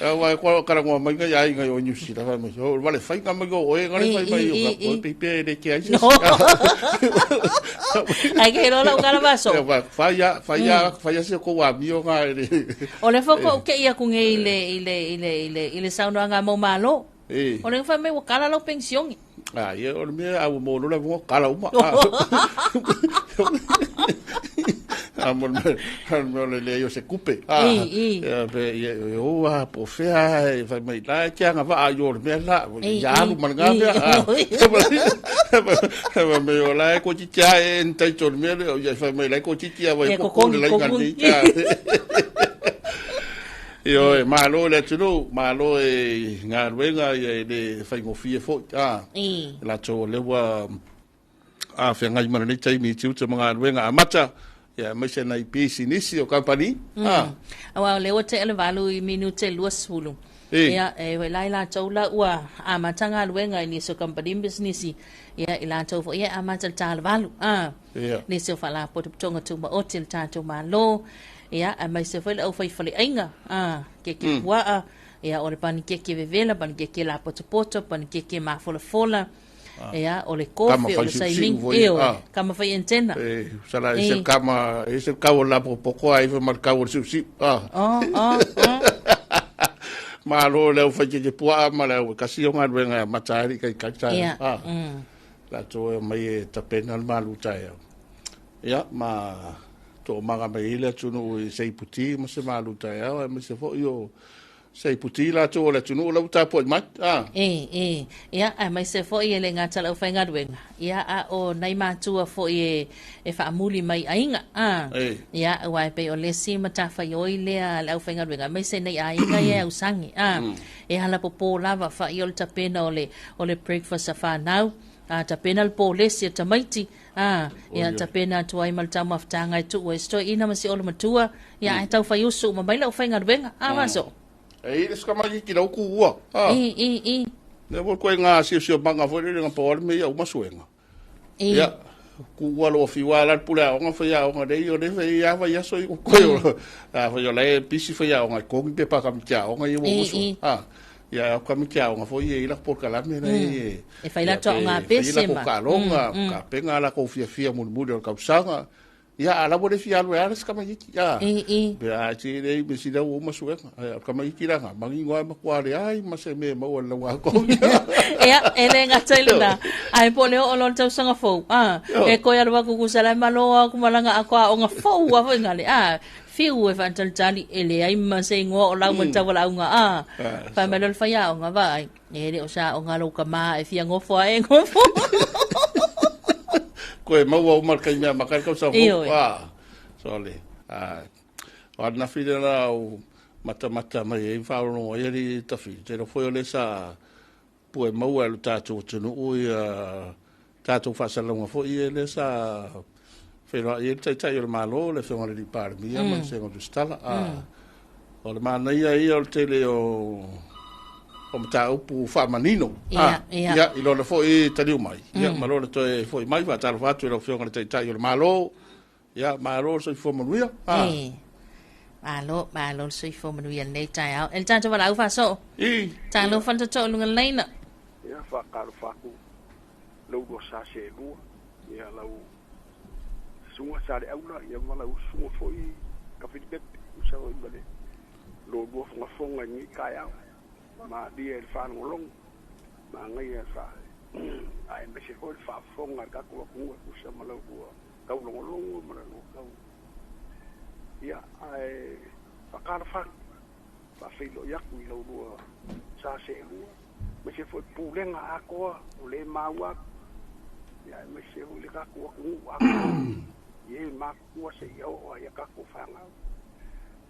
Aua e talanoa mai nai aiga i o Niu Sila fai mai, o le faiga mai o oe na le fai mai o ka pei pe le ke ai se. Ai ke ro lau kala vaso. Fai fai fai se ko wa mio ga le. O le foko ke ia ku ngei le ile ile ile ile saunoaga mo malo. O le fai mai ua kala lau pensione. Ah, ia o le mea a ua mo lola mo kala uma. A mo le le le yo se kupe. Ah, ia pe ia o a po fea e fai mai la ke anga va yo le mea la ya alu ma nga mea. Ah. Me o la ko ti tia e ntai to le mea le ia fai mai la ko ti tia vai ko le la nga ni. Ioe, malo le atunuu, malo e galuega ia e le faigofie foi. Latou o lea ua afeagai ma lenei taimi i tiute ma galuega amata, ia aemaise nai pisinisi o kamupani. Aua o lea ua tea le 8 i minute 20. Ia, e wai lai latou la ua amata galuega i nisi o kamupani ma pisinisi. Ia, i latou foi e amata le ta le 8. Nisi o faalapotopotoga tumaoti a le tatou Malo. Ia, aemaise foi le aufaifaleaiga, keke puaa, ia, o le panikeke vevela, panikeke lapotopoto, panikeke mafolafola, ia, o le kofe, o le saiming, e o, kama fai antena. E, sala e se kama, e se kau o lapotopoto ai fa ma le kau o le siusiu. Malo le au fai keke puaa ma le au kasi o galuega e amata ai kai kai ta. Latou e mai e tapena le malu taeao. Ia, ma toomaga mai ai le atunuu i se iputi ma se malu taeao, aemaise foi o se iputi latou o le atunuu la ua tapuai mai. E, ia, aemaise foi e le gata le aufaigaluega, ia, a o nai matua foi e faamuli mai aiga. Ia, aua e pei o le isi matafaioi lea a le aufaigaluega, aemaise nei aiga ia e ausagi. E alapopō lava fa'i o le tapena o le breakfast a whanau, tapena le pōlesi a tamaiti, ia tapena atu ai ma le taumafataga e tuu ai se toeaina ma si olo matua, ia ae tau fai usu uma mai le aufaigaluega. Vaso. E i le skamai ki lau ku ua. I. Le mo koe ngā sio manga foi le ngā pawale me ia uma suenga. Ia, ku ua lo fiwa la pule a onga fai a onga nei o le fai a fai aso i koe o. A fai o le pisi fai a onga kongi pe pa kami tia onga i mo usu. Ia o kami tia onga foi e ila por kalame nei. E fai la toa onga pese ma. Fai la ko kalonga, ka penga la ko fia fia mulimuli o kausaga. Ia ala mo le fia alu e ala se kamaiti. I. Pe a ti nei me sila o uma suenga. O kamaiti la mangi ngoa ma kuare ai ma se me maua le lauga kongi. Ia, e le ngata i lena. Ai po leo o lona tausaga fou. E koe alu aku ku sala malo aku malanga aku a onga fou a foi ngale. Fiu e whaantalitali e le ai ma se ingoa o lau ma tawa launga. Whai mai lolo whai a onga vai. E le o sa onga lau ka maa e fia ngofo a e ngofo. Koe maua o marka i mea makai kau sa fou. Sole. O ana whire la o matamata mai e whaorongo ai ari tawhi. Te rofoi o le sa pue maua e lo tātou atunuu ia tātou whaasalaunga foi e le sa whenua i e taitai o le malo le whenga le Palemia ma le senga o Tusitala. O le manaia ia o le tele o mataupu whaamanino. Ia, i lona foi taliu mai. Ia, ma lona toe foi mai, whaatalofa atu i lau whionga le taitai o le malo. Ia, malo le soifua manuia. Malo, malo le soifua manuia lenei taeao. E le tātou walaau whaasoo. Talofa le toto o lunga leina. Ia, whaakalofa aku lau lua sa se lua. Ia, lau sunga sa le aula. Ia, ma lau sunga foi ka Filipepe. Usa oi ma le lo lua fongafonga i ngi taeao. Ma lia e le whaalongolongo. Ma ngai e wha. Ai, me se foi le whaafonga le kaku akunga usa ma lau lua kaulongolongo ma lau kau. Ia, ai whakarafari. Whawheilo iaku i lau lua sa se lua. Ma se foi pulenga akoa o le maua. Ia aemaise foi le tatou atunuu atoa i e matutua seia oo lava i a tatou fanau.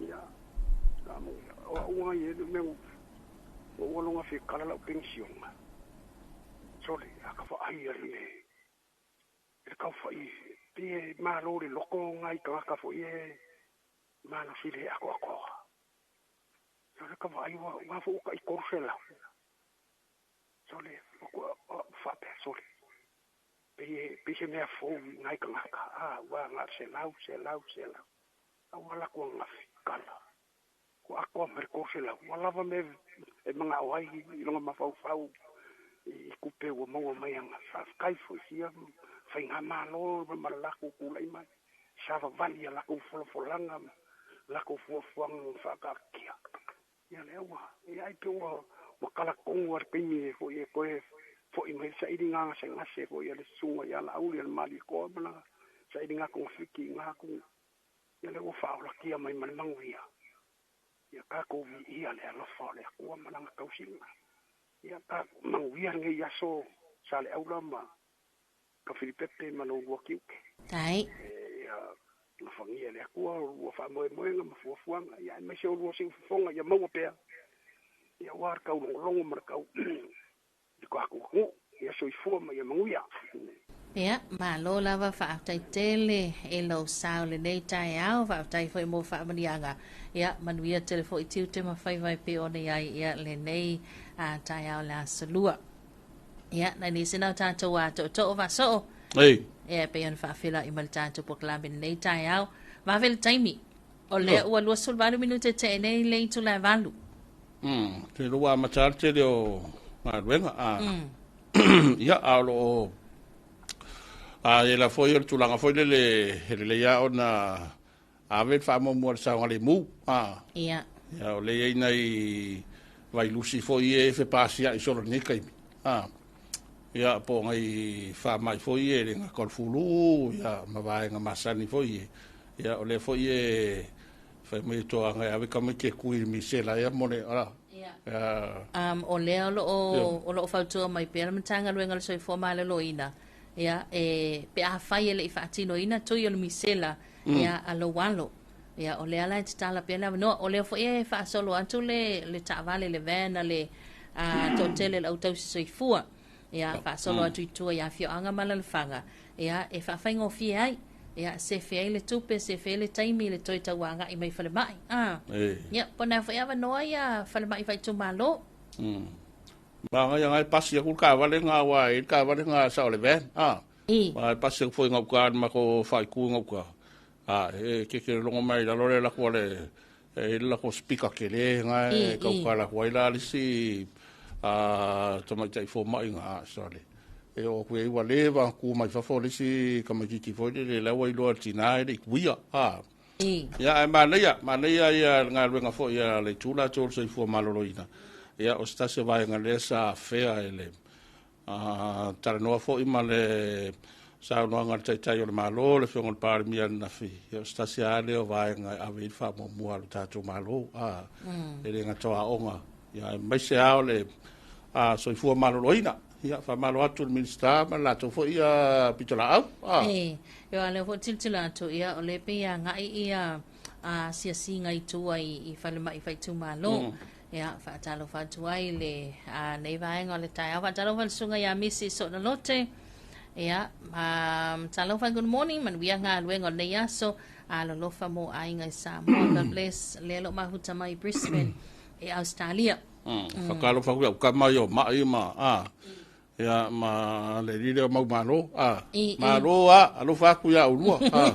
Ia, o au lava ia e le o mea ua ou aloga fia kala lau penisiona. Sole, a ka vaai a le le taufai pei e malo le loto nai tagata foi e malosi le atoatoa. Sole ka vaai ua ua foi ua tai 300. Sole, ua faapea sole. Pei e pei se mea fou i nai tagata, a ua na o le 100, 100, 100. A ua alu atu ananafi, kala. Ua atoa ma le 300, ua lava mea e manao ai i lona mafaufau i tupe ua maua mai ana. Faafetai foi sia faigamalo ma le latou tulai mai, savavali i a latou folafolaga ma latou fuafuaga na faataatitia. Ia lea ua, ia ai pe ua ua tala tonu lava le taimi foi e toe foi mai le sailiga gasegase foi a le susuga ia Laauli a le Malietoa ma lana sailiga togafiti i na atunuu. Ia lea ua faaolatia mai ma le manuia. Ia tatou viia le alofa o le Atua ma lana tausiga. Ia tatou manuia lenei aso Saleaula ma Tafilipepe ma lo lua tiute. Tai. Ia alofagia e le Atua o lua faamoemoega ma fuafuaga, ia aemaise o lua siufofoga ia maua pea, ia aua le taulogologo ma le tau i lo tatou atunuu. Ia soifua ma ia manuia. Ia, malo lava faafetai tele i lou sao i lenei taeao, faafetai foi mo faamanuiaga. Ia, manuia tele foi tiute ma faiva e pei ona i ai ia lenei taeao le Aso Lua. Ia, nai nisi na o tatou a tootoo vaasoo. Ei. Ia, pei ona faafeiloai ma le tatou polokalame i lenei taeao. Vave le taimi. O lea ua 28 minute tea nei le itula e 8. Te lua amata le tele o galuega. A. Ia, a o lo o a e la foi o le tulaga foi lele e lelei lava ona ave le faamuamua i le saogalemu. A. Ia. Ia, o lea e i ai nai vailusi foi ia e fepasia'i solo i lenei taimi. A. Ia, po o nai faamai foi ia e le gata o le fulu, ia, ma vaega masani foi ia. Ia, o lea foi e fai mai e toaga e ave tamaiti e tui i le misela ea mo le, ala. Ia. O lea o lo o, o lo o fautua mai pea le Matagaluega o le Soifua Maloloina, ia, e, pe afai e le i faatinoina tui o le misela, ia, a lou alo. Ia, o lea la e tatala pea le avanoa. O lea foi e faasolo atu le, le taavale, le van a le a, toatele o le au tausi soifua. Ia, faasolo atu i tua i afioaga ma alaalafaga, ia, e faafaigofie ai. Ia, sefe ai le tupe, sefe ai le taimi le toe tau agai mai falemai. A. Ia, po o na foi avanoa ia falemai faaitumalo. Manaia lava e pasi atu le taavale lena aua e i ai le taavale lena sa o le van. A. I. Ae pasi atu foi i gauta i le matou faaitu i gauta. A, e keke logo mai i lalo le alu atu a le, e i ai le latou speaker tele lena e tautala atu ai la le isi tamaitai fomai na, sole. E oo atu i ai ua leva ona tu mai fafo le isi tamaitiiti foi lele la ua iloa e le tina e le i tuia. A. Ia, ae manaia, manaia ia le galuega foi a le Itu latou o le Soifua Maloloina. Ia, o se tasi o vaega lea sa afea e le talanoa foi ma le saunoaga a le Taitai o le Malo, le Afioga i le Palemia ananafi, ia o se tasi lava lea o vaega e ave i ai le faamuamua a lo tatou Malo, e le gata o aoga, ia aemaise lava o le soifua maloloina. Ia, faamalo atu i le Minisita ma le latou foi pitolaau. E, ia lea foi tilotilo atu, ia o lea e pei e agai ia asiasiga i tua i falemai faaitumalo. Ia, faatalofa atu ai i le a, nei vaega o le taeao. Faatalofa i le susuga ia Misi Soonalote. Ia, talofa, good morning, manuia galuega o lenei aso. Alolofa mo aiga i Samoa. God bless. Lea lo mahuta mai Brisbane e Australia. Faatalofa atu i au tama ia o Mai ma a. Ia, ma le alii lea o Maumalo, a. Malo a, alofa atu ia oulua. A.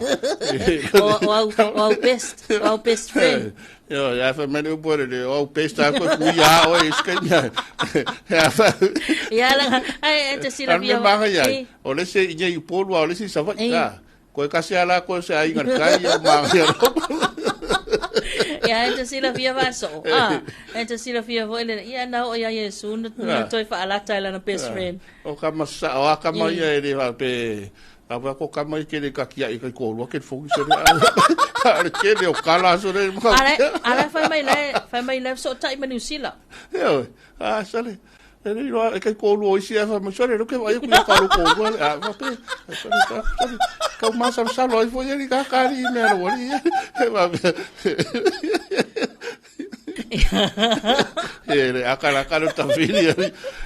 O au best, o au best friend. Ia, ia fai mai le upu le o au best a koe kui a oe i se taimi a. Ia, Ia, laga, ai, e te silafia. Anu me maga ia, o le isi i nei Upolu a o le isi i Savaii. A. Koe kasi a la koe se aiga le kai ia o maga ia Ia, e te silafia vaasoo. Ah, e te silafia foi le, ia na oo ia Iesu na, na toe faalata e lana best friend. O ka masa, o a kama ia e le fa pe a wa ko kama i kele ka kia i kai ko ke fongi se le a le kele o kala so le ma. Ala ala fai mai le fai mai le so tai ma New Zealand. Ia, a sale. E le iloa e kai kolu o isi afa mai sole lo ke vai ku ya ka lo kolu ale a fa pe sole ka sole ka ma sa sa lo ai fo ye ka ka ri me ro ri e va e le akala ka lo tafili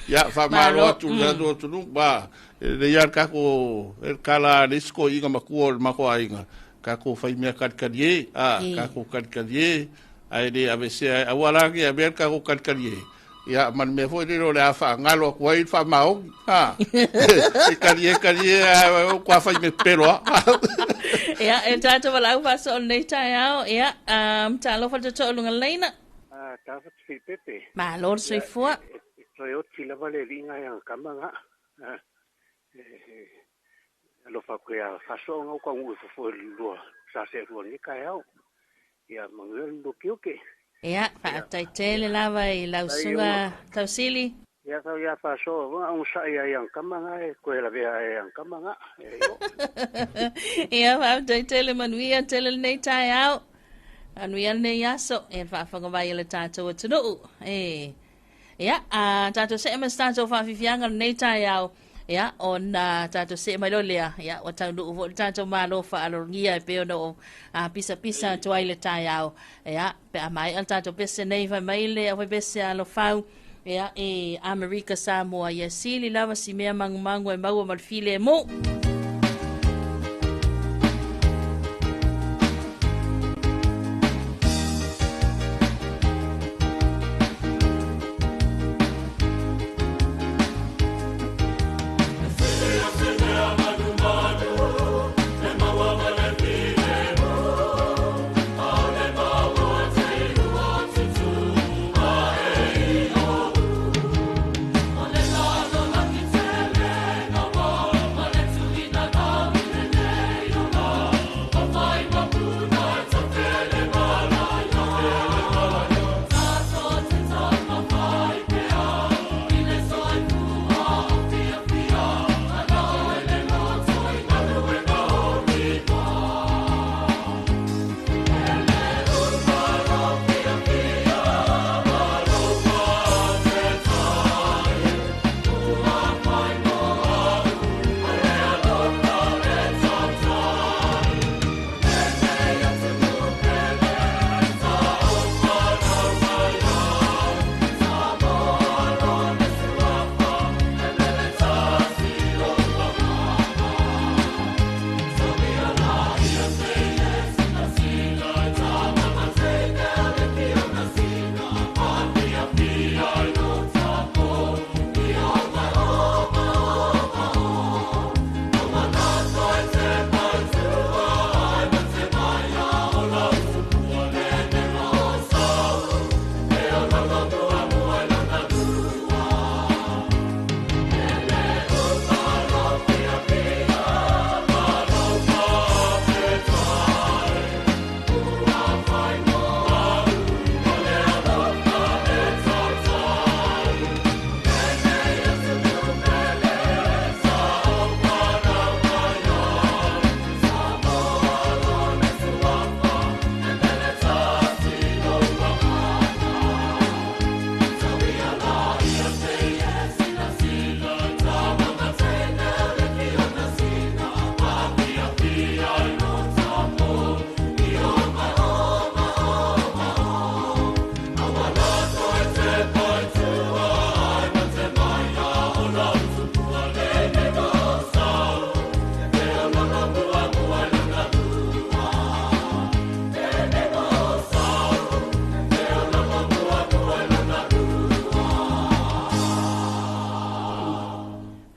ya fa ma lo atu la do tu nu ba e le ya ka ko e kala le sko inga makua o mako ainga ka ko fai mea kalikali e a ka ko kalikali e ai le avesea aua la ke a mea ka ko kalikali e Ia, ma le mea foi lele o le a faagalo atu ai le faamaoni. Ha. E kalie, kalie, a o kua fai me pelo a. Ia, e tātou walau whaso o nei taeao. Ia, talofa le toto o lunga leina. Ah, talofa te whipepe. Malo le soifua. Ia, e toe oti lava le liga e kama nga. E alofa koe a whaso ngau ka ngu e fofo e lua sa se rua ni taeao. Ia, manuia le lua Ia, faafetai tele lava i lau susuga Tausili. Ia tau ia faasoa avaa onosai ai agakama ga e toe lavea ai agakama ga e io. Ia, faafetai tele manuia tele lenei taeao. Manuia lenei aso e le faafofoga mai a le tatou atunuu. E. Ia, a tatou see ma se tatou faafiafiaga lenei taeao. Ia, ona tatou see mai loa lea, ia, ua taunuu foi le tatou Malo faaaloalogia e pei ona ou pisapisa atu ai le taeao. Ia, pe a maea le tatou pese nei, fai mai le aufaipese a Alofau, ia, i Amerika Samoa, ia sili lava si mea magumagu e maua ma le filemu.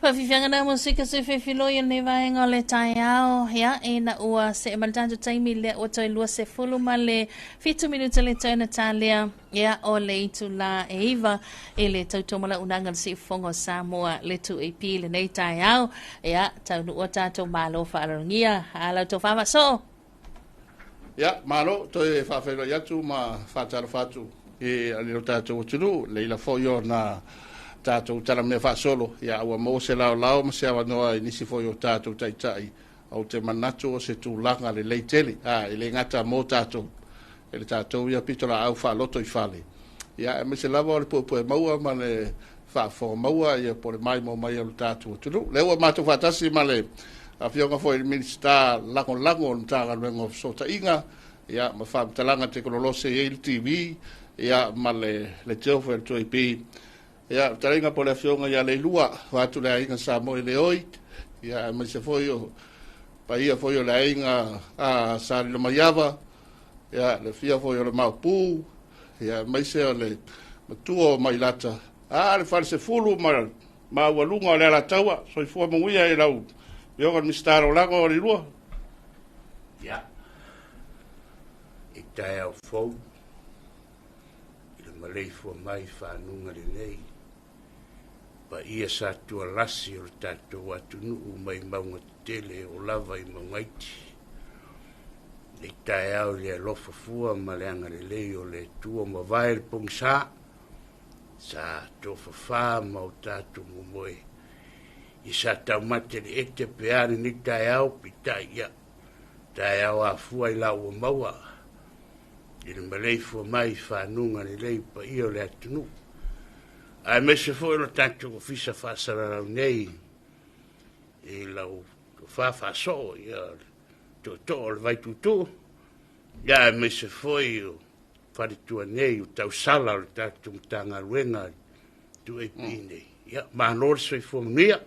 Faafiafiaga na musika se fefiloi o lenei vaega o le taeao. Ia, ina ua see mai le tatou taimi lea ua toe 20 ma le 7 minute le toe na talea. Ia, o le itulā e 9 i le tautomalaunaga o le Siufofoga o Samoa le 2AP lenei taeao. Ia, taunuu tatou malo faaaloalogia. A lau tofa faasoo. Ia, malo, toe faafeiloai atu ma faatalofa atu i le tatou atunuu, leila foi ona tatou tala mea faasolo, ia ua maua se laolao ma se avanoa i nisi foi o tatou taitai, ou te manatu o se tulaga lelei tele, a, e le gata mo tatou, e le tatou ia pito laau faaloto i fale. Ia, aemaise lava o le puepue maua ma le faafofoga maua ia po o le maimoa mai a lo tatou atunuu. Lea ua matou faatasi ma le Afioga foi i le Minisita Lagolago o le Matagaluega o Fesootaiga ia ma Faamatalaga Tekonolosi e i ai le TV ia ma le leitio foi a le 2AP. Ia, fetalaiga po o le Afioga ia Leilua, vaeatu le aiga Samoa i Leoi, ia aemaise foi o paia foi o le aiga a Sa Lilomaiava, ia le afio foi o le Maopu, ia aemaise o le matua o Mailata, a le Falesefulu ma le maualuga o le Alataua. Soifua manuia i lau Afioga i le Minisita Lagolago o Leilua. Ia, i taeao fou, i le maleifua mai i fanuga lenei, paia sa tualasi o le tatou atunuu mai mauga tetele o lava i maugaiti. Nei taeao i le alofa fua ma le agalelei o le Atua mavae le pogisa, sa tofafa ma o tatou momoe i sa taumate le ete pe a lenei taeao, peitai ia, taeao afua i la ua maua i le maleifua mai i fanuga lelei paia o le atunuu, aemaise foi o le tatou ofisa faasalalau nei i lau tofa faasoo ia tootoo o le Vaituutuu, ia aemaise foi o faletua nei o tausala o le tatou Matagaluega 2AP nei. Ia, malo le soifua manuia.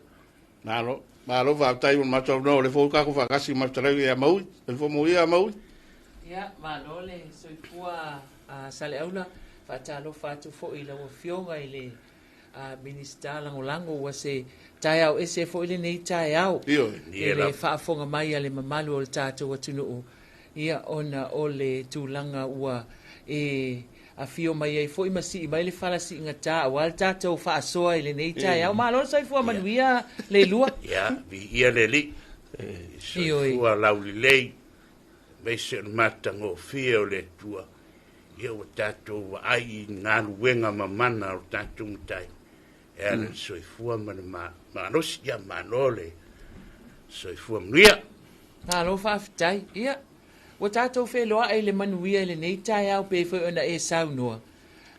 Malo, malo faafetai mo le matou avanoa, o lea foi ua tatou faatasi ma le fetalaiga ia Maui. Soifua manuia Maui. Ia, malo le soifua a Saleaula. Faatalofa atu foi i lau Afioga i le Minisita Lagolago, ua se taeao ese foi lenei taeao i le faafofoga mai a le mamalu o le tatou atunuu, ia ona o le tulaga ua e afio mai ai foi ma sii mai le fala siigatā aua le tatou faasoa i lenei taeao. Malo le soifua manuia Leilua. Ia, viia le Alii, soifua laulelei, aemaise o le matagofie o le Atua. Ia ua tatou vaai i galuega mamana o le tatou Matai, e ala i le soifua ma le malosi. Ia malo le soifua manuia. Malo faafetai. Ia, ua tatou feiloai i le manuia i lenei taeao pei foi ona e saunoa.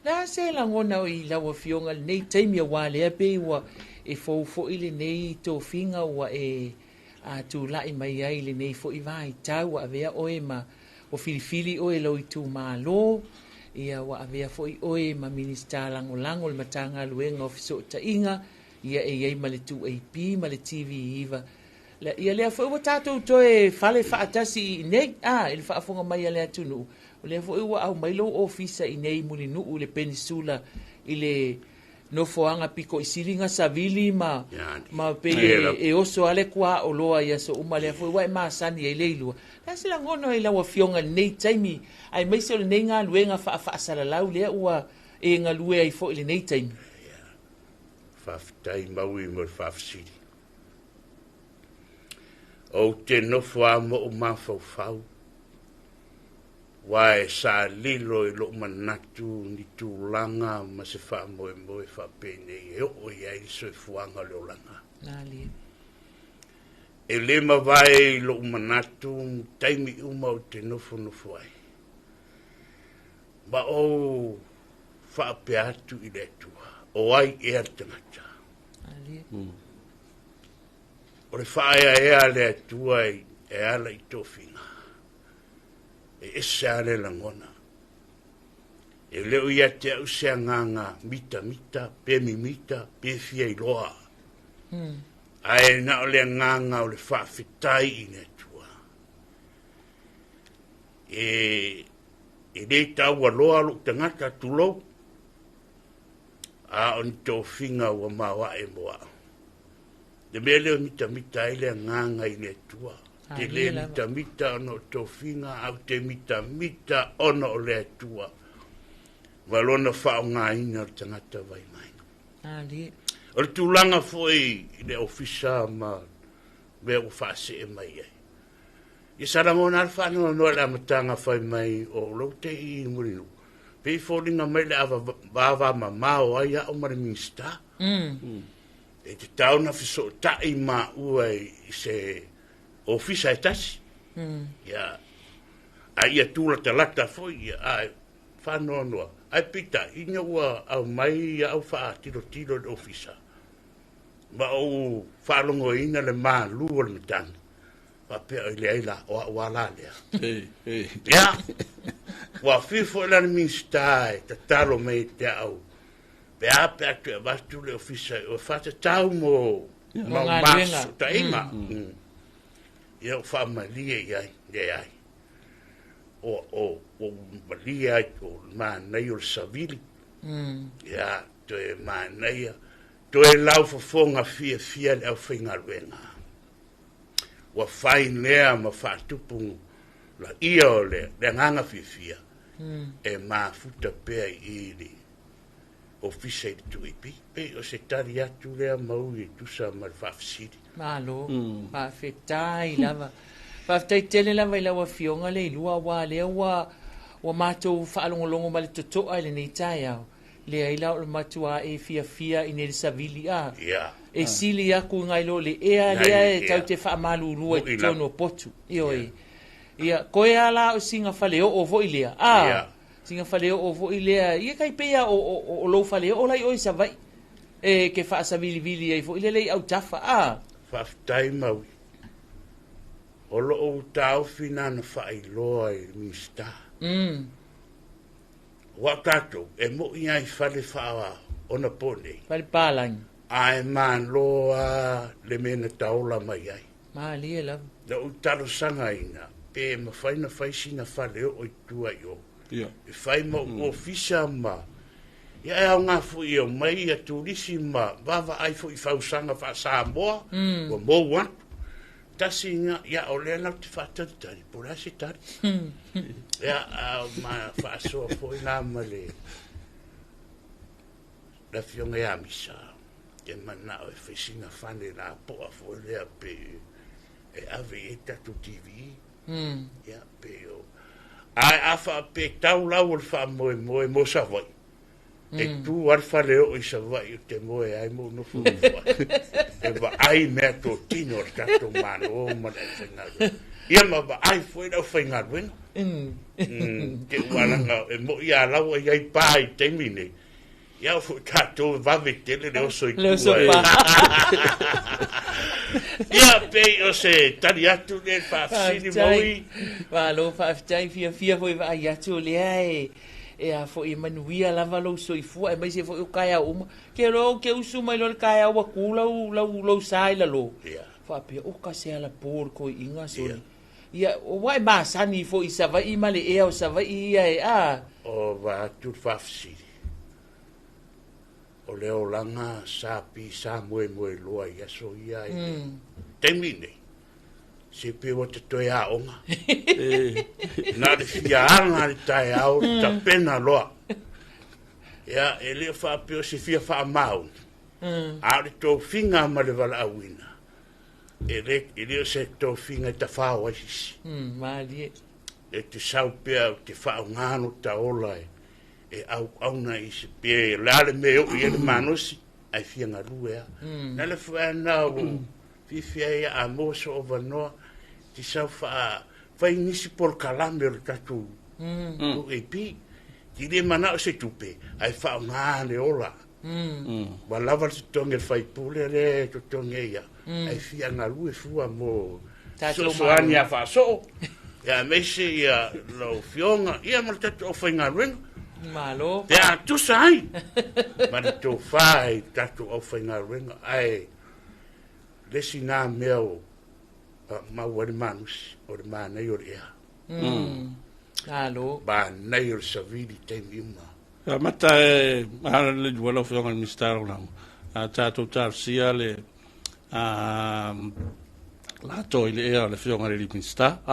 Le a se lagona i lau Afioga i lenei taimi aua lea pei ua e fou foi lenei tofiga ua e tulai mai ai i lenei foi vaitau, ua avea oe ma ua filifili oe e lou itumalo, ia ua avea foi oe ma Minisita Lagolago o le Matagaluega o Fesootaiga, ia e i ai ma le 2AP ma le TV9. Ia lea foi ua tatou toe fale faatasi i inei, a, i le faafofoga mai a le atunuu, o lea foi ua aumai lou ofisa i inei i Mulinuu i le Penisula i le nofoaga pito i sili na savili ma ma pei e oso lava le tuaoloa i aso uma, lea foi ua e masani ai Leilua. Le a se lagona i lau Afioga i lenei taimi aemaise o lenei galuega faafaasalalau lea ua e galue ai foi i lenei taimi? Faafetai Maui mo le faafesili. Ou te nofo lava ma ou mafaufau, aua e sa lilo i lou manatu ni tulaga ma se faamoemoe faapenei e oo i ai le soifuaga o le olaga. E le mavae i lou manatu taimi uma ou te nofonofo ai, ma ou faapea atu i le Atua, o ai ea le tagata? O le faaeaea a le Atua e ala i tofiga, e ese lava le lagona. E le o ia te au se agaga mitamita, pe mimita, pe fia iloa. Ae na o le agaga o le faafetai i le Atua. E le taualoa lou tagata, tulou, a o ni tofiga ua maoae mo au. Le mea lea e mitamita ai le agaga i le Atua. Te le mitamita ona o tofiga, a ou te mitamita ona o le Atua ma lona faaaogaina o le tagata vaivai. O le tulaga foi i le ofisa ma mea ua faasee mai ai. Ia sa lagona lava le faanoanoa i le amataga fai mai o lou te i i Mulinuu, pei e foliga mai le a vavamamao ai au ma le Minisita. E tatau ona fesootai maua i se ofisa e tasi. Ia, a ia tulatalata foi, ia, a Faanoanoa, ae peitai, ina ua aumai au faatilotilo i le ofisa, ma ou faalogoina le malu o le matagi, faapea, oi leai la, o au lava la lea. Ia, ua fiu foi la le Minisita e tatalo mai ia te au, pe a pe a toe avatu le ofisa i oe faatatau mo Mo galuega. Fesootaiga. Ia, ua faamalie i ai, leai. O, o, ua ou malie ai o le manaia o le savili. Ia, toe manaia, toe laufofoga fiafia le aufaigaluega. Ua fai lea ma faatupu laia o le, le agaga fiafia e mafuta pea i i le Ofisa i le 2AP. Pei o se tali atu lea Maui e tusa ma le faafesili. Malo, faafetai lava. Faafetai tele lava i lau Afioga Leilua aua lea ua ua matou faalogologo ma le totoa i lenei taeao. Leai la o le matua e fiafia i nei le savili a. E sili aku nai lo le ea lea e tau te faamalulua i totonu o potu. Ioe. Ia, koe a la o sina faleoo foi lea. A. Sina faleoo foi lea, ia tai pei lava o lou faleoo la i o i Savaii, e te faasavilivili ai foi lele i autafa, a. Faafetai Maui. O lo o taofi na na faailoa i le Minisita. Aua o tatou, e moi lava i fale faaonapo nei. Fale palagi. Ae malo lava le mea na taola mai ai. Malie lava. Na ou talosagaina pe mafai na fai sina faleoo i tua i o. E fai ma ou ofisa ma ia e aoga foi e omai ia turisi ma vaavaai foi i fausaga faa-Samoa ua mou atu. Tasi na, ia o lea latou te faatalitali po o le a se tali. Ia, a ma faasoa foi la ma le le afioga ia Misa, e manao e fai sina fale lapoa foi lea pe e ave i ai tatou TV. Ia, pe o... Ae a faapea tau lau o le faamoemoe mo Savaii, e tu lava le faleoo i Savaii ou te moe ai ma ou nofonofo ai, e vaai mea totino a le tatou Malo ma le aufaigaluega. Ia ma vaai foi le aufaigaluega. Te ua laga e moi a lau ai ai pa i taimi nei. Ia o foi tatou e vave tele le oso i tua. Ia pei o se tali atu le faafesili Maui. Malo faafetai, fiafia foi vaai atu o lea e e a foi e manuia lava lou soifua aemaise foi o taeao uma. Ke loa ou te usu mai loa i le taeao ua tu lau lau lou sa i lalo. Faapea, oka se alapo o le toeaina sole. Ia, ua e masani foi i Savaii ma le ea o Savaii ia e a. O vaeatu le faafesili, o le olaga sa pi sa moemoe loa i aso ia i le taimi nei, se pe ua te toe aoga. Na o le fia aga le taeao le tapena loa. Ia, e le o faapea o se fia faamaoni, a o le tofiga ma le valaauina, E le, e le o se tofiga e tafao ai sisi. Malie. E te sau pea o te faaaoga lo ta ola e, e auauna i se pe le a le mea e oo i ai le malosi, ae fia galue lava. Na le foi a na o fiafia ai a maua sou avanoa, te sau faa fai nisi polokalame o le tatou UAP. Ti le manao se tupe, ae faaaoga le ola. Ua lava le totogi o le faipule lea e totogi ai au, ae fia galue fua mo fesoasoani a faasoo, ia aemaise ia lau Afioga ia ma le tatou aufaigaluega. Malo. Pe a tusa ai ma le tofa i le tatou aufaigaluega, ae le isi na mea o maua ai le malosi, o le manaia o le ea. Malo. Manaia o le savili i taimi uma. Amata e ala le lua lau Afioga i le Minisita Lagolago, a tatou talosia le lato i le ea o le Afioga i le Minisita.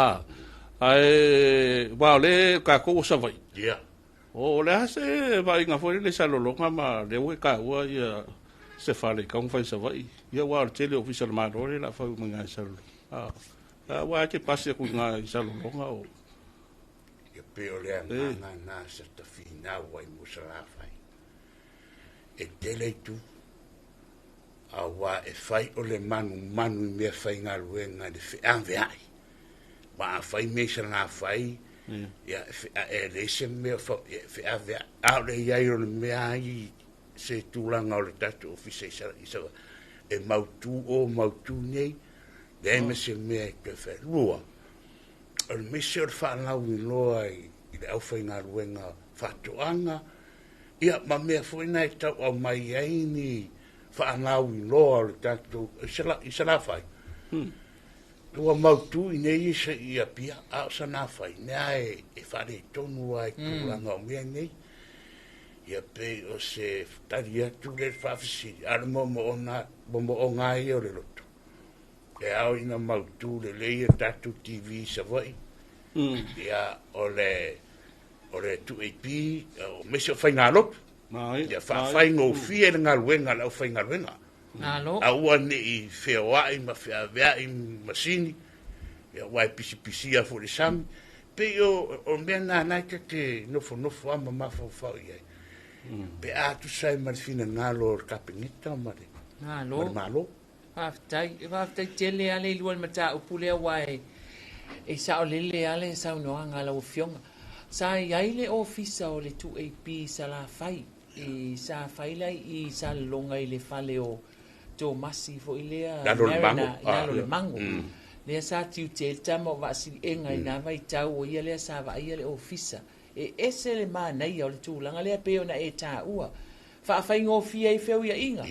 Ae aua o lea tatou o Savaii. Ia. O le a se vaaiga foi lele i Salelologa ma lea ua e taua ia se fale e tatau ona fai i Savaii. Ia aua o le tele o Ofisa o le Malo lea o le a fai uma i ina i Salelologa. Aua e te pasi atu i ina i Salelologa o Ia pei o le agaga na sa tafinau ai mo Salafai. E tele itu, aua e fai o le manumanu i mea faigaluega i le feaveai. Ma a fai mea i Salafai, Ia, e leai se mea e feaveai, a o le i ai o le mea ai se tulaga o le tatou ofisa i Savaii e mautu o mautu nei, leai ma se mea e toe fai. Lua, o le mese o le faalauiloa i le aufaigaluega faatoaga, ia ma mea foi na e tau aumai ai ni faalauiloa o le tatou i Salafai. Ua mautu i inei i Apia, a o Salafai, mea e faaletonu lava i tulaga o mea nei. Ia pei o se tali atu lea i le faafesili, a o le moomooga lava ia o le loto, e ao ina mautu lelei a tatou TV i Savaii, ia o le o le 2AP, o aemaise o faigalotu, ia faafaigofie le galuega a le aufaigaluega. Malo. Aua ne i feoai ma feaveai masini, ia aua e pisipisia foi le sami. Pei o mea na na e ta te nofonofo lava ma mafaufau i ai. Pe a tusa ai ma le finagalo o le Kapeneta ma le Malo. ma le Malo. Faafetai. Faafetai tele lava le ilua i le mataupu lea aua e saolele lava le saunoaga a lau Afioga. Sa i ai le Ofisa o le 2AP i Salafai i sa fai la i Salelologa i le fale o Tomasi foi lea Lalo le Mago. Mariner i lalo le Mago. Lea sa tiute ai le tama o Vaasiliega i na vaitau o ia lea sa vaaia le ofisa. E ese le manaia o le tulaga lea pei ona e taua. Faafaigofie ai feuiaiga.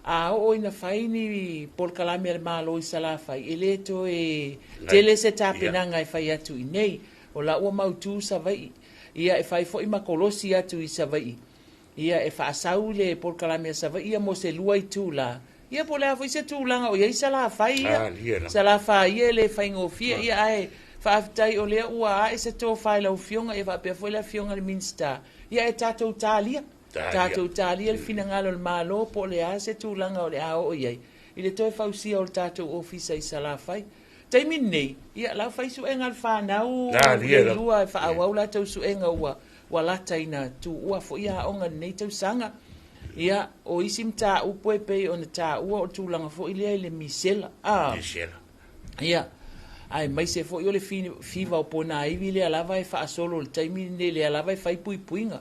A oo ina fai ni polokalame a le Malo i Salafai, e le toe tele se tapenaga e fai atu i inei. O la ua mautu Savaii. Ia e fai foi ma kolosi atu i Savaii. Ia e faasau le polokalame a Savaii ia mo se 2 itula. Ia po o le a foi se tulaga o i ai Salafai ia. Salafai ia e le faigofie. Ia ae faafetai o lea ua ae se tofa i lau Afioga ia faapea foi le Afioga i le Minisita. Ia e tatou talia. Tatou talia le finagalo o le Malo po o le a se tulaga o le a oo i ai i le toe fausia o le tatou ofisa i Salafai. Taimi lenei, ia la fai suega a le fanau le lua e faaauau latou suega ua ua lata ina tuua foi aoga i lenei tausaga. Ia, o isi mataupu e pei ona taua o le tulaga foi lea i le misela. Misela. Ia, aemaise foi o le fiva o ponaivi lea lava e faasolo i le taimi lenei, lea lava e fai puipuiga.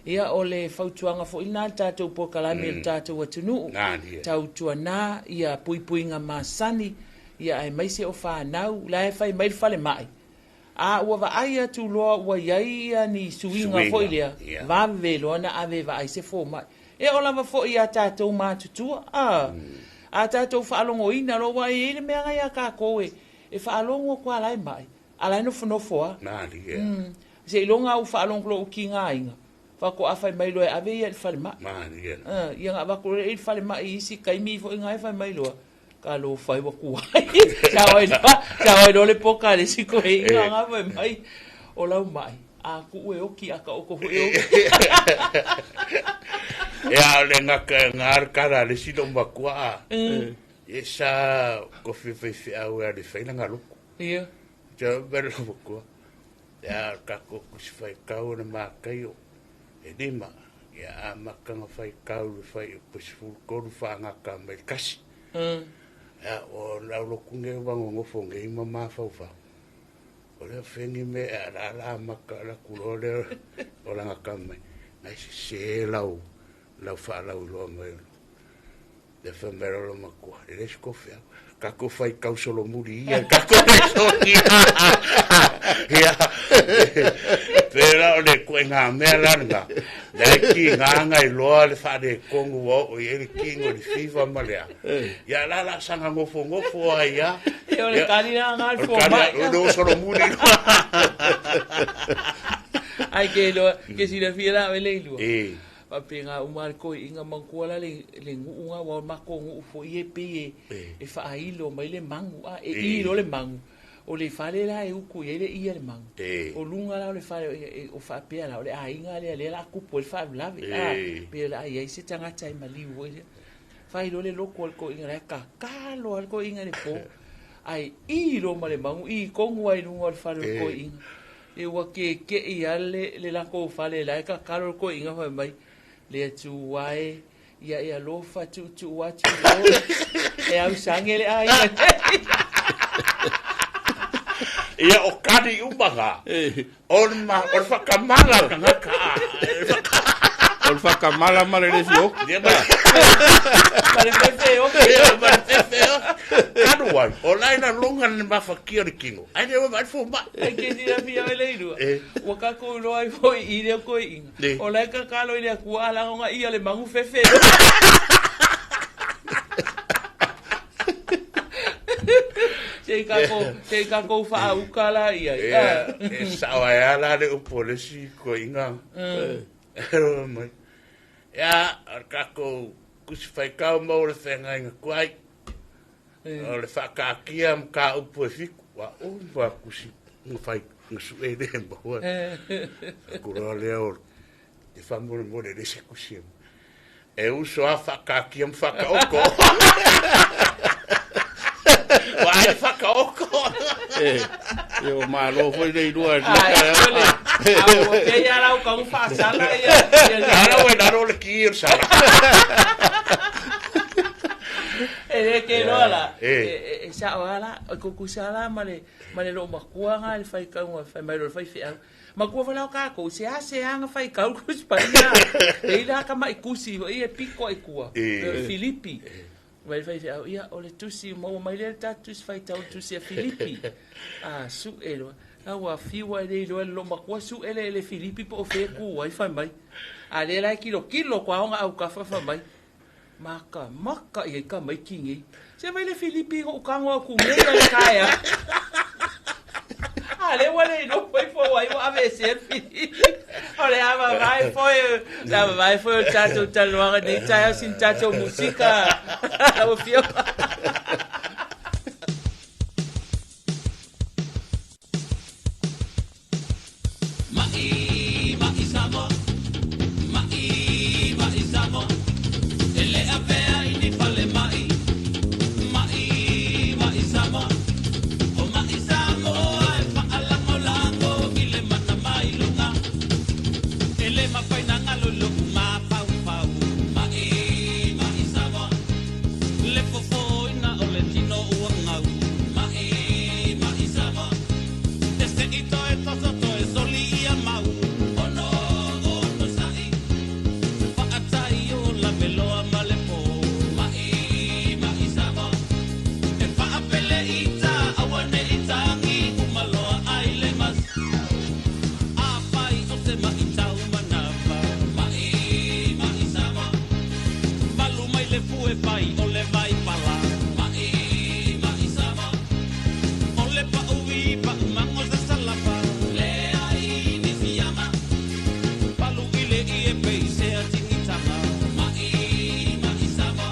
Ia, o le fautuaga foi lena i le tatou polokalame i le tatou atunuu, tautuana ia puipuiga masani, ia aemaise o fanau, la e fai mai le falemai, a ua vaai atu loa ua i ai ia ni suiga foi lea, vave loa ona ave e vaai se fomai. E oo lava foi ia tatou matutua, a tatou faalogoina loa, aua e i ai le mea lena ia tatou e faalogo atu lava la e mai, a la e nofonofo lava. Malie. Seiloga ua faalogo loa ua tigaina, faatoa fai mai loa e ave ia i le falemai. Malie. Ia ona avatu loa lea i le falemai i isi taimi foi na e fai mai loa, talofa e ua tuai. Sao ai loa, sao ai loa le poka a le isi toeaina na fai mai, o lau mai, a tuu e oti, a taoto foi e oti. Ia, o le gata na le tala a le isi loomatua a. Ia sa kofi faifeau e alu e fai lana lotu. Ia. Te mea loomatua. Ia, o le tatou Tusi Faitau o le Mataio e 5. Ia, amata ona faitau i le fuaiupu 13 faagata mai le 1. Ia, o le aulotu nei ua nonofo nei ma mafaufau. O lea feni me e ala ala amata ala atu loa lea o lana tama mai. Nai sese lau, lau faalauiloa mai. Le fai mai loa loomatua, e leai se kofi au. Tatou faitau solomuli ia, tatou faitau ia. Pei la o le ituaiga mea la lena, lea e tiga ona iloa le faaletonu ua oo i ai le tino i le fiva ma le a. Ia la la saga nofonofo ai lava. Ia o le tali la lena a le fomai. O le solomuli loa. Ai ke iloa, ke silafia la oe le ilua. Faapena uma le toeaiina manatua la le nuu na aua o le matou nuu foi e pei e faailo mai le magu a e i loa le magu o le fale la e utu i ai le i a le magu o luga la o le fale o faapea la o le aiga lea lea o le a tupu ai le faalavelave a pei o le a i ai se tagata e maliu foi lea. Fai loa le loto o le toeaina la e tatalo lava le toeaina i le po ae i loa ma le magu i tonu lava i luga o le fale o le toeaina. E ua keke'i lava le latou fale la e tatalo le toeaina fai mai, Le Atua e, ia e alofa tuutuu atu loa, e ausage le aiga nei. Ia o tala. mani uma ga. O le ma o le whakamala ka ngaka. O le whakamala ma le le fio. Ia ma Ma le fefe o. Ia ma le fefe o. Kanu wai, o lai na longa le mawhakia le kino. Ai le o mai fo mai. Ai ke sila fia o le ilua. Eh. Ua kako iloa ai foi i lea koe inga. Ne. O lai kakalo i le akua ala ngonga ia le mangu fefe. Se kako, se kako whaauka la ia. Ia, e sao ai ala le upo le si ko inga. E mai. Ia, o le kako kusi whai kau mau le whenga inga kuai. O le whakaakia ma ka upo e fiku. Wa o wa kusi nga whai nga su e le maua. Kura lea o te whamore more le se kusi e. E uso a whakaakia ma whakaoko. Wa ai whakaoko. E, e o malo foi le ilua. Ai, ole. Au, pe ia lau kau whaasala ia. Naro e naro le ki o sala. E le ke loa la. Eh. E sa o ala, o kukusa la ma le lo makua nga le whai kau nga whai mai lo le whai whiau. Makua wala o kākou, se a se anga whai kau kusi pa ia. E ila ka mai kusi, o ia piko i kua. Eh. Filipi. Mai whai whiau, ia o le tusi, maua mai le tā tusi whai tau tusi a Filipi. A su e loa. A ua fiwa e le iloa le lo makua su ele ele Filipi po o whē ku ai whai mai. A le lai kilo kilo kwa honga au ka whawha mai. Maka, maka ia i ka mai kingi. Se mai le Filipi o kango aku mea le kaea. A le wale no foi fo ai wa ave se Filipi. O le ava vai foi, la vai foi o tato taloaga nei tae sin tato musika. O fio. Ma'i, ma'i Samoa. Ma'i, ma'i Samoa. E le avea i ni fale ma'i. Ma'i, ma'i Samoa. O ma'i Samoa e whaalangolango i le mata mai lunga. E le mapaina ngalo loku mapau pau. Ma'i, ma'i Samoa. Le fofo ina o le tino ua ngau. Ma'i, ma'i Samoa. Te se ito e toso to e soli ia mau. Ono, ono sa'i. Whaatai o la meloa ma le pō. Ma'i, ma'i Samoa. E whaapele i tā, aua ne i tāngi, umaloa ai le mas. A pai o te ma'i tau manawa. Ma'i, ma'i Samoa. Malu mai le fue pai o le vai pala. Ma'i, ma'i Samoa. O le pa ui pa umango sa salapa. Le ai ni fiama. Palu i le i e pei se a tingitanga. Ma'i, ma'i Samoa.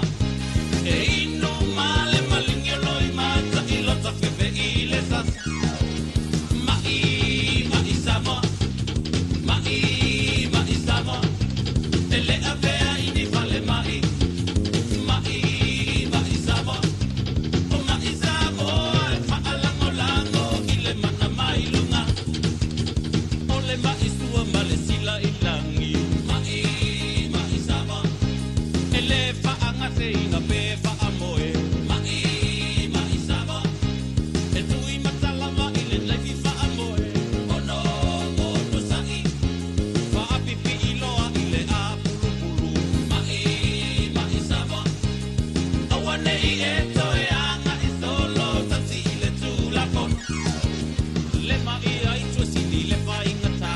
E inu male malingi o loi mata i lota fefe i le sasa. Ma'i, ma'i Samoa. Ma'i, ma'i Samoa. E le avea i ni fale ma'i. Ma'i, ma'i Samoa. O ma'i Samoa e whaalangolango i le mana mai lunga. O le ma'i sua ma le sila i langi. Ma'i, ma'i Samoa. E le whaangase ina pe whaamoe. Ma'i, ma'i Samoa. E tui matalama i le laifi whaamoe. Ono, ono sa'i. Whaapipi i loa i le apulupulu. Ma'i, ma'i Samoa. Aua nei e toe anga i solo tausi i le tūlafono. Le mai ai tuasini le whaingata.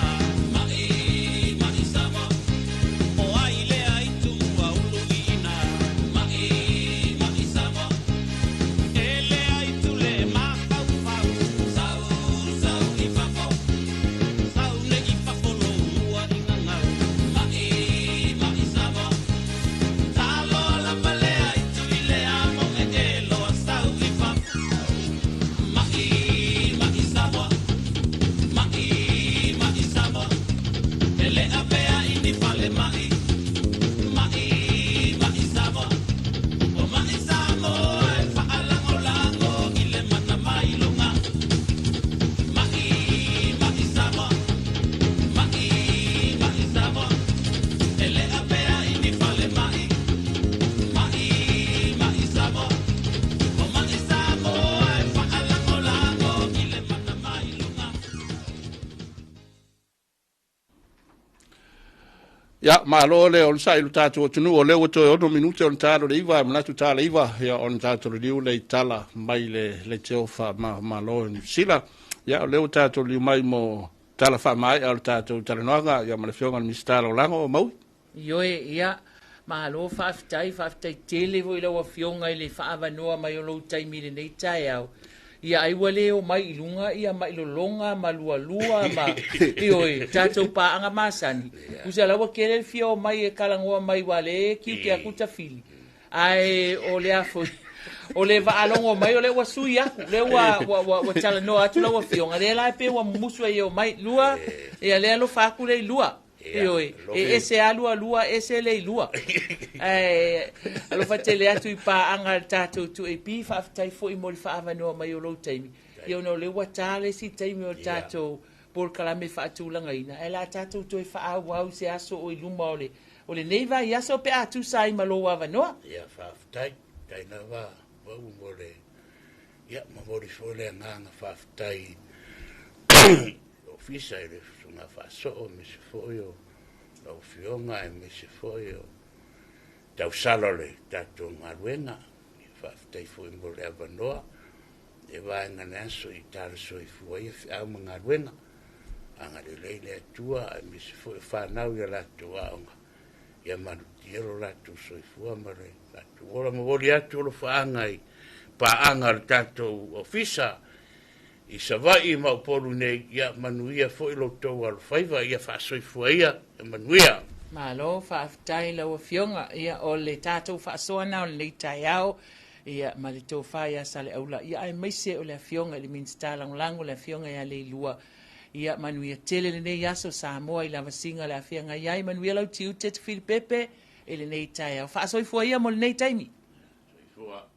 Ia, malo le onosai i lo tatou atunuu, o lea ua toe 6 minute ona ta le 9, e manatu ta le 9, ia ona tatou liliu lea i tala mai le leitio faamalo i Niu Sila. Ia, o lea ua tatou liliu mai mo tala faamaea o le tatou talanoaga, ia ma le Afioga i le Minisita Lagolago o Maui. Ioe, ia, malo faafetai, faafetai tele foi i lau Afioga i le faaavanoa mai o lou taimi i lenei taeao. Ia ai ua le omai i luga ia mailologa ma lualua ma ioe, tatou paaga masani. Tusa la ua tele le fia omai e talanoa mai ua le tiute atu tafili. Ae o le a foi, o le vaalogo mai o lea ua sui atu, lea ua, ua, ua, ua talanoa atu lau Afioga, lea la e pei ua mumusu ai e omai. Lua, ia lea alofa atu lea i lua. Ioe, e ese lava lualua, ese le ilua. Ae alofa tele atu i paaga a le tatou 2AP, faafetai foi mo le faaavanoa mai o lou taimi. Ia ona o lea ua ta le isi taimi o le tatou polokalame faatulagaina, ae o le a tatou toe faaauau i se aso o i luma o le, o lenei vaiaso pe a tusa ai ma lou avanoa. Ia, faafetai. Faafetai lava Pau mo le, ia, momoli foi le agaga faafetai i le Ofisa i le Susuga Faasoo aemaise foi o lau Afioga aemaise foi o tausala o le tatou galuega. Faafetai foi mo le avanoa e vaega le aso i tala soifua ia feau ma galuega. Agalelei le Atua aemaise foi o fanau i a latou aoga ia malutia lo latou soifua ma le latou ola. Momoli atu alofaaga i paaga a le tatou ofisa i Savaii ma Upolu nei, ia manuia foi lo outou alofaiva, ia faasoifua ia, ia manuia. Malo faafetai i lau Afioga. Ia o le tatou faasoa na o lenei taeao, ia ma le tofa ia Saleaula, ia aemaise o le Afioga i le Minisita Lagolago le Afioga ia Leilua. Ia manuia tele lenei aso Samoa i lavasiga o le a feagai ai. Manuia lau tiute Tufilipepe i lenei taeao. Faasoifua ia mo lenei taimi. Soifua.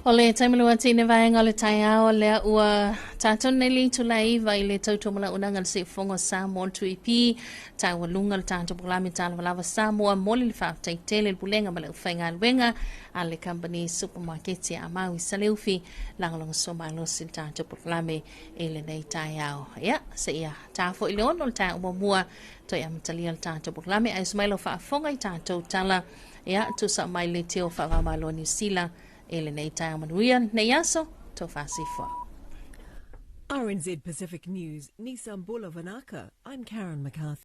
O le taimi lua tine vaega o le taeao lea ua tatou nei le itula e 9 i le tautuamalaunanga le siufofoga o Samoa le 2AP taualuga le tatou polame talavalava Samoa moli le faafetai tele le pulega ma le aufaigaluega a le Company Supermarket a mau i Saleufi lagolagosua malosi le tatou polokalame i lenei taeao. Ia, seia ta foi le 6 o le taeao muamua toe amatalia le tatou polokalame, ae usu mai lau faafofoga i tatou tala, ia, tusa mai le teo faavamalo Niu Sila i lenei taeao. Manuia lenei aso, tofa soifua. RNZ Pacific News, Nissan Bula Vanaka. I'm Karen McCarthy.